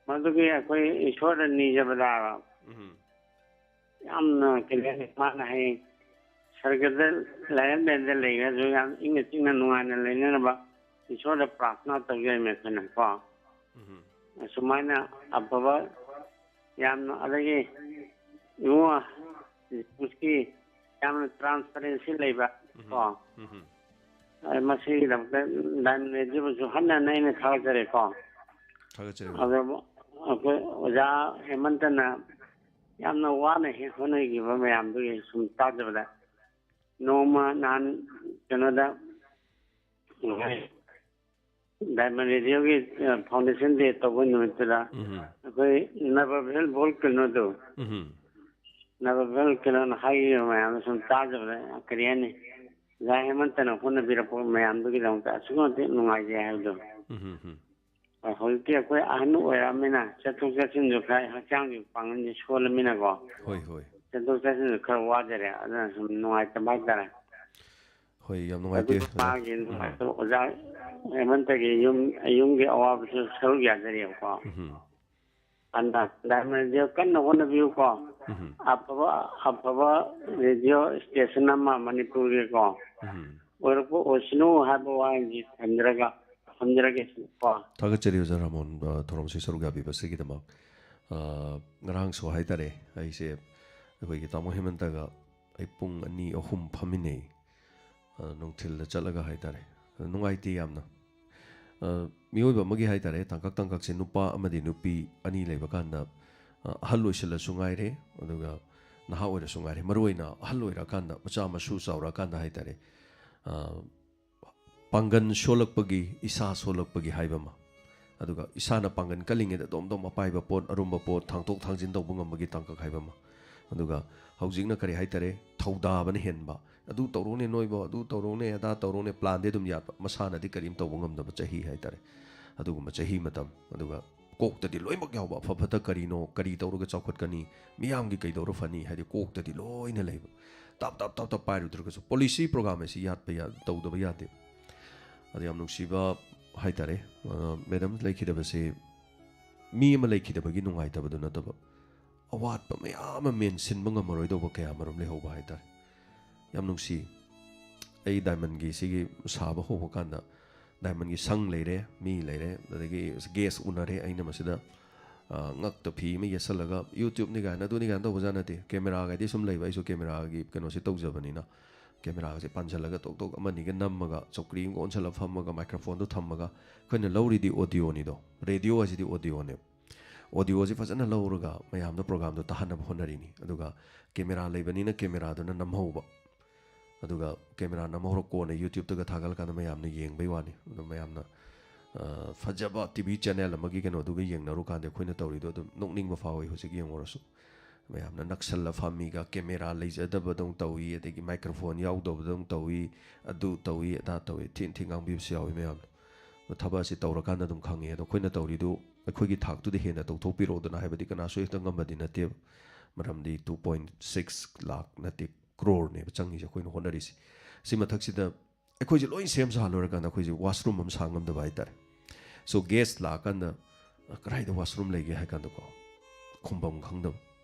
ꯃꯗꯨꯒꯤ ꯑꯩꯈꯣꯏ ꯏꯁꯣꯔꯗ ꯅꯤꯖꯕꯗ ꯎꯝ ꯌꯥꯝꯅ ꯀꯩꯅꯣ ꯃꯥꯅ ꯍꯌꯦꯡ ꯁꯔꯒꯗ ꯂꯥꯏꯔꯦꯝꯕꯦꯟꯗ ꯂꯩꯈ꯭ꯔꯁꯨ ꯌꯥꯝ ꯏꯪꯅ ꯆꯤꯛꯅ ꯅꯨꯡꯉꯥꯏꯅ ꯂꯩꯅꯅꯕ ꯏꯁꯣꯔꯗ ꯄ꯭ꯔꯥꯔꯊꯅꯥ ꯇꯧꯖꯔꯤꯕꯅꯦ ꯑꯩꯈꯣꯏꯅ ꯀꯣ꯫ ꯎꯝ ꯑꯁꯨꯃꯥꯏꯅ ꯑꯐꯕ ꯌꯥꯝꯅ, ꯑꯗꯒꯤ ꯏꯕꯨꯡꯉꯣ ꯖꯦꯝꯁꯀꯤ ꯌꯥꯝꯅ ꯇ꯭ꯔꯥꯟꯁꯄꯔꯦꯟꯁꯤ ꯂꯩꯕ ꯀꯣ꯫ ꯎꯝ꯫ ꯃꯁꯤꯒꯤꯗꯃꯛꯇ ꯗꯥꯏꯃꯟ ꯔꯦꯗꯤꯑꯣꯕꯨꯁꯨ ꯍꯟꯅ ꯍꯟꯅ ꯑꯩꯅ ꯊꯥꯒꯠꯆꯔꯤꯀꯣ꯫ ꯊꯥꯒꯠꯆꯔꯤ, ꯑꯣꯖꯥ꯫ ꯑꯗꯣ ꯑꯩꯈꯣꯏ ꯑꯣꯖꯥ ꯍꯦꯃꯟꯇꯅ ꯌꯥꯝꯅ ꯋꯥꯅ ꯍꯦꯛ ꯍꯣꯠꯅꯈꯤꯕ ꯃꯌꯥꯝꯗꯨꯒꯤ ꯁꯨꯝ ꯇꯥꯖꯕꯗ, ꯅꯣꯡꯃ ꯅꯍꯥꯟ ꯀꯩꯅꯣꯗ, ꯗꯥꯏꯃꯟ ꯔꯦꯗꯤꯑꯣꯒꯤ, ꯑ, ꯐꯥꯎꯟꯗꯦꯁꯟ ꯗꯦ ꯇꯧꯕ ꯅꯨꯃꯤꯠꯇꯨꯗ ꯎꯝ꯫ ꯑꯩꯈꯣꯏ ꯅꯕꯚꯦꯜ ꯕꯣꯜ ꯀꯩꯅꯣꯗꯣ, ꯎꯝ꯫ ꯅꯕꯚꯦꯜ ꯀꯩꯅꯣꯅ ꯍꯥꯏꯈꯤꯕ ꯃꯌꯥꯝꯗꯣ ꯁꯨꯝ ꯇꯥꯖꯕꯗ, ꯀꯔꯤ ꯍꯥꯏꯅꯤ, ꯑꯣꯖꯥ ꯍꯦꯃꯟꯇꯅ ꯍꯣꯠꯅꯕꯤꯔꯛꯄ ꯃꯌꯥꯝꯗꯨꯒꯤꯗꯃꯛꯇ ꯑꯁꯨꯛꯀꯤ ꯃꯇꯤꯛ ꯅꯨꯡꯉꯥꯏꯖꯩ ꯍꯥꯏꯕꯗꯣ꯫ ꯎꯝ, ꯎꯝ, ꯎꯝ꯫ ꯍꯣꯏ, ꯍꯧꯖꯤꯛꯇꯤ ꯑꯩꯈꯣꯏ ꯑꯍꯟ ꯑꯣꯏꯔꯛꯑꯃꯤꯅ ꯆꯠꯊꯣꯛ ꯆꯠꯁꯤꯟꯁꯨ ꯈꯔ ꯍꯛꯆꯥꯡꯒꯤ ꯄꯥꯡꯒꯜꯁꯦ ꯁꯣꯜꯂꯃꯤꯅꯀꯣ, ꯍꯣꯏ, ꯍꯣꯏ꯫ ꯆꯠꯊꯣꯛ ꯆꯠꯁꯤꯟꯁꯨ ꯈꯔ ꯋꯥꯖꯔꯦ, ꯑꯗꯨꯅ ꯁꯨꯝ ꯅꯨꯡꯉꯥꯏꯇꯕ ꯍꯥꯏꯇꯥꯔꯦ꯫ ꯍꯣꯏ, ꯌꯥꯝ ꯅꯨꯡꯉꯥꯏꯇꯦ, ꯑꯗꯨ ꯑꯣꯖꯥ꯫ ꯃꯥꯒꯤ ꯅꯨꯡꯉꯥꯏꯇꯕ ꯑꯣꯖꯥ ꯍꯦꯃꯟꯇꯒꯤ ꯌꯨꯝ, ꯌꯨꯝꯒꯤ ꯑꯋꯥꯕꯁꯨ ꯁꯔꯨꯛ ꯌꯥꯖꯔꯤꯕꯀꯣ꯫ ꯎꯝ꯫ ꯑꯗ ꯗꯥꯏꯃꯟ ꯔꯦꯗꯤꯑꯣ ꯀꯟꯅ ꯍꯣꯠꯅꯕꯤꯌꯨꯀꯣ꯫ ꯎꯝ꯫ ꯑꯐꯕ, ꯑꯐꯕ ꯔꯦꯗꯤꯑꯣ ꯁ꯭ꯇꯦꯁꯟ ꯑꯃ ꯃꯅꯤꯄꯨꯔꯒꯤꯀꯣ ꯎꯝ꯫ ꯑꯣꯏꯔꯛꯄ ꯑꯣꯏꯁꯅꯨ ꯍꯥꯏꯕ ꯋꯥꯍꯩꯁꯤ ꯊꯝꯖꯔꯒ, ꯊꯝꯖꯔꯒꯦ ꯀꯣ꯫ ꯊꯥꯒꯠꯆꯔꯤ ꯑꯣꯖꯥ ꯔꯥꯃꯣꯟ, ꯑ, ꯊꯧꯔꯝꯁꯤ ꯁꯔꯨꯛ ꯌꯥꯕꯤꯕꯁꯤꯒꯤꯗꯃꯛ꯫ ꯑ, ꯉꯔꯥꯡꯁꯨ ꯍꯥꯏꯇꯥꯔꯦ, ꯑꯩꯁꯦ ꯑꯩꯈꯣꯏꯒꯤ ꯇꯥꯃꯣ ꯍꯦꯃꯟꯇꯒ ꯑꯩ ꯄꯨꯡ ꯑꯅꯤ ꯑꯍꯨꯝ ꯐꯝꯃꯤꯟꯅꯩ꯫ ꯑ, ꯅꯨꯡꯊꯤꯜꯗ ꯆꯠꯂꯒ ꯍꯥꯏꯇꯥꯔꯦ꯫ ꯑꯗꯨ ꯅꯨꯡꯉꯥꯏꯇꯦ ꯌꯥꯝꯅ꯫ ꯑ, ꯃꯤꯑꯣꯏꯕ ꯑꯃꯒꯤ ꯍꯥꯏꯇꯥꯔꯦ, ꯇꯥꯡꯀꯛ ꯇꯥꯡꯀꯛꯁꯦ ꯅꯨꯄꯥ ꯑꯃꯗꯤ ꯅꯨꯄꯤ ꯑꯅꯤ ꯂꯩꯕ ꯀꯥꯟꯗ, ꯑ, ꯑꯍꯜ ꯑꯣꯏꯁꯤꯜꯂꯁꯨ ꯉꯥꯏꯔꯦ, ꯑꯗꯨꯒ ꯅꯍꯥ ꯑꯣꯏꯔꯁꯨ ꯉꯥꯏꯔꯦ, ꯃꯔꯨꯑꯣꯏꯅ ꯑꯍꯜ ꯑꯣꯏꯔꯛꯑꯀꯥꯟꯗ, ꯃꯆꯥ ꯃꯁꯨ ꯆꯥꯎꯔꯛꯑꯀꯥꯟꯗ ꯍꯥꯏꯇꯥꯔꯦ, ꯑ, ꯄꯥꯡꯒꯜ ꯁꯣꯜꯂꯛꯄꯒꯤ, ꯏꯁꯥ ꯁꯣꯜꯂꯛꯄꯒꯤ ꯍꯥꯏꯕ ꯑꯃ, ꯑꯗꯨꯒ ꯏꯁꯥꯅ ꯄꯥꯡꯒꯜ ꯀꯜꯂꯤꯉꯩꯗ ꯑꯗꯣꯝ ꯑꯗꯣꯝ ꯑꯄꯥꯏꯕ ꯄꯣꯠ, ꯑꯔꯨꯝꯕ ꯄꯣꯠ ꯊꯥꯡꯗꯣꯛ ꯊꯥꯡꯖꯤꯟ ꯇꯧꯕ ꯉꯝꯕꯒꯤ ꯇꯥꯡꯀꯛ ꯍꯥꯏꯕ ꯑꯃ, ꯑꯗꯨꯒ ꯍꯧꯖꯤꯛꯅ ꯀꯔꯤ ꯍꯥꯏꯇꯥꯔꯦ, ꯊꯧꯗꯥꯕꯅ ꯍꯦꯟꯕ, ꯑꯗꯨ ꯇꯧꯔꯣꯅꯦ ꯅꯣꯏꯕꯣ, ꯑꯗꯨ ꯇꯧꯔꯣꯅꯦ, ꯑꯗꯥ ꯇꯧꯔꯣꯅꯦ, ꯄ꯭ꯂꯥꯟꯗꯤ ꯑꯗꯨꯝ ꯌꯥꯠꯄ, ꯃꯁꯥꯅꯗꯤ ꯀꯔꯤꯝ ꯇꯧꯕ ꯉꯝꯗꯕ ꯆꯍꯤ ꯍꯥꯏꯇꯥꯔꯦ꯫ ꯑꯗꯨꯒꯨꯝꯕ ꯆꯍꯤ ꯃꯇꯝ, ꯑꯗꯨꯒ ꯀꯣꯛꯇꯗꯤ ꯂꯣꯏꯅꯃꯛ ꯌꯥꯎꯕ, ꯑꯐ ꯐꯠꯇ ꯀꯔꯤꯅꯣ, ꯀꯔꯤ ꯇꯧꯔꯒ ꯆꯥꯎꯈꯠꯀꯅꯤ, ꯃꯤꯌꯥꯝꯒꯤ ꯀꯩꯗꯧꯔ ꯐꯅꯤ ꯍꯥꯏꯗꯤ ꯀꯣꯛꯇꯗꯤ ꯂꯣꯏꯅ ꯂꯩꯕ꯫ ꯇꯞ ꯇꯞ ꯇꯞ ꯇꯞ ꯄꯥꯏꯔꯨꯗ꯭ꯔꯒꯁꯨ ꯄꯣꯂꯤꯁꯤ ꯄ꯭ꯔꯣꯒ꯭ꯔꯥꯝ ꯑꯁꯤ ꯌꯥꯠꯄ ꯌꯥ-, ꯇꯧꯗꯕ ꯌꯥꯗꯦ꯫ ꯑꯗ ꯌꯥꯝ ꯅꯨꯡꯁꯤꯕ ꯍꯥꯏꯇꯥꯔꯦ, ꯑ, ꯃꯦꯗꯥꯝ ꯂꯩꯈꯤꯗꯕꯁꯦ ꯃꯤ ꯑꯃ ꯂꯩꯈꯤꯗꯕꯒꯤ ꯅꯨꯡꯉꯥꯏꯇꯕꯗꯨ ꯅꯠꯇꯕ, ꯑꯋꯥꯠꯄ ꯃꯌꯥꯝ ꯑꯃ ꯃꯦꯟꯁꯤꯟꯕ ꯉꯝꯃꯔꯣꯏꯗꯧꯕ ꯀꯌꯥ ꯃꯔꯨꯝ ꯂꯩꯍꯧꯕ ꯍꯥꯏꯇꯥꯔꯦ꯫ ꯌꯥꯝ ꯅꯨꯡꯁꯤ꯫ ꯑꯩ ꯗꯥꯏꯃꯟꯒꯤ ꯁꯤꯒꯤ ꯁꯥꯕ ꯍꯧꯕ ꯀꯥꯟꯗ, ꯗꯥꯏꯃꯟꯒꯤ ꯁꯪ ꯂꯩꯔꯦ, ꯃꯤ ꯂꯩꯔꯦ, ꯑꯗꯒꯤ ꯒꯦꯁ ꯎꯅꯔꯦ꯫ ꯑꯩꯅ ꯃꯁꯤꯗ ꯉꯛꯇ ꯐꯤ ꯑꯃ ꯌꯦꯠꯁꯜꯂꯒ, YouTube-ꯅꯤ ꯀꯥꯏꯅ, ꯑꯗꯨꯅꯤ ꯀꯥꯏꯅ ꯇꯧꯕꯖꯥꯠ ꯅꯠꯇꯦ꯫ ꯀꯦꯃꯦꯔꯥꯒꯗꯤ ꯁꯨꯝ ꯂꯩꯕ, ꯑꯩꯁꯨ ꯀꯦꯃꯦꯔꯥꯒꯤ ꯀꯩꯅꯣꯁꯦ ꯇꯧꯖꯕꯅꯤꯅ, ꯀꯦꯃꯦꯔꯥꯒꯁꯦ ꯄꯥꯟꯁꯤꯜꯂꯒ ꯇꯣꯛ ꯇꯣꯛ ꯑꯃꯅꯤꯒ ꯅꯝꯃꯒ, ꯆꯧꯀ꯭ꯔꯤ ꯑꯃꯒ ꯑꯣꯟꯁꯤꯜꯂꯒ ꯐꯝꯃꯒ, ꯃꯥꯏꯀ꯭ꯔꯣꯐꯣꯟꯗꯣ ꯊꯝꯃꯒ, ꯑꯩꯈꯣꯏꯅ ꯂꯧꯔꯤꯗꯤ ꯑꯣꯗꯤꯑꯣꯅꯤꯗꯣ, ꯔꯦꯗꯤꯑꯣ ꯍꯥꯏꯁꯤꯗꯤ ꯑꯣꯗꯤꯑꯣꯅꯦꯕ꯫ ꯑꯣꯗꯤꯑꯣꯁꯤ ꯐꯖꯅ ꯂꯧꯔꯒ ꯃꯌꯥꯝꯗ ꯄ꯭ꯔꯣꯒꯥꯝꯗꯣ ꯇꯥꯍꯟꯅꯕ ꯍꯣꯠꯅꯔꯤꯅꯤ꯫ ꯑꯗꯨꯒ ꯀꯦꯃꯦꯔꯥ ꯂꯩꯕꯅꯤꯅ ꯀꯦꯃꯦꯔꯥꯗꯨꯅ ꯅꯝꯍꯧꯕ, ꯑꯗꯨꯒ ꯀꯦꯃꯦꯔꯥ ꯅꯝꯍꯧꯔ ꯀꯣꯟꯅ YouTube-ꯇꯒ ꯊꯥꯒꯠꯂꯀꯥꯟꯗ ꯃꯌꯥꯝꯅ ꯌꯦꯡꯕꯩ ꯋꯥꯅꯤ꯫ ꯑꯗꯣ ꯃꯌꯥꯝꯅ, ꯑ, ꯐꯖꯕ ꯇꯤ ꯚꯤ ꯆꯦꯅꯦꯜ ꯑꯃꯒꯤ ꯀꯩꯅꯣꯗꯨꯒ ꯌꯦꯡꯅꯔꯨꯀꯥꯟꯗ ꯑꯩꯈꯣꯏꯅ ꯇꯧꯔꯤꯗꯣ ꯑꯗꯨꯝ ꯅꯣꯛꯅꯤꯡꯕ ꯐꯥꯎꯋꯤ꯫ ꯍꯧꯖꯤꯛ ꯌꯦꯡꯉꯨꯔꯁꯨ ꯃꯌꯥꯝꯅ ꯅꯛꯁꯜꯂ ꯐꯝꯃꯤꯒ, ꯀꯦꯃꯦꯔꯥ ꯂꯩꯖꯗꯕꯗꯧ ꯇꯧꯏ, ꯑꯗꯒꯤ ꯃꯥꯏꯀ꯭ꯔꯣꯐꯣꯟ ꯌꯥꯎꯗꯕꯗꯧ ꯇꯧꯏ, ꯑꯗꯨ ꯇꯧꯏ ꯑꯗꯥ ꯇꯧꯏ, ꯊꯤꯅ ꯊꯤꯅ ꯉꯥꯡꯕꯤꯕꯁꯨ ꯌꯥꯎꯏ ꯃꯌꯥꯝꯅ꯫ ꯑꯗꯣ ꯊꯕꯛ ꯑꯁꯤ ꯇꯧꯔꯀꯥꯟꯗ ꯑꯗꯨꯝ ꯈꯪꯉꯤ꯫ ꯑꯗꯣ ꯑꯩꯈꯣꯏꯅ ꯇꯧꯔꯤꯗꯨ ꯑꯩꯈꯣꯏꯒꯤ ꯊꯥꯛꯇꯨꯗ ꯍꯦꯟꯅ ꯇꯧꯊꯣꯛꯄꯤꯔꯛꯑꯣꯗꯅ ꯍꯥꯏꯕꯗꯤ ꯀꯅꯥꯁꯨ ꯍꯦꯛꯇ ꯉꯝꯕꯗꯤ ꯅꯠꯇꯦꯕ꯫ ꯃꯔꯝꯗꯤ two point six ꯂꯥꯛ ꯅꯠꯇꯦ, ꯀ꯭ꯔꯣꯔꯅꯦꯕ ꯆꯪꯉꯤꯁꯦ ꯑꯩꯈꯣꯏꯅ ꯍꯣꯠꯅꯔꯤꯁꯦ꯫ ꯁꯤ ꯃꯊꯛꯁꯤꯗ ꯑꯩꯈꯣꯏꯁꯦ ꯂꯣꯏ ꯁꯦꯝ ꯁꯥ ꯂꯣꯏꯔꯀꯥꯟꯗ ꯑꯩꯈꯣꯏꯁꯦ ꯋꯥꯁꯔꯨꯝ ꯑꯃ ꯁꯥ ꯉꯝꯗꯕ ꯍꯥꯏꯇꯥꯔꯦ꯫ So, ꯒꯦꯁ ꯂꯥꯛꯑꯀꯥꯟꯗ, "ꯑ, ꯀꯗꯥꯏꯗ ꯋꯥꯁꯔꯨꯝ ꯂꯩꯒꯦ?" ꯍꯥꯏ ꯀꯥꯟꯗꯀꯣ, ꯈꯨꯝꯐꯝ ꯈꯪꯗꯕ꯫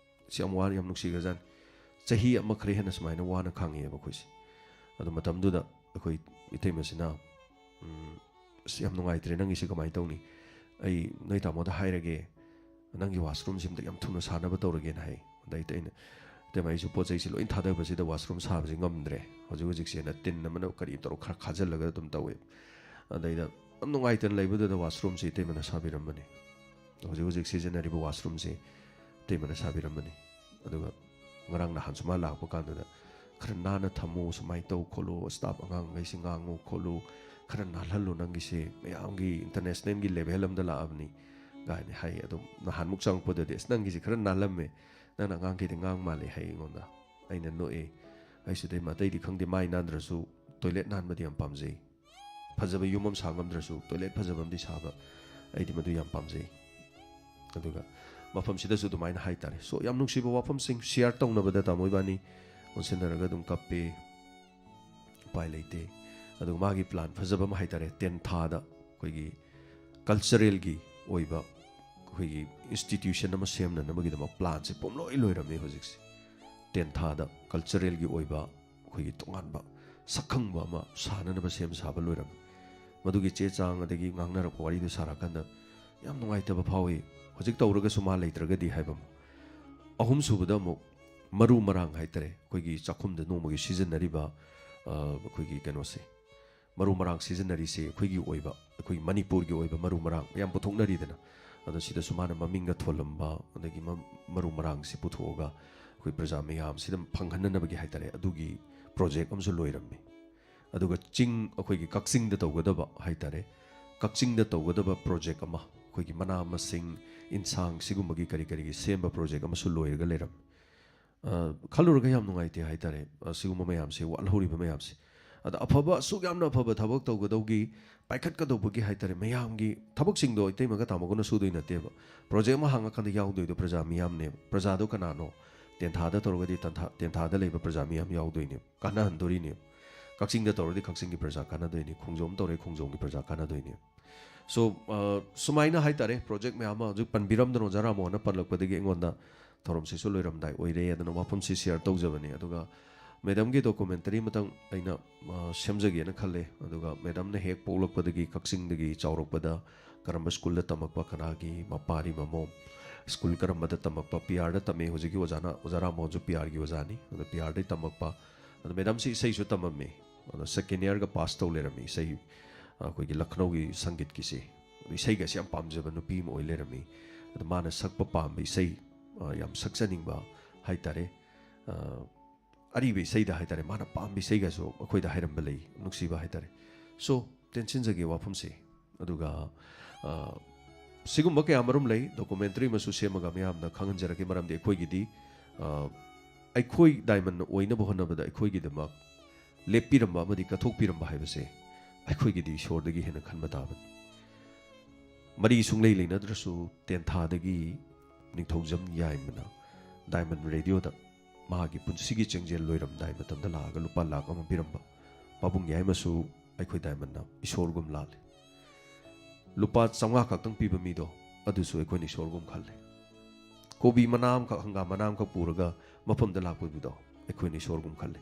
ꯁꯤ ꯌꯥꯝ ꯋꯥꯅ, ꯌꯥꯝ ꯅꯨꯡꯁꯤꯈ꯭ꯔꯖꯥꯠꯅꯤ꯫ ꯆꯍꯤ ꯑꯃ ꯈꯔ ꯍꯦꯟꯅ ꯁꯨꯃꯥꯏꯅ ꯋꯥꯅ ꯈꯥꯡꯉꯛꯑꯦꯕ ꯑꯩꯈꯣꯏꯁꯦ꯫ ꯑꯗꯨ ꯃꯇꯝꯗꯨꯗ ꯑꯩꯈꯣꯏ ꯏꯇꯩꯃꯁꯤꯅ, ꯎꯝ, "ꯑꯁ, ꯌꯥꯝ ꯅꯨꯡꯉꯥꯏꯇ꯭ꯔꯦ, ꯅꯪꯒꯤꯁꯦ ꯀꯃꯥꯏꯅ ꯇꯧꯅꯤ? ꯑꯩ ꯅꯣꯏ ꯇꯥꯃꯣꯗ ꯍꯥꯏꯔꯒꯦ, ꯅꯪꯒꯤ ꯋꯥꯁꯔꯨꯝꯁꯤ ꯑꯝꯇ ꯌꯥꯝ ꯊꯨꯅ ꯁꯥꯅꯕ ꯇꯧꯔꯒꯦꯅ" ꯍꯥꯏ꯫ ꯑꯗꯩꯗꯤ ꯑꯩꯅ, "ꯏꯇꯩꯃ, ꯑꯩꯁꯨ ꯄꯣꯠ ꯆꯩꯁꯤ ꯂꯣꯏ ꯊꯥꯗꯕꯁꯤꯗ ꯋꯥꯁꯔꯨꯝ ꯁꯥꯕꯁꯤ ꯉꯝꯗ꯭ꯔꯦ꯫ ꯍꯧꯖꯤꯛ ꯍꯧꯖꯤꯛꯁꯦꯅ ꯇꯤꯟ ꯑꯃꯅ ꯀꯔꯤ ꯇꯧꯔ ꯈꯔ ꯈꯥꯖꯤꯜꯂꯒ ꯑꯗꯨꯝ ꯇꯧꯋꯦ꯫ ꯑꯗꯩꯗ ꯌꯥꯝ ꯅꯨꯡꯉꯥꯏꯇꯅ ꯂꯩꯕꯗꯨꯗ ꯋꯥꯁꯔꯨꯝꯁꯤ ꯏꯇꯩꯃꯅ ꯁꯥꯕꯤꯔꯝꯕꯅꯤ꯫ ꯍꯧꯖꯤꯛ ꯍꯧꯖꯤꯛ ꯁꯤꯖꯤꯟꯅꯔꯤꯕ ꯋꯥꯁꯔꯨꯝꯁꯤ ꯏꯇꯩꯃꯅ ꯁꯥꯕꯤꯔꯝꯕꯅꯤ꯫ ꯑꯗꯨꯒ ꯉꯔꯥꯡ ꯅꯍꯥꯟꯁꯨ ꯃꯥ ꯂꯥꯛꯄ ꯀꯥꯟꯗꯨꯗ, 'ꯈꯔ ꯅꯥꯟꯅ ꯊꯝꯃꯨ, ꯁꯨꯃꯥꯏꯅ ꯇꯧ ꯈꯣꯠꯂꯨ, ꯁ꯭ꯇꯥꯐ ꯑꯉꯥꯡꯈꯩꯁꯤ ꯉꯥꯡꯉꯨ ꯈꯣꯠꯂꯨ, ꯈꯔ ꯅꯥꯜꯍꯜꯂꯨ, ꯅꯪꯒꯤꯁꯦ ꯃꯌꯥꯝꯒꯤ ꯏꯟꯇꯔꯅꯦꯁꯅꯦꯜꯒꯤ ꯂꯦꯚꯦꯜ ꯑꯃꯗ ꯂꯥꯛꯑꯕꯅꯤ' ꯀꯥꯏꯅ ꯍꯥꯏ꯫ ꯑꯗꯨꯝ ꯅꯍꯥꯟꯃꯨꯛ ꯆꯪꯉꯛꯄꯗꯗꯤ, 'ꯑꯁ, ꯅꯪꯒꯤꯁꯦ ꯈꯔ ꯅꯥꯜꯂꯝꯃꯦ, ꯅꯪꯅ ꯑꯉꯥꯡꯈꯩꯗ ꯉꯥꯡ ꯃꯥꯜꯂꯦ' ꯍꯥꯏ ꯑꯩꯉꯣꯟꯗ꯫ ꯑꯩꯅ ꯅꯣꯛꯑꯦ꯫ ꯑꯩꯁꯨ ꯑꯇꯩ ꯑꯇꯩꯗꯤ ꯈꯪꯗꯦ, ꯃꯥꯏ ꯅꯥꯟꯗ꯭ꯔꯁꯨ ꯇꯣꯏꯂꯦꯠ ꯅꯥꯟꯕꯗꯤ ꯌꯥꯝ ꯄꯥꯝꯖꯩ꯫ ꯐꯖꯕ ꯌꯨꯝ ꯑꯃ ꯁꯥ ꯉꯝꯗ꯭ꯔꯁꯨ ꯇꯣꯏꯂꯦꯠ ꯐꯖꯕ ꯑꯃꯗꯤ ꯁꯥꯕ, ꯑꯩꯗꯤ ꯃꯗꯨ ꯌꯥꯝ ꯄꯥꯝꯖꯩ꯫ ꯑꯗꯨꯒ ꯃꯐꯝꯁꯤꯗꯁꯨ ꯑꯗꯨꯃꯥꯏꯅ ꯍꯥꯏꯇꯥꯔꯦ꯫ So, ꯌꯥꯝ ꯅꯨꯡꯁꯤꯕ ꯋꯥꯐꯝꯁꯤꯡ ꯁꯤꯌꯥꯔ ꯇꯧꯅꯕꯗ ꯇꯥꯃꯣ ꯏꯕꯥꯅꯤ ꯑꯣꯟꯁꯤꯟꯅꯔꯒ ꯑꯗꯨꯝ ꯀꯞꯄꯦ꯫ ꯎꯄꯥꯏ ꯂꯩꯇꯦ꯫ ꯑꯗꯨꯒ ꯃꯥꯒꯤ ꯄ꯭ꯂꯥꯟ ꯐꯖꯕ ꯑꯃ ꯍꯥꯏꯇꯥꯔꯦ, ꯇꯦꯟꯊꯥꯗ ꯑꯩꯈꯣꯏꯒꯤ ꯀꯜꯆꯔꯦꯜꯒꯤ ꯑꯣꯏꯕ ꯑꯩꯈꯣꯏꯒꯤ ꯏꯟꯁꯇꯤꯇ꯭ꯌꯨꯁꯟ ꯑꯃ ꯁꯦꯝꯅꯅꯕꯒꯤꯗꯃꯛ ꯄ꯭ꯂꯥꯟꯁꯦ ꯄꯨꯝꯂꯣꯏ ꯂꯣꯏꯔꯝꯃꯦ ꯍꯧꯖꯤꯛꯁꯦ꯫ ꯇꯦꯟꯊꯥꯗ ꯀꯜꯆꯔꯦꯜꯒꯤ ꯑꯣꯏꯕ ꯑꯩꯈꯣꯏꯒꯤ ꯇꯣꯉꯥꯟꯕ ꯁꯛꯈꯪꯕ ꯑꯃ ꯁꯥꯅꯅꯕ ꯁꯦꯝ ꯁꯥꯕ ꯂꯣꯏꯔꯝꯃꯤ꯫ ꯃꯗꯨꯒꯤ ꯆꯦ ꯆꯥꯡ ꯑꯗꯒꯤ ꯉꯥꯡꯅꯔꯛꯄ ꯋꯥꯔꯤꯗꯨ ꯁꯥꯔꯀꯥꯟꯗ ꯌꯥꯝ ꯅꯨꯡꯉꯥꯏꯇꯕ ꯐꯥꯎꯏ꯫ ꯍꯧꯖꯤꯛ ꯇꯧꯔꯒꯁꯨ ꯃꯥ ꯂꯩꯇ꯭ꯔꯒꯗꯤ ꯍꯥꯏꯕ ꯑꯃ꯫ ꯑꯍꯨꯝꯁꯨꯕꯗ ꯑꯃꯨꯛ ꯃꯔꯨ ꯃꯔꯥꯡ ꯍꯥꯏꯇꯥꯔꯦ, ꯑꯩꯈꯣꯏꯒꯤ ꯆꯥꯛꯈꯨꯝꯗ ꯅꯣꯡꯃꯒꯤ ꯁꯤꯖꯤꯟꯅꯔꯤꯕ, ꯑ, ꯑꯩꯈꯣꯏꯒꯤ ꯀꯩꯅꯣꯁꯦ, ꯃꯔꯨ ꯃꯔꯥꯡ ꯁꯤꯖꯤꯟꯅꯔꯤꯁꯦ ꯑꯩꯈꯣꯏꯒꯤ ꯑꯣꯏꯕ, ꯑꯩꯈꯣꯏ ꯃꯅꯤꯄꯨꯔꯒꯤ ꯑꯣꯏꯕ ꯃꯔꯨ ꯃꯔꯥꯡ ꯃꯌꯥꯝ ꯄꯨꯊꯣꯛꯅꯔꯤꯗꯅ, ꯑꯗꯣ ꯁꯤꯗꯁꯨ ꯃꯥꯅ ꯃꯃꯤꯡꯒ ꯊꯣꯜꯂꯝꯕ, ꯑꯗꯒꯤ ꯃ-, ꯃꯔꯨ ꯃꯔꯥꯡꯁꯤ ꯄꯨꯊꯣꯛꯑꯒ ꯑꯩꯈꯣꯏ ꯄ꯭ꯔꯖꯥ ꯃꯌꯥꯝꯁꯤꯗ ꯐꯪꯍꯟꯅꯅꯕꯒꯤ ꯍꯥꯏꯇꯥꯔꯦ, ꯑꯗꯨꯒꯤ ꯄ꯭ꯔꯣꯖꯦꯛ ꯑꯃꯁꯨ ꯂꯣꯏꯔꯝꯃꯤ꯫ ꯑꯗꯨꯒ ꯆꯤꯡ, ꯑꯩꯈꯣꯏꯒꯤ ꯀꯛꯆꯤꯡꯗ ꯇꯧꯒꯗꯕ ꯍꯥꯏꯇꯥꯔꯦ, ꯀꯛꯆꯤꯡꯗ ꯇꯧꯒꯗꯕ ꯄ꯭ꯔꯣꯖꯦꯛ ꯑꯃ, ꯑꯩꯈꯣꯏꯒꯤ ꯃꯅꯥ ꯃꯁꯤꯡ, ꯏꯟꯁꯥꯡ, ꯁꯤꯒꯨꯝꯕꯒꯤ ꯀꯔꯤ ꯀꯔꯤꯒꯤ ꯁꯦꯝꯕ ꯄ꯭ꯔꯣꯖꯦꯛ ꯑꯃꯁꯨ ꯂꯣꯏꯔꯒ ꯂꯩꯔꯝꯃꯤ꯫ ꯑ, ꯈꯜꯂꯨꯔꯒ ꯌꯥꯝ ꯅꯨꯡꯉꯥꯏꯇꯦ ꯍꯥꯏꯇꯥꯔꯦ, ꯑ, ꯁꯤꯒꯨꯝꯕ ꯃꯌꯥꯝꯁꯦ, ꯋꯥꯠꯍꯧꯔꯤꯕ ꯃꯌꯥꯝꯁꯦ꯫ ꯑꯗ ꯑꯐꯕ, ꯑꯁꯨꯛ ꯌꯥꯝꯅ ꯑꯐꯕ ꯊꯕꯛ ꯇꯧꯒꯗꯧꯒꯤ, ꯄꯥꯏꯈꯠꯀꯗꯧꯕꯒꯤ ꯍꯥꯏꯇꯥꯔꯦ, ꯃꯌꯥꯝꯒꯤ ꯊꯕꯛꯁꯤꯡꯗꯣ ꯏꯇꯩꯃꯒ ꯇꯥꯃꯣꯒꯅ ꯁꯨꯗꯣꯏ ꯅꯠꯇꯦꯕ꯫ ꯄ꯭ꯔꯣꯖꯦꯛ ꯑꯃ ꯍꯥꯡꯉꯀꯥꯟꯗ ꯌꯥꯎꯗꯣꯏꯗꯣ ꯄ꯭ꯔꯖꯥ ꯃꯤꯌꯥꯝꯅꯦꯕ꯫ ꯄ꯭ꯔꯖꯥꯗꯣ ꯀꯅꯥꯅꯣ? ꯇꯦꯟꯊꯥꯗ ꯇꯧꯔꯒꯗꯤ ꯇꯦꯟꯊꯥ-, ꯇꯦꯟꯊꯥꯗ ꯂꯩꯕ ꯄ꯭ꯔꯖꯥ ꯃꯤꯌꯥꯝ ꯌꯥꯎꯗꯣꯏꯅꯦꯕ, ꯀꯥꯟꯅꯍꯟꯗꯣꯔꯤꯅꯦꯕ꯫ ꯀꯛꯆꯤꯡꯗ ꯇꯧꯔꯗꯤ ꯀꯛꯆꯤꯡꯒꯤ ꯄ꯭ꯔꯖꯥ ꯀꯥꯟꯅꯗꯣꯏꯅꯤ, ꯈꯣꯡꯖꯣꯝ ꯇꯧꯔꯦ ꯈꯣꯡꯖꯣꯝꯒꯤ ꯄ꯭ꯔꯖꯥ ꯀꯥꯟꯅꯗꯣꯏꯅꯦꯕ꯫ So, ꯑ, ꯁꯨꯃꯥꯏꯅ ꯍꯥꯏꯇꯥꯔꯦ, ꯄ꯭ꯔꯣꯖꯦꯛ ꯃꯌꯥꯝ ꯑꯃ ꯍꯧꯖꯤꯛ ꯄꯟꯕꯤꯔꯝꯗꯅ ꯑꯣꯖꯥ ꯔꯥꯃꯣꯍꯟꯅ ꯄꯜꯂꯛꯄꯗꯒꯤ ꯑꯩꯉꯣꯟꯗ ꯊꯧꯔꯝꯁꯤꯁꯨ ꯂꯣꯏꯔꯝꯗꯥꯏ ꯑꯣꯏꯔꯦ, ꯑꯗꯨꯅ ꯋꯥꯐꯝꯁꯤ ꯁꯤꯌꯔ ꯇꯧꯖꯕꯅꯤ꯫ ꯑꯗꯨꯒ ꯃꯦꯗꯥꯝꯒꯤ ꯗꯣꯀꯨꯃꯦꯟꯇꯔꯤ ꯑꯃꯇꯪ ꯑꯩꯅ, ꯑ, ꯁꯦꯝꯖꯒꯦꯅ ꯈꯜꯂꯦ꯫ ꯑꯗꯨꯒ ꯃꯦꯗꯥꯝꯅ ꯍꯦꯛ ꯄꯣꯛꯂꯛꯄꯗꯒꯤ ꯀꯛꯆꯤꯡꯗꯒꯤ ꯆꯥꯎꯔꯛꯄꯗ ꯀꯔꯝꯕ ꯁ꯭ꯀꯨꯜꯗ ꯇꯝꯃꯛꯄ, ꯀꯅꯥꯒꯤ ꯃꯄꯥꯔꯤ ꯃꯃꯣꯝ, ꯁ꯭ꯀꯨꯜ ꯀꯔꯝꯕꯗ ꯇꯝꯃꯛꯄ, ꯄꯤ ꯑꯥꯔꯗ ꯇꯝꯃꯦ꯫ ꯍꯧꯖꯤꯛꯀꯤ ꯑꯣꯖꯥꯅ, ꯑꯣꯖꯥ ꯔꯥꯃꯣꯍꯟꯁꯨ ꯄꯤ ꯑꯥꯔꯒꯤ ꯑꯣꯖꯥꯅꯤ꯫ ꯑꯗꯣ ꯄꯤ ꯑꯥꯔꯗꯒꯤ ꯇꯝꯃꯛꯄ꯫ ꯑꯗꯣ ꯃꯦꯗꯥꯝꯁꯤ ꯏꯁꯩꯁꯨ ꯇꯝꯃꯝꯃꯤ꯫ ꯑꯗꯣ ꯁꯦꯀꯦꯟ ꯏꯌꯥꯔꯒ ꯄꯥꯁ ꯇꯧ ꯂꯩꯔꯝꯃꯤ ꯏꯁꯩ, ꯑꯩꯈꯣꯏꯒꯤ ꯂꯈꯅꯧꯒꯤ ꯁꯪꯒꯤꯠꯀꯤꯁꯦ꯫ ꯑꯗꯣ ꯏꯁꯩꯒꯁꯦ ꯌꯥꯝ ꯄꯥꯝꯖꯕ ꯅꯨꯄꯤ ꯑꯃ ꯑꯣꯏ ꯂꯩꯔꯝꯃꯤ꯫ ꯑꯗꯣ ꯃꯥꯅ ꯁꯛꯄ ꯄꯥꯝꯕ ꯏꯁꯩ, ꯑ, ꯌꯥꯝ ꯁꯛꯆꯅꯤꯡꯕ ꯍꯥꯏꯇꯥꯔꯦ꯫ ꯑ, ꯑꯔꯤꯕ ꯏꯁꯩꯗ ꯍꯥꯏꯇꯥꯔꯦ, ꯃꯥꯅ ꯄꯥꯝꯕ ꯏꯁꯩꯒꯁꯨ ꯑꯩꯈꯣꯏꯗ ꯍꯥꯏꯔꯝꯕ ꯂꯩ, ꯅꯨꯡꯁꯤꯕ ꯍꯥꯏꯇꯥꯔꯦ꯫ So, ꯇꯦꯟꯁꯤꯟꯖꯒꯦ ꯋꯥꯐꯝꯁꯦ꯫ ꯑꯗꯨꯒ, ꯑ, ꯁꯤꯒꯨꯝꯕ ꯀꯌꯥ ꯃꯔꯨꯝ ꯂꯩ, ꯗꯣꯀꯨꯃꯦꯟꯇꯔꯤ ꯑꯃꯁꯨ ꯁꯦꯝꯃꯒ ꯃꯤꯌꯥꯝꯗ ꯈꯪꯍꯟꯖꯔꯛꯀꯦ꯫ ꯃꯔꯝꯗꯤ ꯑꯩꯈꯣꯏꯒꯤꯗꯤ, ꯑ, ꯑꯩꯈꯣꯏ ꯗꯥꯏꯃꯟ ꯑꯣꯏꯅꯕ ꯍꯣꯠꯅꯕꯗ ꯑꯩꯈꯣꯏꯒꯤꯗꯃꯛ ꯂꯦꯞꯄꯤꯔꯝꯕ ꯑꯃꯗꯤ ꯀꯠꯊꯣꯛꯄꯤꯔꯝꯕ ꯍꯥꯏꯕꯁꯦ ꯑꯩꯈꯣꯏꯒꯤꯗꯤ ꯏꯁꯣꯔꯗꯒꯤ ꯍꯦꯟꯅ ꯈꯟꯕ ꯇꯥꯕꯅꯤ꯫ ꯃꯔꯤ ꯁꯨꯡꯂꯩ ꯂꯩꯅꯗ꯭ꯔꯁꯨ ꯇꯦꯟꯊꯥꯗꯒꯤ ꯅꯤꯡꯊꯧꯖꯝ ꯌꯥꯏꯃꯅ ꯗꯥꯏꯃꯟ ꯔꯦꯗꯤꯑꯣꯗ ꯃꯥꯒꯤ ꯄꯨꯟꯁꯤꯒꯤ ꯆꯦꯡꯖꯦꯜ ꯂꯣꯏꯔꯝꯗꯥꯏ ꯃꯇꯝꯗ ꯂꯥꯛꯑꯒ ꯂꯨꯄꯥ ꯂꯥꯈ ꯑꯃ ꯄꯤꯔꯝꯕ꯫ ꯄꯥꯕꯨꯡ ꯌꯥꯏꯃꯁꯨ ꯑꯩꯈꯣꯏ ꯗꯥꯏꯃꯟꯅ ꯏꯁꯣꯔꯒꯨꯝ ꯂꯥꯜꯂꯤ꯫ ꯂꯨꯄꯥ ꯆꯥꯝꯃꯉꯥ ꯈꯛꯇꯪ ꯄꯤꯕ ꯃꯤꯗꯣ, ꯑꯗꯨꯁꯨ ꯑꯩꯈꯣꯏꯅ ꯏꯁꯣꯔꯒꯨꯝ ꯈꯜꯂꯤ꯫ ꯀꯣꯕꯤ ꯃꯅꯥ ꯑꯃꯈꯛ, ꯍꯪꯒꯥꯝ ꯃꯅꯥ ꯑꯃꯈꯛ ꯄꯨꯔꯒ ꯃꯐꯝꯗ ꯂꯥꯛꯄ ꯃꯤꯗꯣ ꯑꯩꯈꯣꯏꯅ ꯏꯁꯣꯔꯒꯨꯝ ꯈꯜꯂꯤ꯫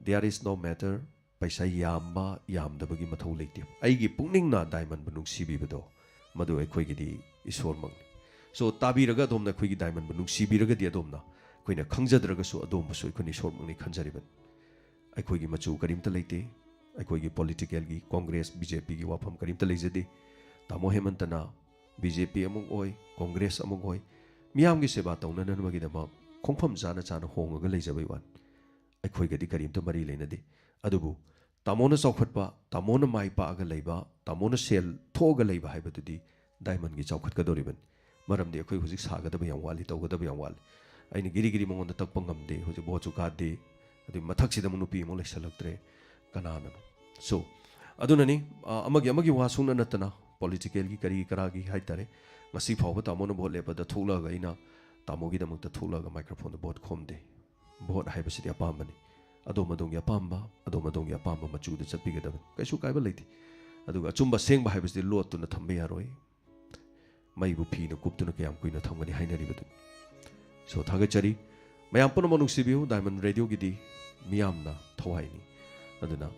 There is no matter, ꯄꯩꯁꯥ ꯌꯥꯝꯕ ꯌꯥꯝꯗꯕꯒꯤ ꯃꯊꯧ ꯂꯩꯇꯦ꯫ ꯑꯩꯒꯤ ꯄꯨꯛꯅꯤꯡꯅ ꯗꯥꯏꯃꯟꯕꯨ ꯅꯨꯡꯁꯤꯕꯤꯕꯗꯣ, ꯃꯗꯨ ꯑꯩꯈꯣꯏꯒꯤꯗꯤ ꯏꯁꯣꯔꯃꯛꯅꯤ꯫ So, ꯇꯥꯕꯤꯔꯒ ꯑꯗꯣꯝꯅ ꯑꯩꯈꯣꯏꯒꯤ ꯗꯥꯏꯃꯟꯕꯨ ꯅꯨꯡꯁꯤꯕꯤꯔꯒꯗꯤ ꯑꯗꯣꯝꯅ, ꯑꯩꯈꯣꯏꯅ ꯈꯪꯖꯗ꯭ꯔꯒꯁꯨ ꯑꯗꯣꯝꯕꯨꯁꯨ ꯑꯩꯈꯣꯏꯅ ꯏꯁꯣꯔꯃꯛꯅꯤ ꯈꯟꯖꯔꯤꯕꯅꯤ꯫ ꯑꯩꯈꯣꯏꯒꯤ ꯃꯆꯨ ꯀꯔꯤꯝꯇ ꯂꯩꯇꯦ꯫ ꯑꯩꯈꯣꯏꯒꯤ ꯄꯣꯂꯤꯇꯤꯀꯦꯜꯒꯤ ꯀꯣꯡꯒ꯭ꯔꯦꯁ, ꯕꯤ ꯖꯦ ꯄꯤꯒꯤ ꯋꯥꯐꯝ ꯀꯔꯤꯝꯇ ꯂꯩꯖꯗꯦ꯫ ꯇꯥꯃꯣ ꯍꯦꯃꯟꯇꯅ ꯕꯤ ꯖꯦ ꯄꯤ ꯑꯃꯨꯛ ꯑꯣꯏ, ꯀꯣꯡꯒ꯭ꯔꯦꯁ ꯑꯃꯨꯛ ꯑꯣꯏ꯫ ꯃꯤꯌꯥꯝꯒꯤ ꯁꯦꯕꯥ ꯇꯧꯅꯅꯕꯒꯤꯗꯃꯛ ꯈꯣꯡꯐꯝ ꯆꯥꯅ ꯆꯥꯅ ꯍꯣꯡꯉꯒ ꯂꯩꯖꯕꯩ ꯋꯥꯅꯤ꯫ ꯑꯩꯈꯣꯏꯒꯗꯤ ꯀꯔꯤꯝꯇ ꯃꯔꯤ ꯂꯩꯅꯗꯦ꯫ ꯑꯗꯨꯕꯨ ꯇꯥꯃꯣꯅ ꯆꯥꯎꯈꯠꯄ, ꯇꯥꯃꯣꯅ ꯃꯥꯏ ꯄꯥꯛꯑꯒ ꯂꯩꯕ, ꯇꯥꯃꯣꯅ ꯁꯦꯜ ꯊꯣꯛꯑꯒ ꯂꯩꯕ ꯍꯥꯏꯕꯗꯨꯗꯤ ꯗꯥꯏꯃꯟꯒꯤ ꯆꯥꯎꯈꯠꯀꯗꯧꯔꯤꯕꯅꯤ꯫ ꯃꯔꯝꯗꯤ ꯑꯩꯈꯣꯏ ꯍꯧꯖꯤꯛ ꯁꯥꯒꯗꯕ ꯌꯥꯝ ꯋꯥꯠꯂꯤ, ꯇꯧꯒꯗꯕ ꯌꯥꯝ ꯋꯥꯠꯂꯤ꯫ ꯑꯩꯅ ꯒꯤꯔꯤ ꯒꯤꯔꯤ ꯃꯉꯣꯟꯗ ꯇꯛꯄ ꯉꯝꯗꯦ꯫ ꯍꯧꯖꯤꯛ ꯚꯣꯠꯁꯨ ꯀꯥꯗꯦ, ꯑꯗꯨꯒꯤ ꯃꯊꯛꯁꯤꯗ ꯑꯃꯨꯛ ꯅꯨꯄꯤ ꯑꯃꯨꯛ ꯂꯩꯁꯜꯂꯛꯇ꯭ꯔꯦ꯫ ꯀꯅꯥꯅꯅꯣ? So, ꯑꯗꯨꯅꯅꯤ, ꯑ, ꯑꯃꯒꯤ ꯑꯃꯒꯤ ꯋꯥ ꯁꯨꯡꯅ ꯅꯠꯇꯅ ꯄꯣꯂꯤꯇꯤꯀꯦꯜꯒꯤ ꯀꯔꯤ ꯀꯔꯥꯒꯤ ꯍꯥꯏꯇꯥꯔꯦ, ꯉꯁꯤ ꯐꯥꯎꯕ ꯇꯥꯃꯣꯅ ꯚꯣꯠ ꯂꯦꯞꯄꯗ ꯊꯣꯛꯂꯛꯑꯒ ꯑꯩꯅ ꯇꯥꯃꯣꯒꯤꯗꯃꯛꯇ ꯊꯣꯛꯂꯛꯑꯒ ꯃꯥꯏꯀ꯭ꯔꯣꯐꯣꯟꯗ ꯚꯣꯠ ꯈꯣꯝꯗꯦ꯫ ꯚꯣꯠ ꯍꯥꯏꯕꯁꯤꯗꯤ ꯑꯄꯥꯝꯕꯅꯤ꯫ ꯑꯗꯣꯝ ꯑꯗꯣꯝꯒꯤ ꯑꯄꯥꯝꯕ, ꯑꯗꯣꯝ ꯑꯗꯣꯝꯒꯤ ꯑꯄꯥꯝꯕ ꯃꯆꯨꯗ ꯆꯠꯄꯤꯒꯗꯕꯅꯤ꯫ ꯀꯩꯁꯨ ꯀꯥꯏꯕ ꯂꯩꯇꯦ꯫ ꯑꯗꯨꯒ ꯑꯆꯨꯝꯕ ꯑꯁꯦꯡꯕ ꯍꯥꯏꯕꯁꯤꯗꯤ ꯂꯣꯠꯇꯨꯅ ꯊꯝꯕ ꯌꯥꯔꯣꯏ꯫ ꯃꯩꯕꯨ ꯐꯤꯅ ꯀꯨꯞꯇꯨꯅ ꯀꯌꯥꯝ ꯀꯨꯏꯅ ꯊꯝꯒꯅꯤ ꯍꯥꯏꯅꯔꯤꯕꯗꯨꯅꯤ꯫ So, ꯊꯥꯒꯠꯆꯔꯤ꯫ ꯃꯌꯥꯝ ꯄꯨꯝꯅꯃꯛ ꯅꯨꯡꯁꯤꯕꯤꯌꯨ꯫ ꯗꯥꯏꯃꯟ ꯔꯦꯗꯤꯑꯣꯒꯤꯗꯤ ꯃꯤꯌꯥꯝꯅ ꯊꯋꯥꯏꯅꯤ꯫ ꯑꯗꯨꯅ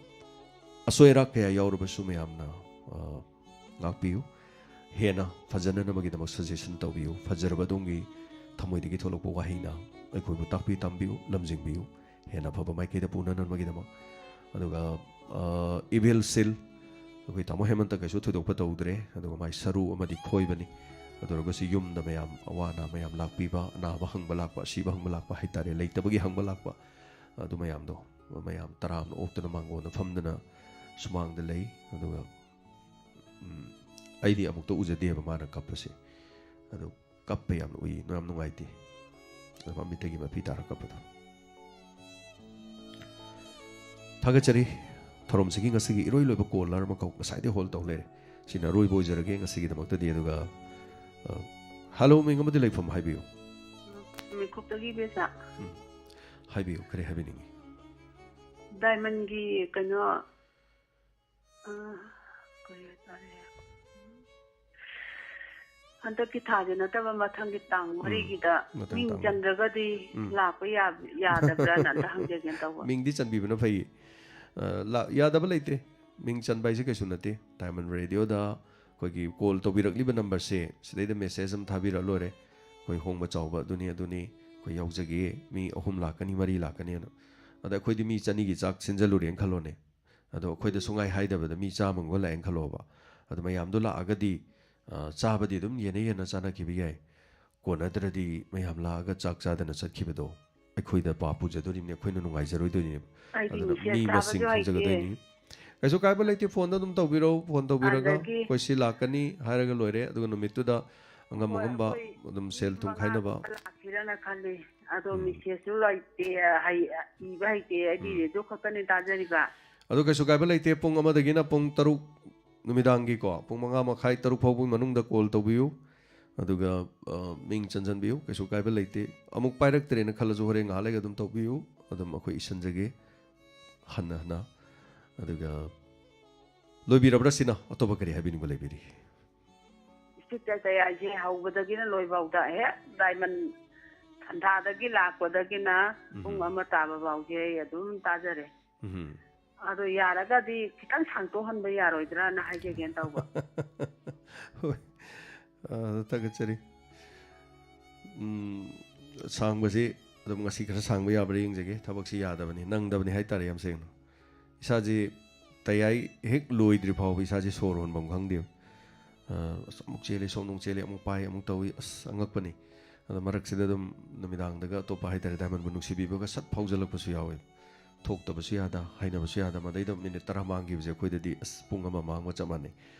ꯑꯁꯣꯏ ꯑꯔꯥꯛ ꯀꯌꯥ ꯌꯥꯎꯔꯕꯁꯨ ꯃꯌꯥꯝꯅ, ꯑ, ꯉꯥꯛꯄꯤꯌꯨ꯫ ꯍꯦꯟꯅ ꯐꯖꯅꯅꯕꯒꯤꯗꯃꯛ ꯁꯖꯦꯁꯟ ꯇꯧꯕꯤꯌꯨ꯫ ꯐꯖꯔꯕ ꯑꯗꯣꯝꯒꯤ ꯊꯃꯣꯏꯗꯒꯤ ꯊꯣꯛꯂꯛꯄ ꯋꯥꯍꯩꯅ ꯑꯩꯈꯣꯏꯕꯨ ꯇꯥꯛꯄꯤ ꯇꯝꯕꯤꯌꯨ, ꯂꯝꯖꯤꯡꯕꯤꯌꯨ꯫ ꯍꯦꯟꯅ ꯐꯕ ꯃꯥꯏꯀꯩꯗ ꯄꯨꯅꯅꯕꯒꯤꯗꯃꯛ꯫ ꯑꯗꯨꯒ, ꯑ, ꯏꯚꯤꯜ ꯁꯤꯜ, ꯑꯩꯈꯣꯏ ꯇꯥꯃꯣ ꯍꯦꯃꯟꯇ ꯀꯩꯁꯨ ꯊꯣꯏꯗꯣꯛꯄ ꯇꯧꯗ꯭ꯔꯦ꯫ ꯑꯗꯨꯒ ꯃꯥꯏ ꯁꯔꯨ ꯑꯃꯗꯤ ꯈꯣꯏꯕꯅꯤ꯫ ꯑꯗꯨ ꯑꯣꯏꯔꯒꯁꯨ ꯌꯨꯝꯗ ꯃꯌꯥꯝ ꯑꯋꯥ ꯑꯅꯥ ꯃꯌꯥꯝ ꯂꯥꯛꯄꯤꯕ, ꯑꯅꯥꯕ ꯍꯪꯕ ꯂꯥꯛꯄ, ꯑꯁꯤꯕ ꯍꯪꯕ ꯂꯥꯛꯄ ꯍꯥꯏꯇꯥꯔꯦ, ꯂꯩꯇꯕꯒꯤ ꯍꯪꯕ ꯂꯥꯛꯄ, ꯑꯗꯨ ꯃꯌꯥꯝꯗꯣ ꯃꯌꯥꯝ ꯇꯔꯥꯝꯅ ꯑꯣꯛꯇꯨꯅ ꯃꯥꯡꯒꯣꯟꯗ ꯐꯝꯗꯨꯅ ꯁꯨꯃꯥꯡꯗ ꯂꯩ꯫ ꯑꯗꯨꯒ, ꯎꯝ, ꯑꯩꯗꯤ ꯑꯃꯨꯛꯇ ꯎꯖꯗꯦꯕ ꯃꯥꯅ ꯀꯞꯄꯁꯦ꯫ ꯑꯗꯨ ꯀꯞꯄ ꯌꯥꯝꯅ ꯎꯏ, ꯌꯥꯝ ꯅꯨꯡꯉꯥꯏꯇꯦ꯫ ꯑꯗꯨ ꯃꯃꯤꯠꯇꯒꯤ ꯃꯄꯤ ꯇꯥꯔ ꯀꯞꯄꯗꯣ꯫ ꯊꯥꯒꯠꯆꯔꯤ꯫ ꯊꯧꯔꯝꯁꯤꯒꯤ ꯉꯁꯤꯒꯤ ꯏꯔꯣꯏ ꯂꯣꯏꯕ ꯀꯣꯂꯔ ꯑꯃꯈꯛ ꯉꯁꯥꯏꯗꯩ ꯍꯣꯜ ꯇꯧ ꯂꯩꯔꯦ꯫ ꯁꯤꯅ ꯑꯔꯣꯏꯕ ꯑꯣꯏꯖꯔꯒꯦ ꯉꯁꯤꯒꯤꯗꯃꯛꯇꯗꯤ꯫ ꯑꯗꯨꯒ, ꯑ, ꯍꯜꯂꯣ, ꯃꯤꯡ ꯑꯃꯗꯤ ꯂꯩꯐꯝ ꯍꯥꯏꯕꯤꯌꯨ꯫ ꯃꯤꯀꯨꯞꯇꯒꯤ ꯕꯦꯆꯥ꯫ ꯎꯝ꯫ ꯍꯥꯏꯕꯤꯌꯨ, ꯀꯔꯤ ꯍꯥꯏꯕꯤꯅꯤꯡꯉꯤ? ꯗꯥꯏꯃꯟꯒꯤ ꯀꯩꯅꯣ, ꯑ, ꯀꯔꯤ ꯍꯥꯏꯇꯥꯔꯦ? ꯍꯟꯗꯛꯀꯤ ꯊꯥꯁꯦ ꯅꯠꯇꯕ ꯃꯊꯪꯒꯤ ꯇꯥꯡ ꯎꯝ, ꯃꯔꯤꯒꯤꯗ ꯃꯊꯪ ꯃꯤꯡ ꯇꯥꯡ ꯃꯔꯤ꯫ ꯆꯟꯗ꯭ꯔꯒꯗꯤ ꯎꯝ꯫ ꯂꯥꯛꯄ ꯌꯥ-, ꯌꯥꯗꯕ꯭ꯔꯥꯅ ꯑꯝꯇ ꯍꯪꯖꯒꯦꯅ ꯇꯧꯕ꯫ ꯃꯤꯡꯗꯤ ꯆꯟꯕꯤꯕꯅ ꯐꯩ꯫ ꯑ, ꯂꯥ-, ꯌꯥꯗꯕ ꯂꯩꯇꯦ꯫ ꯃꯤꯡ ꯆꯟꯕ ꯍꯥꯏꯁꯦ ꯀꯩꯁꯨ ꯅꯠꯇꯦ꯫ ꯗꯥꯏꯃꯟ ꯔꯦꯗꯤꯑꯣꯗ ꯑꯩꯈꯣꯏꯒꯤ ꯀꯣꯜ ꯇꯧꯕꯤꯔꯛꯂꯤꯕ ꯅꯝꯕꯔꯁꯦ, ꯁꯤꯗꯩꯗ ꯃꯦꯁꯦꯖ ꯑꯃ ꯊꯥꯕꯤꯔꯛ ꯂꯣꯏꯔꯦ꯫ "ꯑꯩꯈꯣꯏ ꯍꯣꯡꯕ ꯆꯥꯎꯕ ꯑꯗꯨꯅꯤ ꯑꯗꯨꯅꯤ, ꯑꯩꯈꯣꯏ ꯌꯥꯎꯖꯒꯦ, ꯃꯤ ꯑꯍꯨꯝ ꯂꯥꯛꯀꯅꯤ, ꯃꯔꯤ ꯂꯥꯛꯀꯅꯤꯅ"꯫ ꯑꯗ ꯑꯩꯈꯣꯏꯗꯤ ꯃꯤ ꯆꯅꯤꯒꯤ ꯆꯥꯛ ꯁꯤꯟꯖꯜꯂꯨꯔꯦꯅ ꯈꯜꯂꯣꯅꯦ꯫ ꯑꯗꯣ ꯑꯩꯈꯣꯏꯗ ꯁꯨꯡꯉꯥꯏ ꯍꯥꯏꯗꯕꯗ ꯃꯤ ꯆꯥꯝꯃꯒꯨꯝꯕ ꯂꯥꯛꯑꯦꯅ ꯈꯜꯂꯣꯕ꯫ ꯑꯗꯣ ꯃꯌꯥꯝꯗꯣ ꯂꯥꯛꯑꯒꯗꯤ, ꯑ, ꯆꯥꯕꯗꯤ ꯑꯗꯨꯝ ꯌꯦꯟꯅ ꯌꯦꯟꯅ ꯆꯥꯅꯈꯤꯕ ꯌꯥꯏ꯫ ꯀꯣꯟꯅꯗ꯭ꯔꯗꯤ ꯃꯌꯥꯝ ꯂꯥꯛꯑꯒ ꯆꯥꯛ ꯆꯥꯗꯅ ꯆꯠꯈꯤꯕꯗꯣ ꯑꯩꯈꯣꯏꯗ ꯄꯥꯞ ꯄꯨꯖꯗꯣꯔꯤꯕꯅꯤ, ꯑꯩꯈꯣꯏꯅ ꯅꯨꯡꯉꯥꯏꯖꯔꯣꯏꯗꯣꯏꯅꯦꯕ꯫ ꯑꯩꯗꯤ ꯑꯗꯨꯅ ꯃꯦꯁꯦꯖ ꯃꯤ ꯊꯥꯕꯁꯨ ꯃꯁꯤꯡ ꯍꯩꯇꯦ꯫ ꯈꯪꯖꯒꯗꯣꯏꯅꯤ꯫ ꯀꯩꯁꯨ ꯀꯥꯏꯕ ꯂꯩꯇꯦ, ꯐꯣꯟꯗ ꯑꯗꯨꯝ ꯇꯧꯕꯤꯔꯛꯎ, ꯐꯣꯟ ꯇꯧꯕꯤꯔꯒ ꯑꯗꯒꯤ "ꯑꯩꯈꯣꯏ ꯁꯤ ꯂꯥꯛꯀꯅꯤ" ꯍꯥꯏꯔꯒ ꯂꯣꯏꯔꯦ꯫ ꯑꯗꯨꯒ ꯅꯨꯃꯤꯠꯇꯨꯗ ꯑꯉꯝ ꯍꯣꯏ, ꯑꯉꯝꯕ ꯑꯩꯈꯣꯏ ꯑꯗꯨꯝ ꯁꯦꯜ ꯊꯨꯝ ꯃꯉꯥ ꯈꯥꯏꯅꯕ꯫ ꯂꯥꯛꯁꯤꯔꯅ ꯈꯜꯂꯤ꯫ ꯑꯗꯣ ꯎꯝ꯫ ꯃꯦꯁꯦꯖꯁꯨ ꯂꯩꯇꯦ, ꯍꯩ-, ꯏꯕ ꯍꯩꯇꯦ, ꯑꯩꯗꯤ ꯎꯝ꯫ ꯔꯦꯗꯤꯑꯣ ꯈꯛꯇꯅꯦ ꯇꯥꯖꯔꯤꯕ꯫ ꯑꯗꯣ ꯀꯩꯁꯨ ꯀꯥꯏꯕ ꯂꯩꯇꯦ, ꯄꯨꯡ ꯑꯃꯗꯒꯤꯅ ꯄꯨꯡ ꯇꯔꯨꯛ ꯅꯨꯃꯤꯗꯥꯡꯒꯤꯀꯣ, ꯄꯨꯡ ꯃꯉꯥ ꯃꯈꯥꯏ, ꯇꯔꯨꯛ ꯐꯥꯎꯕꯒꯤ ꯃꯅꯨꯡꯗ ꯀꯣꯜ ꯇꯧꯕꯤꯌꯨ꯫ ꯑꯗꯨꯒ, ꯑ, ꯃꯤꯡ ꯆꯟꯁꯤꯟꯕꯤꯌꯨ, ꯀꯩꯁꯨ ꯀꯥꯏꯕ ꯂꯩꯇꯦ꯫ ꯑꯃꯨꯛ ꯄꯥꯏꯔꯛꯇ꯭ꯔꯦꯅ ꯈꯜꯂꯁꯨ ꯍꯣꯔꯦꯟ ꯉꯥꯏꯍꯥꯛ ꯂꯩꯒ ꯑꯗꯨꯝ ꯇꯧꯕꯤꯌꯨ, ꯑꯗꯨꯝ ꯑꯩꯈꯣꯏ ꯏꯁꯤꯟꯖꯒꯦ ꯍꯟꯅ ꯍꯟꯅ꯫ ꯑꯗꯨꯒ ꯂꯣꯏꯕꯤꯔꯕ꯭ꯔꯥ ꯁꯤꯅ? ꯑꯇꯣꯞꯄ ꯀꯔꯤ ꯍꯥꯏꯕꯤꯅꯤꯡꯕ ꯂꯩꯕꯤꯔꯤ? ꯏꯁꯇꯨꯗꯤꯑꯣ ꯇꯌꯥꯏꯁꯦ ꯍꯧꯕꯗꯒꯤꯅ ꯂꯣꯏꯐꯥꯎꯗ ꯍꯦꯛ ꯗꯥꯏꯃꯟ ꯁꯟꯗꯥꯗꯒꯤ ꯂꯥꯛꯄꯗꯒꯤꯅ ꯎꯝ꯫ ꯄꯨꯡ ꯑꯃ ꯇꯥꯕ ꯐꯥꯎꯁꯦ ꯑꯩ ꯑꯗꯨꯝ ꯇꯥꯖꯔꯦ꯫ ꯎꯝ꯫ ꯑꯗꯣ ꯌꯥꯔꯒꯗꯤ ꯈꯤꯇꯪ ꯁꯥꯡꯇꯣꯛꯍꯟꯕ ꯌꯥꯔꯣꯏꯗ꯭ꯔꯥꯅ ꯍꯥꯏꯖꯒꯦꯅ ꯇꯧꯕ꯫ ꯍꯣꯏ꯫ ꯑ, ꯊꯥꯒꯠꯆꯔꯤ꯫ ꯎꯝ, ꯁꯥꯡꯕꯁꯤ ꯑꯗꯨꯝ ꯉꯁꯤ ꯈꯔ ꯁꯥꯡꯕ ꯌꯥꯕ꯭ꯔꯥ ꯌꯦꯡꯖꯒꯦ꯫ ꯊꯕꯛꯁꯤ ꯌꯥꯗꯕꯅꯤ, ꯅꯪꯗꯕꯅꯤ ꯍꯥꯏꯇꯥꯔꯦ, ꯌꯥꯝ ꯁꯦꯡꯅ꯫ ꯏꯁꯥꯁꯤ ꯇꯌꯥꯏ ꯍꯦꯛ ꯂꯣꯏꯗ꯭ꯔꯤ ꯐꯥꯎꯕ ꯏꯁꯥꯁꯤ ꯁꯣꯔ ꯍꯣꯟꯐꯝ ꯈꯪꯗꯦꯕ꯫ ꯑ, ꯑꯁ, ꯑꯃꯨꯛ ꯆꯦꯜꯂꯤ, ꯁꯣꯝꯗ ꯑꯃꯨꯛ ꯆꯦꯜꯂꯤ, ꯑꯃꯨꯛ ꯄꯥꯏ, ꯑꯃꯨꯛ ꯇꯧꯏ꯫ ꯑꯁ, ꯑꯉꯛꯄꯅꯤ꯫ ꯑꯗꯣ ꯃꯔꯛꯁꯤꯗ ꯑꯗꯨꯝ ꯅꯨꯃꯤꯗꯥꯡꯗꯒ ꯑꯇꯣꯞꯄ ꯍꯥꯏꯇꯥꯔꯦ, ꯗꯥꯏꯃꯟꯕꯨ ꯅꯨꯡꯁꯤꯕꯤꯕꯒ ꯁꯠ ꯐꯥꯎꯖꯜꯂꯛꯄꯁꯨ ꯌꯥꯎꯋꯦ꯫ ꯊꯣꯛꯇꯕꯁꯨ ꯌꯥꯗ, ꯍꯥꯏꯅꯕꯁꯨ ꯌꯥꯗ, ꯃꯗꯩꯗ ꯃꯤꯅꯤꯠ ꯇꯔꯥ ꯃꯥꯡꯈꯤꯕꯁꯦ ꯑꯩꯈꯣꯏꯗꯗꯤ ꯑꯁ ꯄꯨꯡ ꯑꯃ ꯃꯥꯡꯕ ꯆꯞ ꯃꯥꯟꯅꯩ꯫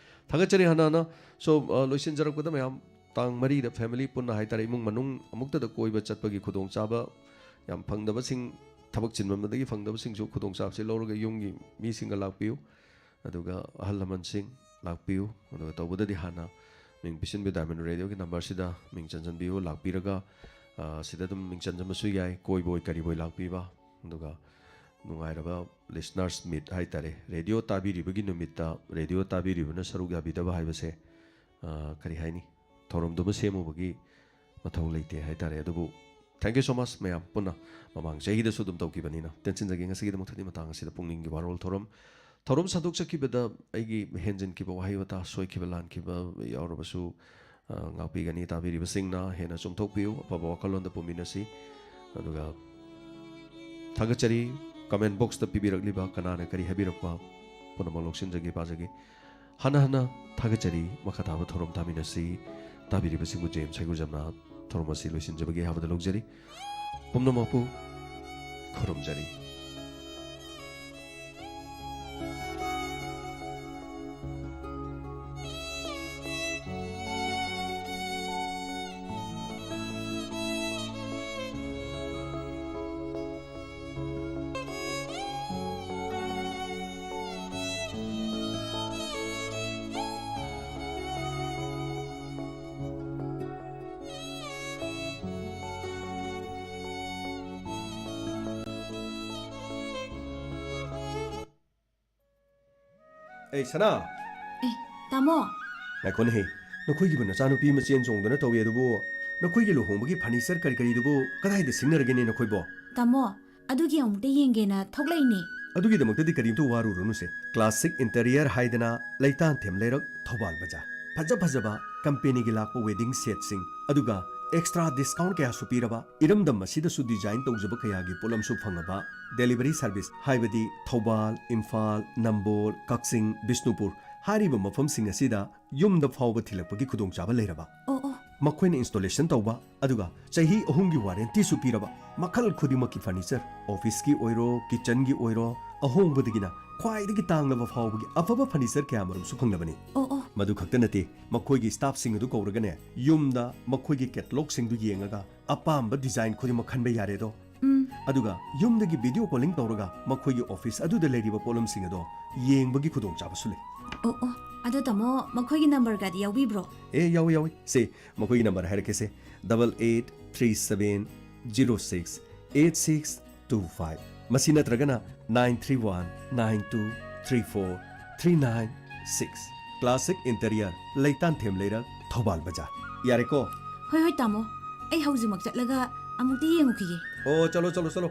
ꯊꯥꯒꯠꯆꯔꯤ ꯍꯥꯟꯅ ꯍꯥꯟꯅ꯫ So, ꯑ, ꯂꯣꯏꯁꯤꯟꯖꯔꯛꯄꯗ ꯃꯌꯥꯝ ꯇꯥꯡ ꯃꯔꯤꯗ ꯐꯦꯃꯤꯂꯤ ꯄꯨꯟꯅ ꯍꯥꯏꯇꯥꯔꯦ, ꯏꯃꯨꯡ ꯃꯅꯨꯡ ꯑꯃꯨꯛꯇꯗ ꯀꯣꯏꯕ ꯆꯠꯄꯒꯤ ꯈꯨꯗꯣꯡꯆꯥꯕ ꯌꯥꯝ ꯐꯪꯗꯕꯁꯤꯡ, ꯊꯕꯛ ꯆꯤꯟꯃꯟꯕꯗꯒꯤ ꯐꯪꯗꯕꯁꯤꯡꯁꯨ ꯈꯨꯗꯣꯡꯆꯥꯕꯁꯤ ꯂꯧꯔꯒ ꯌꯨꯝꯒꯤ ꯃꯤꯁꯤꯡꯒ ꯂꯥꯛꯄꯤꯌꯨ꯫ ꯑꯗꯨꯒ ꯑꯍꯜ ꯂꯃꯟꯁꯤꯡ ꯂꯥꯛꯄꯤꯌꯨ꯫ ꯑꯗꯨꯒ ꯇꯧꯕꯗꯗꯤ ꯍꯥꯟꯅ ꯃꯤꯡ ꯄꯤꯁꯤꯟꯕꯤꯌꯨ, ꯗꯥꯏꯃꯟ ꯔꯦꯗꯤꯑꯣꯒꯤ ꯅꯝꯕꯔꯁꯤꯗ ꯃꯤꯡ ꯆꯟꯁꯤꯟꯕꯤꯌꯨ, ꯂꯥꯛꯄꯤꯔꯒ, ꯑ, ꯁꯤꯗ ꯑꯗꯨꯝ ꯃꯤꯡ ꯆꯟꯁꯤꯟꯕꯁꯨ ꯌꯥꯏ, ꯀꯣꯏꯕ ꯑꯣꯏ ꯀꯔꯤꯕꯣꯏ ꯂꯥꯛꯄꯤꯕ꯫ ꯑꯗꯨꯒ ꯅꯨꯡꯉꯥꯏꯔꯕ listeners meet ꯍꯥꯏꯇꯥꯔꯦ, ꯔꯦꯗꯤꯑꯣ ꯇꯥꯕꯤꯔꯤꯕꯒꯤ ꯅꯨꯃꯤꯠꯇ ꯔꯦꯗꯤꯑꯣ ꯇꯥꯕꯤꯔꯤꯕꯅ ꯁꯔꯨꯛ ꯌꯥꯕꯤꯗꯕ ꯍꯥꯏꯕꯁꯦ, ꯑ, ꯀꯔꯤ ꯍꯥꯏꯅꯤ, ꯊꯧꯔꯝꯗꯨꯃ ꯁꯦꯝꯃꯨꯕꯒꯤ ꯃꯊꯧ ꯂꯩꯇꯦ ꯍꯥꯏꯇꯥꯔꯦ꯫ ꯑꯗꯨꯕꯨ thank you so much ꯃꯌꯥꯝ ꯄꯨꯟꯅ꯫ ꯃꯃꯥꯡ ꯆꯍꯤꯗꯁꯨ ꯑꯗꯨꯝ ꯇꯧꯈꯤꯕꯅꯤꯅ꯫ ꯇꯦꯟꯁꯤꯟꯖꯒꯦ ꯉꯁꯤꯒꯤꯗꯃꯛꯇꯗꯤ ꯃꯇꯥꯡ ꯑꯁꯤꯗ ꯄꯨꯛꯅꯤꯡꯒꯤ ꯋꯥꯔꯣꯜ ꯊꯧꯔꯝ ꯊꯧꯔꯝ ꯁꯟꯗꯣꯛꯆꯈꯤꯕꯗ ꯑꯩꯒꯤ ꯍꯦꯟꯖꯤꯟꯈꯤꯕ ꯋꯥꯍꯩ ꯋꯥꯇꯥ, ꯁꯣꯏꯈꯤꯕ ꯂꯥꯟꯈꯤꯕ ꯌꯥꯎꯔꯕꯁꯨ, ꯑ, ꯉꯥꯛꯄꯤꯒꯅꯤ꯫ ꯇꯥꯕꯤꯔꯤꯕꯁꯤꯡꯅ ꯍꯦꯟꯅ ꯆꯨꯝꯊꯣꯛꯄꯤꯌꯨ, ꯑꯐꯕ ꯋꯥꯈꯜꯂꯣꯟꯗ ꯄꯨꯃꯤꯟꯅꯁꯤ꯫ ꯑꯗꯨꯒ ꯊꯥꯒꯠꯆꯔꯤ, comment boxꯇ ꯄꯤꯕꯤꯔꯛꯂꯤꯕ ꯀꯅꯥꯅ ꯀꯔꯤ ꯍꯥꯏꯕꯤꯔꯛꯄ ꯄꯨꯝꯅꯃꯛ ꯂꯧꯁꯤꯟꯖꯒꯦ, ꯄꯥꯖꯒꯦ꯫ ꯍꯟꯅ ꯍꯟꯅ ꯊꯥꯒꯠꯆꯔꯤ꯫ ꯃꯈꯥ ꯇꯥꯕ ꯊꯧꯔꯝ ꯇꯥꯃꯤꯟꯅꯁꯤ꯫ ꯇꯥꯕꯤꯔꯤꯕꯁꯤꯡꯕꯨ ꯖꯦꯝꯁ ꯍꯩꯒꯨꯖꯝꯅ ꯊꯧꯔꯝ ꯑꯁꯤ ꯂꯣꯏꯁꯤꯟꯖꯕꯒꯤ ꯑꯍꯥꯟꯕꯗ ꯂꯧꯖꯔꯤ꯫ ꯄꯨꯝꯅꯃꯛꯄꯨ ꯈꯨꯔꯨꯝꯖꯔꯤ꯫ ꯑꯦ, ꯁꯅꯥ! ꯑꯦ, ꯇꯥꯃꯣ! ꯉꯥꯏꯈꯣꯅꯦꯍꯦ, ꯅꯈꯣꯏꯒꯤꯕꯨ ꯅꯆꯥꯅꯨꯄꯤ ꯑꯃ ꯆꯦꯟ ꯆꯣꯡꯗꯅ ꯇꯧꯏ ꯑꯗꯨꯕꯨ, ꯅꯈꯣꯏꯒꯤ ꯂꯨꯍꯣꯡꯕꯒꯤ furniture ꯀꯔꯤ ꯀꯔꯤꯗꯨꯕꯨ ꯀꯗꯥꯏꯗ ꯁꯤꯡꯅꯔꯒꯦꯅꯦ ꯅꯈꯣꯏꯕꯣ? ꯇꯥꯃꯣ, ꯑꯗꯨꯒꯤ ꯑꯃꯨꯛꯇ ꯌꯦꯡꯒꯦꯅ ꯊꯣꯛꯂꯛꯏꯅꯦ꯫ ꯑꯗꯨꯒꯤꯗꯃꯛꯇꯗꯤ ꯀꯔꯤꯝꯇ ꯋꯥꯔꯨꯔꯅꯨꯁꯦ꯫ Classic Interior ꯍꯥꯏꯗꯅ ꯂꯩꯇꯥꯟꯊꯦꯝ ꯂꯩꯔꯛ, ꯊꯧꯕꯥꯜ ꯕꯖꯥꯔ꯫ ꯐꯖ ꯐꯖꯕ companyꯒꯤ ꯂꯥꯛꯄ wedding setꯁꯤꯡ, ꯑꯗꯨꯒ extra discount ꯀꯌꯥꯁꯨ ꯄꯤꯔꯕ, ꯏꯔꯝꯗꯝ ꯑꯁꯤꯗꯁꯨ design ꯇꯧꯖꯕ ꯀꯌꯥꯒꯤ ꯄꯣꯠꯂꯝꯁꯨ ꯐꯪꯉꯕ, delivery service ꯍꯥꯏꯕꯗꯤ ꯊꯧꯕꯥꯜ, ꯏꯝꯐꯥꯜ, ꯅꯝꯕꯣꯜ, ꯀꯛꯆꯤꯡ, ꯕꯤꯁꯅꯨꯄꯨꯔ ꯍꯥꯏꯔꯤꯕ ꯃꯐꯝꯁꯤꯡ ꯑꯁꯤꯗ ꯌꯨꯝꯗ ꯐꯥꯎꯕ ꯊꯤꯜꯂꯛꯄꯒꯤ ꯈꯨꯗꯣꯡꯆꯥꯕ ꯂꯩꯔꯕ꯫ ꯑꯣ, ꯑꯣ꯫ ꯃꯈꯣꯏꯅ installation ꯇꯧꯕ, ꯑꯗꯨꯒ ꯆꯍꯤ ꯑꯍꯨꯝꯒꯤ warrantyꯁꯨ ꯄꯤꯔꯕ, ꯃꯈꯜ ꯈꯨꯗꯤꯡꯃꯛꯀꯤ furniture, officeꯀꯤ ꯑꯣꯏꯔꯣ, kitchenꯒꯤ ꯑꯣꯏꯔꯣ, ꯑꯍꯣꯡꯕꯗꯒꯤꯅ ꯈ꯭ꯋꯥꯏꯗꯒꯤ ꯇꯥꯡꯂꯕ ꯐꯥꯎꯕꯒꯤ ꯑꯐꯕ furniture ꯀꯌꯥꯃꯔꯨꯝꯁꯨ ꯐꯪꯂꯕꯅꯤ꯫ ꯑꯣ, ꯑꯣ꯫ ꯃꯗꯨ ꯈꯛꯇ ꯅꯠꯇꯦ, ꯃꯈꯣꯏꯒꯤ staffꯁꯤꯡ ꯑꯗꯨ ꯀꯧꯔꯒꯅꯦ, ꯌꯨꯝꯗ ꯃꯈꯣꯏꯒꯤ catalogꯁꯤꯡꯗꯨ ꯌꯦꯡꯉꯒ ꯑꯄꯥꯝꯕ design ꯈꯨꯗꯤꯡꯃꯛ ꯈꯟꯕ ꯌꯥꯔꯦꯗꯣ꯫ ꯎꯝ꯫ ꯑꯗꯨꯒ ꯌꯨꯝꯗꯒꯤ video calling ꯇꯧꯔꯒ ꯃꯈꯣꯏꯒꯤ office ꯑꯗꯨꯗ ꯂꯩꯔꯤꯕ ꯄꯣꯠꯂꯝꯁꯤꯡ ꯑꯗꯣ ꯌꯦꯡꯕꯒꯤ ꯈꯨꯗꯣꯡꯆꯥꯕꯁꯨ ꯂꯩ꯫ ꯑꯣ, ꯑꯣ꯫ ꯑꯗꯣ ꯇꯥꯃꯣ, ꯃꯈꯣꯏꯒꯤ numberꯒꯗꯤ ꯌꯥꯎꯕꯤꯕ꯭ꯔꯣ? ꯑꯦ, ꯌꯥꯎꯏ, ꯌꯥꯎꯏ꯫ ꯁꯦ, ꯃꯈꯣꯏꯒꯤ number ꯍꯥꯏꯔꯛꯀꯦꯁꯦ, double eight three seven zero six eight six two five꯫ ꯃꯁꯤ ꯅꯠꯇ꯭ꯔꯒꯅ nine three one nine two three four three nine six꯫ Classic Interior, ꯂꯩꯇꯥꯟꯊꯦꯝ ꯂꯩꯔꯛ, ꯊꯧꯕꯥꯜ ꯕꯖꯥꯔ꯫ ꯌꯥꯔꯦꯀꯣ? ꯍꯣꯏ, ꯍꯣꯏ, ꯇꯥꯃꯣ꯫ ꯑꯩ ꯍꯧꯖꯤꯛꯃꯛ ꯆꯠꯂꯒ ꯑꯃꯨꯛꯇ ꯌꯦꯡꯉꯨꯈꯤꯒꯦ꯫ ꯑꯣ, ꯆꯠꯂꯣ, ꯆꯠꯂꯣ, ꯆꯠꯂꯣ꯫